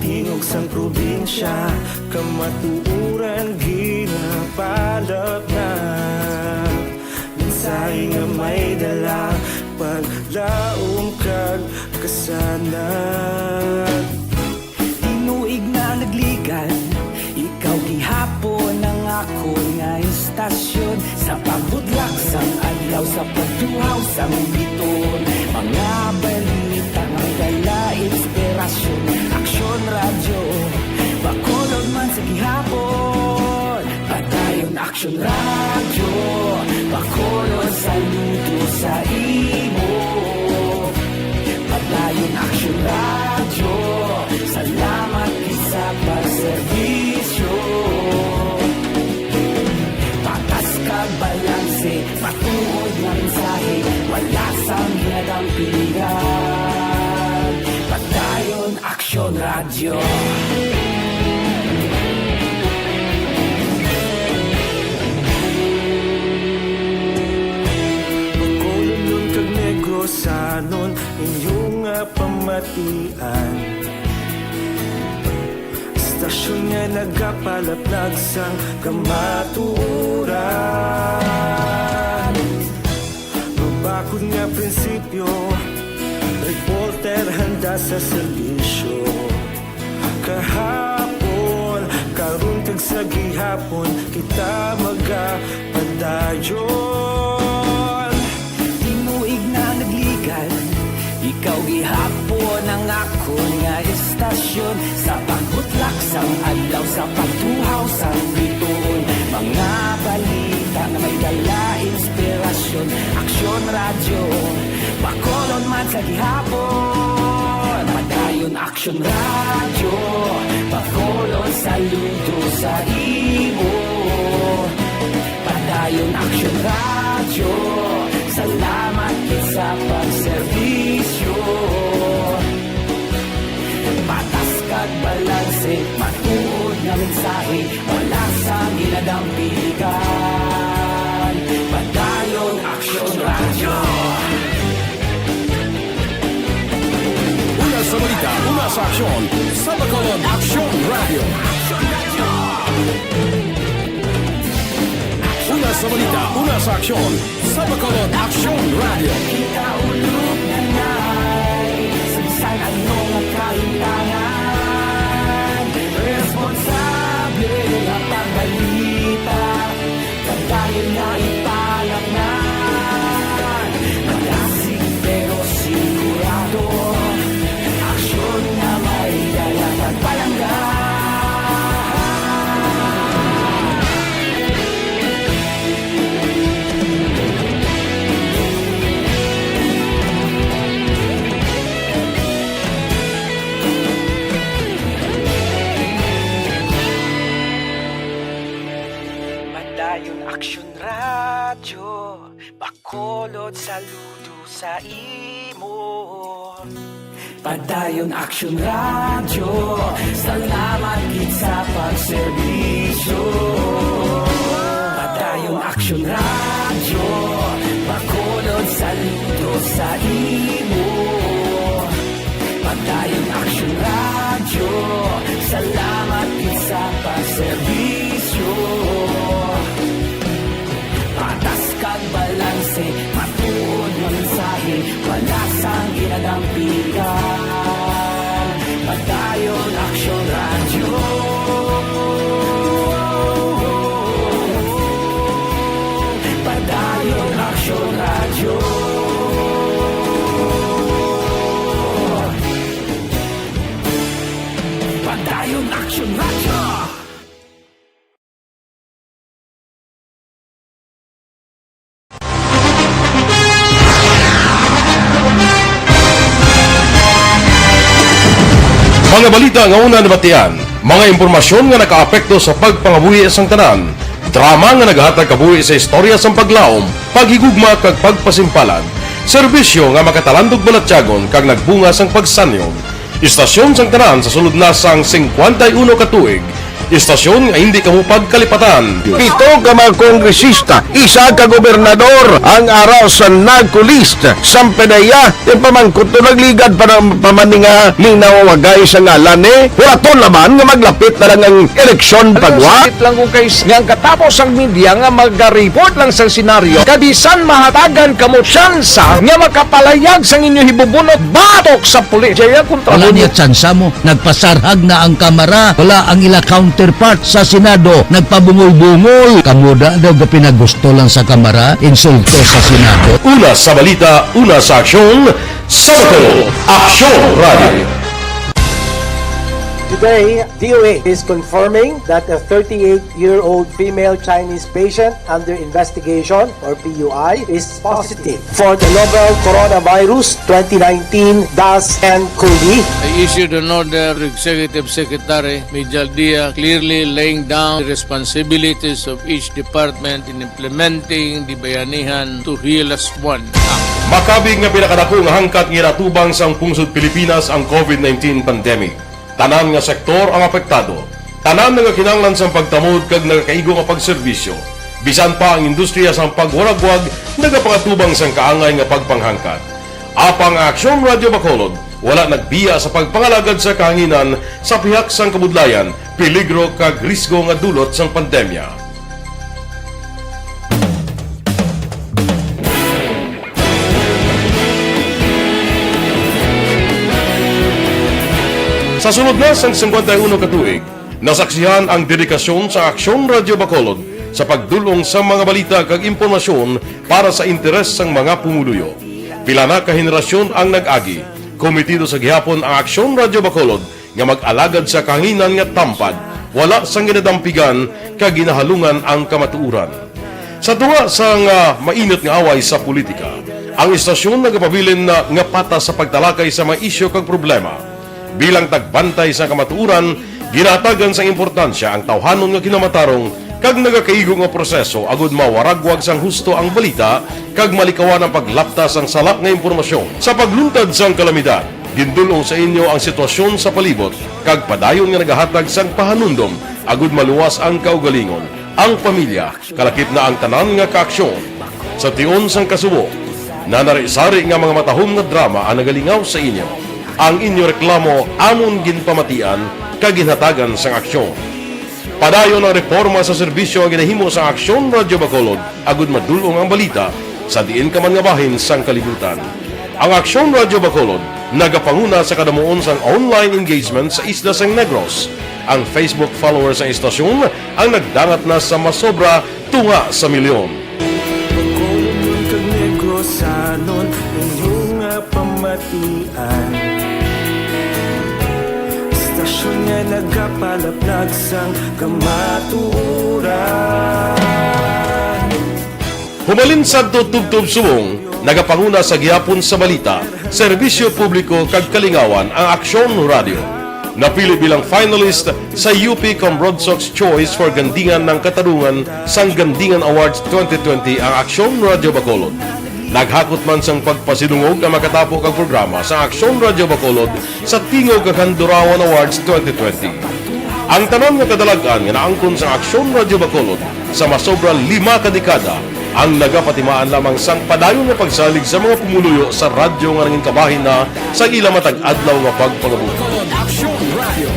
Tingog sang probinsya, kamatuoran ginapalapnap. Mensahe nga may dala, paglaom kag kasanag. Tinuig na nagligan, ikaw gihapon ang akon nga istasyon. Sa pagbudlak sang adlaw, sa pagtuhaw sang bituon, mga balita nga may dala inspirasyon. Aksyon Radyo, Bacolod man sa gihapon. Padayon Aksyon Radyo, Bacolod, saludo sa imo. Padayon Aksyon Radyo, salamat gid sa pagserbisyo. Patas kag balanse, matuod nga mensahe, wala sang ginadampigan. Padayon Aksyon Radyo. Bacolod kag Negrosanon, inyo nga pamatian. Istasyon nga nagapalaplag sang kamatuoran. Mabakod nga prinsipyo, reporter handa sa serbisyo. Kahapon, karon kag sa gihapon, kita magapadayon. Tinuig na nagligan, ikaw gihapon ang akon nga istasyon. Sa pagbutlak sang adlaw, sa pagtuhaw sang bituon, mga balita nga may dala inspirasyon. Aksyon Radyo, Bacolod man sa gihapon. Padayon Aksyon Radyo, Bacolod, saludo sa imo. Padayon Aksyon Radyo, salamat gid sa pagserbisyo. Patas kag balanse, matuod nga mensahe, wala sa ginadampigan. Padayon Aksyon Radyo. Mula sa Balita, una sa aksyon, sa Bacolod Aksyon Radio. Una sa balita, una sa aksyon, sa Bacolod Aksyon Radio. Kita ulog na ngay, sa bisan ano nga kahimtangan, responsable nga pagbalita. Padayon nga ipalaknag, malasig pero sigurado, aksyon nga may dala kag palangga. Padayon Aksyon Radyo, Bacolod, saludo sa imo. Padayon Aksyon Radyo, salamat gid sa pagserbisyo. Padayon Aksyon Radyo, Bacolod, saludo sa imo. Padayon Aksyon Radyo, salamat gid sa pagserbisyo. Patas kag balanse, matuod nga mensahe, wala sang ginadampigan. Padayon Aksyon Radyo. Padayon Aksyon Radyo. Padayon Aksyon Radyo. Mga balita nga una nabatian, mga impormasyon nga nakaapekto sa pagpangabuhi sang tanan, drama nga naghatag kabuhi sa istorya sang paglaom, paghigugma kag pagpasimpalag, serbisyo nga makatalandog balatyagon kag nagbunga sang pagsanyon. Istasyon sang tanan sa sulod na sang singkwenta y uno ka tuig. Istasyon nga hindi kamo pagkalipatan. Pito ka mga kongresista, isa ka gobernador ang ara sa NAGCO list. Sang PDEA, yung pamangkot to nagligad pa ng pamaninga, ning nawawagay sa ngalan ni. Wala to naman nga maglapit na lang ang eleksyon. Ano pagwa. Sakit lang kung kay nga ang katapos ang media nga maga-report lang sa senaryo, kabisan mahatagan kamo tsansa nga makapalayag sang inyo hibubunot batok sa pulis. Jaya kontra. Wala mo niya tsansa mo. Nagpasarhag na ang Kamara. Wala ang ila counterpart sa Senado. Nagpabungol-bungol. Kamo da daw gapinagusto lang sa Kamara, insulto sa Senado. Una sa balita, una sa aksyon, sa Bacolod Aksyon Radio. Today, D O A is confirming that a thirty-eight-year-old female Chinese patient under investigation, or P U I, is positive for the novel coronavirus twenty nineteen dash N COVID. I issued an order to Executive Secretary Mijal Dia, clearly laying down the responsibilities of each department in implementing the Bayanihan to Heal As One Act. Makabig nga pinakadako nga hangkat nga ginatubang sang pungsod Pilipinas ang COVID nineteen pandemic. Tanan nga sektor ang apektado. Tanan nagakinahanglan sang pagtamod kag nagakaigo nga pagserbisyo. Bisan pa ang industriya sang pagwaragwag nagapangatubang sang kaangay nga pagpanghangkat. Apang ang Aksyon Radyo Bacolod wala nagbiya sa pagpangalagad sa kahanginan sa pihak sang kabudlayan, peligro kag risgo nga dulot sang pandemya. Sa sulod na sang singkwenta y uno ka tuig, nasaksihan ang dedikasyon sa Aksyon Radyo Bacolod sa pagdul-ong sa mga balita kag impormasyon para sa interes sang mga pumuluyo. Pila na ka henerasyon ang nag-agi. Komitido sa gihapon ang Aksyon Radyo Bacolod nga mag-alagad sa kahanginan nga tampad, wala sang ginadampigan kag ginahalungan ang kamatuoran. Sa tunga sang, ah, mainit nga away sa politika, ang istasyon nagapabilin na nga patas sa pagtalakay sa mga isyu kag problema. Bilang tagbantay sa kamatuoran, ginahatagan sang importansya ang tawhanon nga kinamatarong kag nagakaigo nga proseso agud mawaragwag sang husto ang balita kag malikawan ang paglapta sang sala nga impormasyon. Sa pagluntad sang kalamidad, gindul-ong sa inyo ang sitwasyon sa palibot kag padayon nga nagahatag sang pahanumdom agud maluwas ang kaugalingon, ang pamilya, kalakip na ang tanan nga kaaksyon. Sa tion sang kasubo, nanari-sari nga mga matahom nga drama ang nagalingaw sa inyo. Ang inyo reklamo amon ginpamatian kag ginhatagan sang aksyon. Padayon ang reporma sa serbisyo nga ginahimo sang Aksyon Radyo Bacolod agud madul-ong ang balita sa diin ka man nga bahin sang kalibutan. Ang Aksyon Radyo Bacolod nagapanguna sa kadamuon sang online engagement sa isla sang Negros. Ang Facebook followers sang istasyon ang nagdangat na sa masobra tunga sa milyon. Bacolod kag Negrosanon, inyo nga pamatian. Istasyon nga nagapalaplag sang kamatuoran. Humalin sadto tubtob subong, nagapanguna sa gihapon sa balita, serbisyo publiko kag kalingawan ang Aksyon Radio. Napili bilang finalist sa U P Cambronsox Choice for Gandingan ng Katarungan sang Gandingan Awards twenty twenty ang Aksyon Radio Bacolod. Naghakot man sang pagpasidungog ang makatapo kag programa sa Aksyon Radio Bacolod sa Tingog kag Handurawan Awards twenty twenty. Ang tanan nga kadalag-an nga naangkon sa Aksyon Radio Bacolod sa masobra lima ka dekada ang nagapatimaan lamang sang padayon nga pagsalig sa mga pumuluyo sa radyo nga nangin kabahin na sa ila matag adlaw nga pagpangabuhi. Aksyon Radio.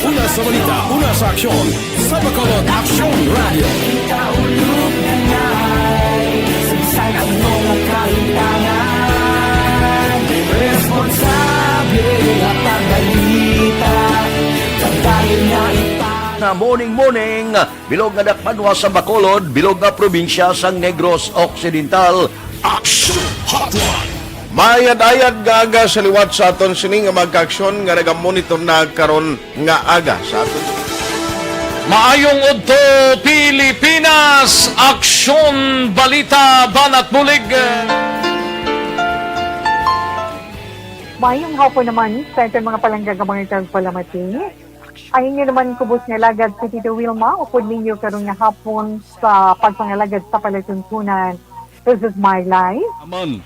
Una sa balita, una sa aksyon, sa Bacolod Aksyon Radio. Kita ulog na ngay, saysay ang mga kahitangan. Responsable nga pagbalita, kag dayon nga ipag- Na morning, morning, bilog nga dakbanwa sa Bacolod, bilog nga probinsya sang Negros Occidental. Action Hotline. Maayad-ayad nga aga sa liwat sa aton sini nga mga kaaksyon nga nagamonitor na karon nga aga sa aton. Maayong udto, Pilipinas! Aksyon, balita, banat bulig. Maayong hapon naman sa aton mga palangga nga mga tagpalamati. Ang inyo naman kubos nga alagad si Tito Wilma, upod ninyo karon nga hapon sa pagpangalagad sa palatuntunan. This is my life. Amon,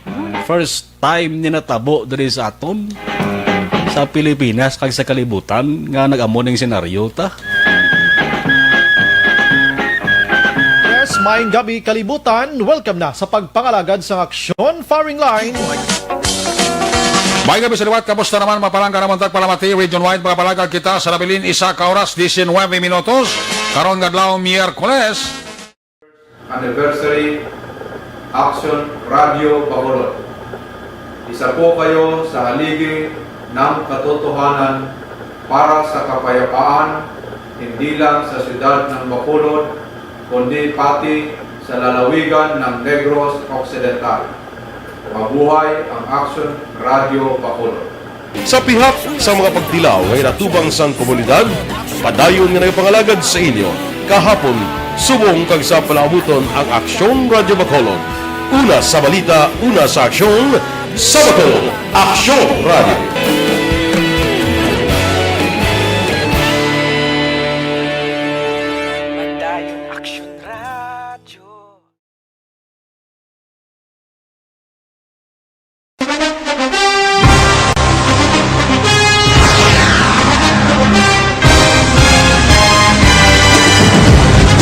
first time ni natabo diri sa aton sa Pilipinas kag sa kalibutan nga nag-amo ning senaryo ta. Yes, maayong gabi, kalibutan. Welcome na sa pagpangalagad sang Aksyon Firing Line. Maayong gabi sa liwat. Kamusta naman, mga palangga namon tagpalamati? Region wide, mga palangga, kita sa nabilin isa ka oras, diecinuebe minutos. Karon nga adlaw, Miyerkules. Anniversary Action Radio Bacolod. Isa po kayo sa haligi ng katotohanan para sa kapayapaan, hindi lang sa siyudad ng Bacolod, kundi pati sa lalawigan ng Negros Occidental. Mabuhay ang Action Radio Bacolod! Sa pihak sa mga pagtilaw nga inatubang sang komunidad, padayon nga nagapangalagad sa inyo kahapon, subong kag sa palaabuton ang Aksyon Radio Bacolod. Una sa balita, una sa aksyon, sa Bacolod, Aksyon Radio. Padayon Aksyon Radio.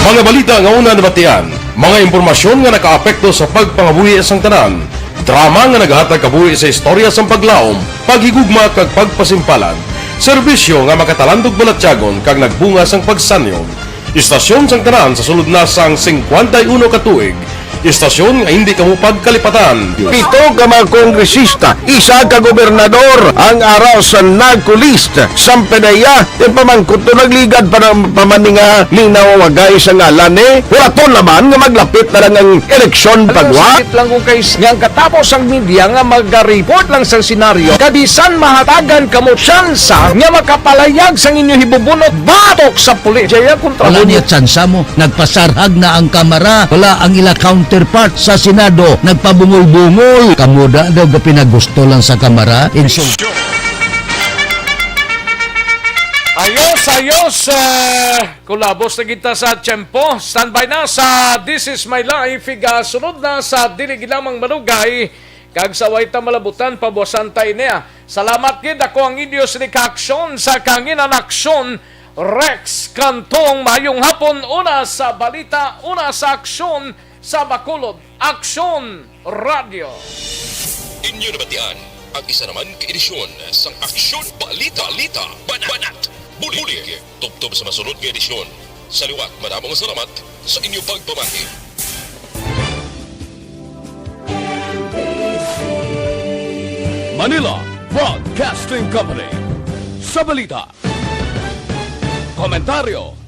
Mga balita nga una nabatian, mga impormasyon nga nakaapekto sa pagpangabuhi sang tanan, drama nga nagahatag kabuhi sa istorya sang paglaom, paghigugma kag pagpasimpalan, serbisyo nga makatalandog balatyagon kag nagbunga sang pagsanyon. Istasyon sang tanan sa sulod na sang singkwenta y uno ka tuig. Istasyon nga hindi kamo pagkalipatan. Pito ka mga kongresista, isa ka gobernador ang ara sa NAGCO list. Sang PDEA, ipamangkot to, nagligad pa ng pamaninga, linawagay sa ngalan ni. Huraton naman nga maglapit na lang ang eleksyon. Alam, pagwa. Sakit lang kung kay nga ang katapos ang media nga magariport lang sa senaryo. Kabisan mahatagan kamo tsansa nga makapalayag sang inyo hibubunot batok sa pulis. Jaya kontra. Wala niya tsansa mo. Nagpasarhag na ang Kamara. Wala ang ila counterpart sa Senado. Nagpabungol-bungol. Kamo da daw ga pinagusto lang sa Kamara. Insul- Ayos, ayos. Eh, kulabos na kita sa tiyempo. Standby na sa This Is My Life. Igasunod na sa Dili Lamang Malugay. Kag sa way ta malabutan, pabuasan ta ini, ah. Salamat gid, ako ang inyo sini ka aksyon sa kahanginan aksyon, Rex Cantong. Mayong hapon, una sa balita, una sa aksyon sa Bacolod. Aksyon! Radyo. Inyo nabatian ang isa naman ka edisyon sang Aksyon Balita, Balita, Banat, Banat, Bulig. Tubtob sa masunod nga edisyon, sa liwat, madamo nga salamat sa inyo pagpamati. Manila Broadcasting Company. Sa balita, komentaryo,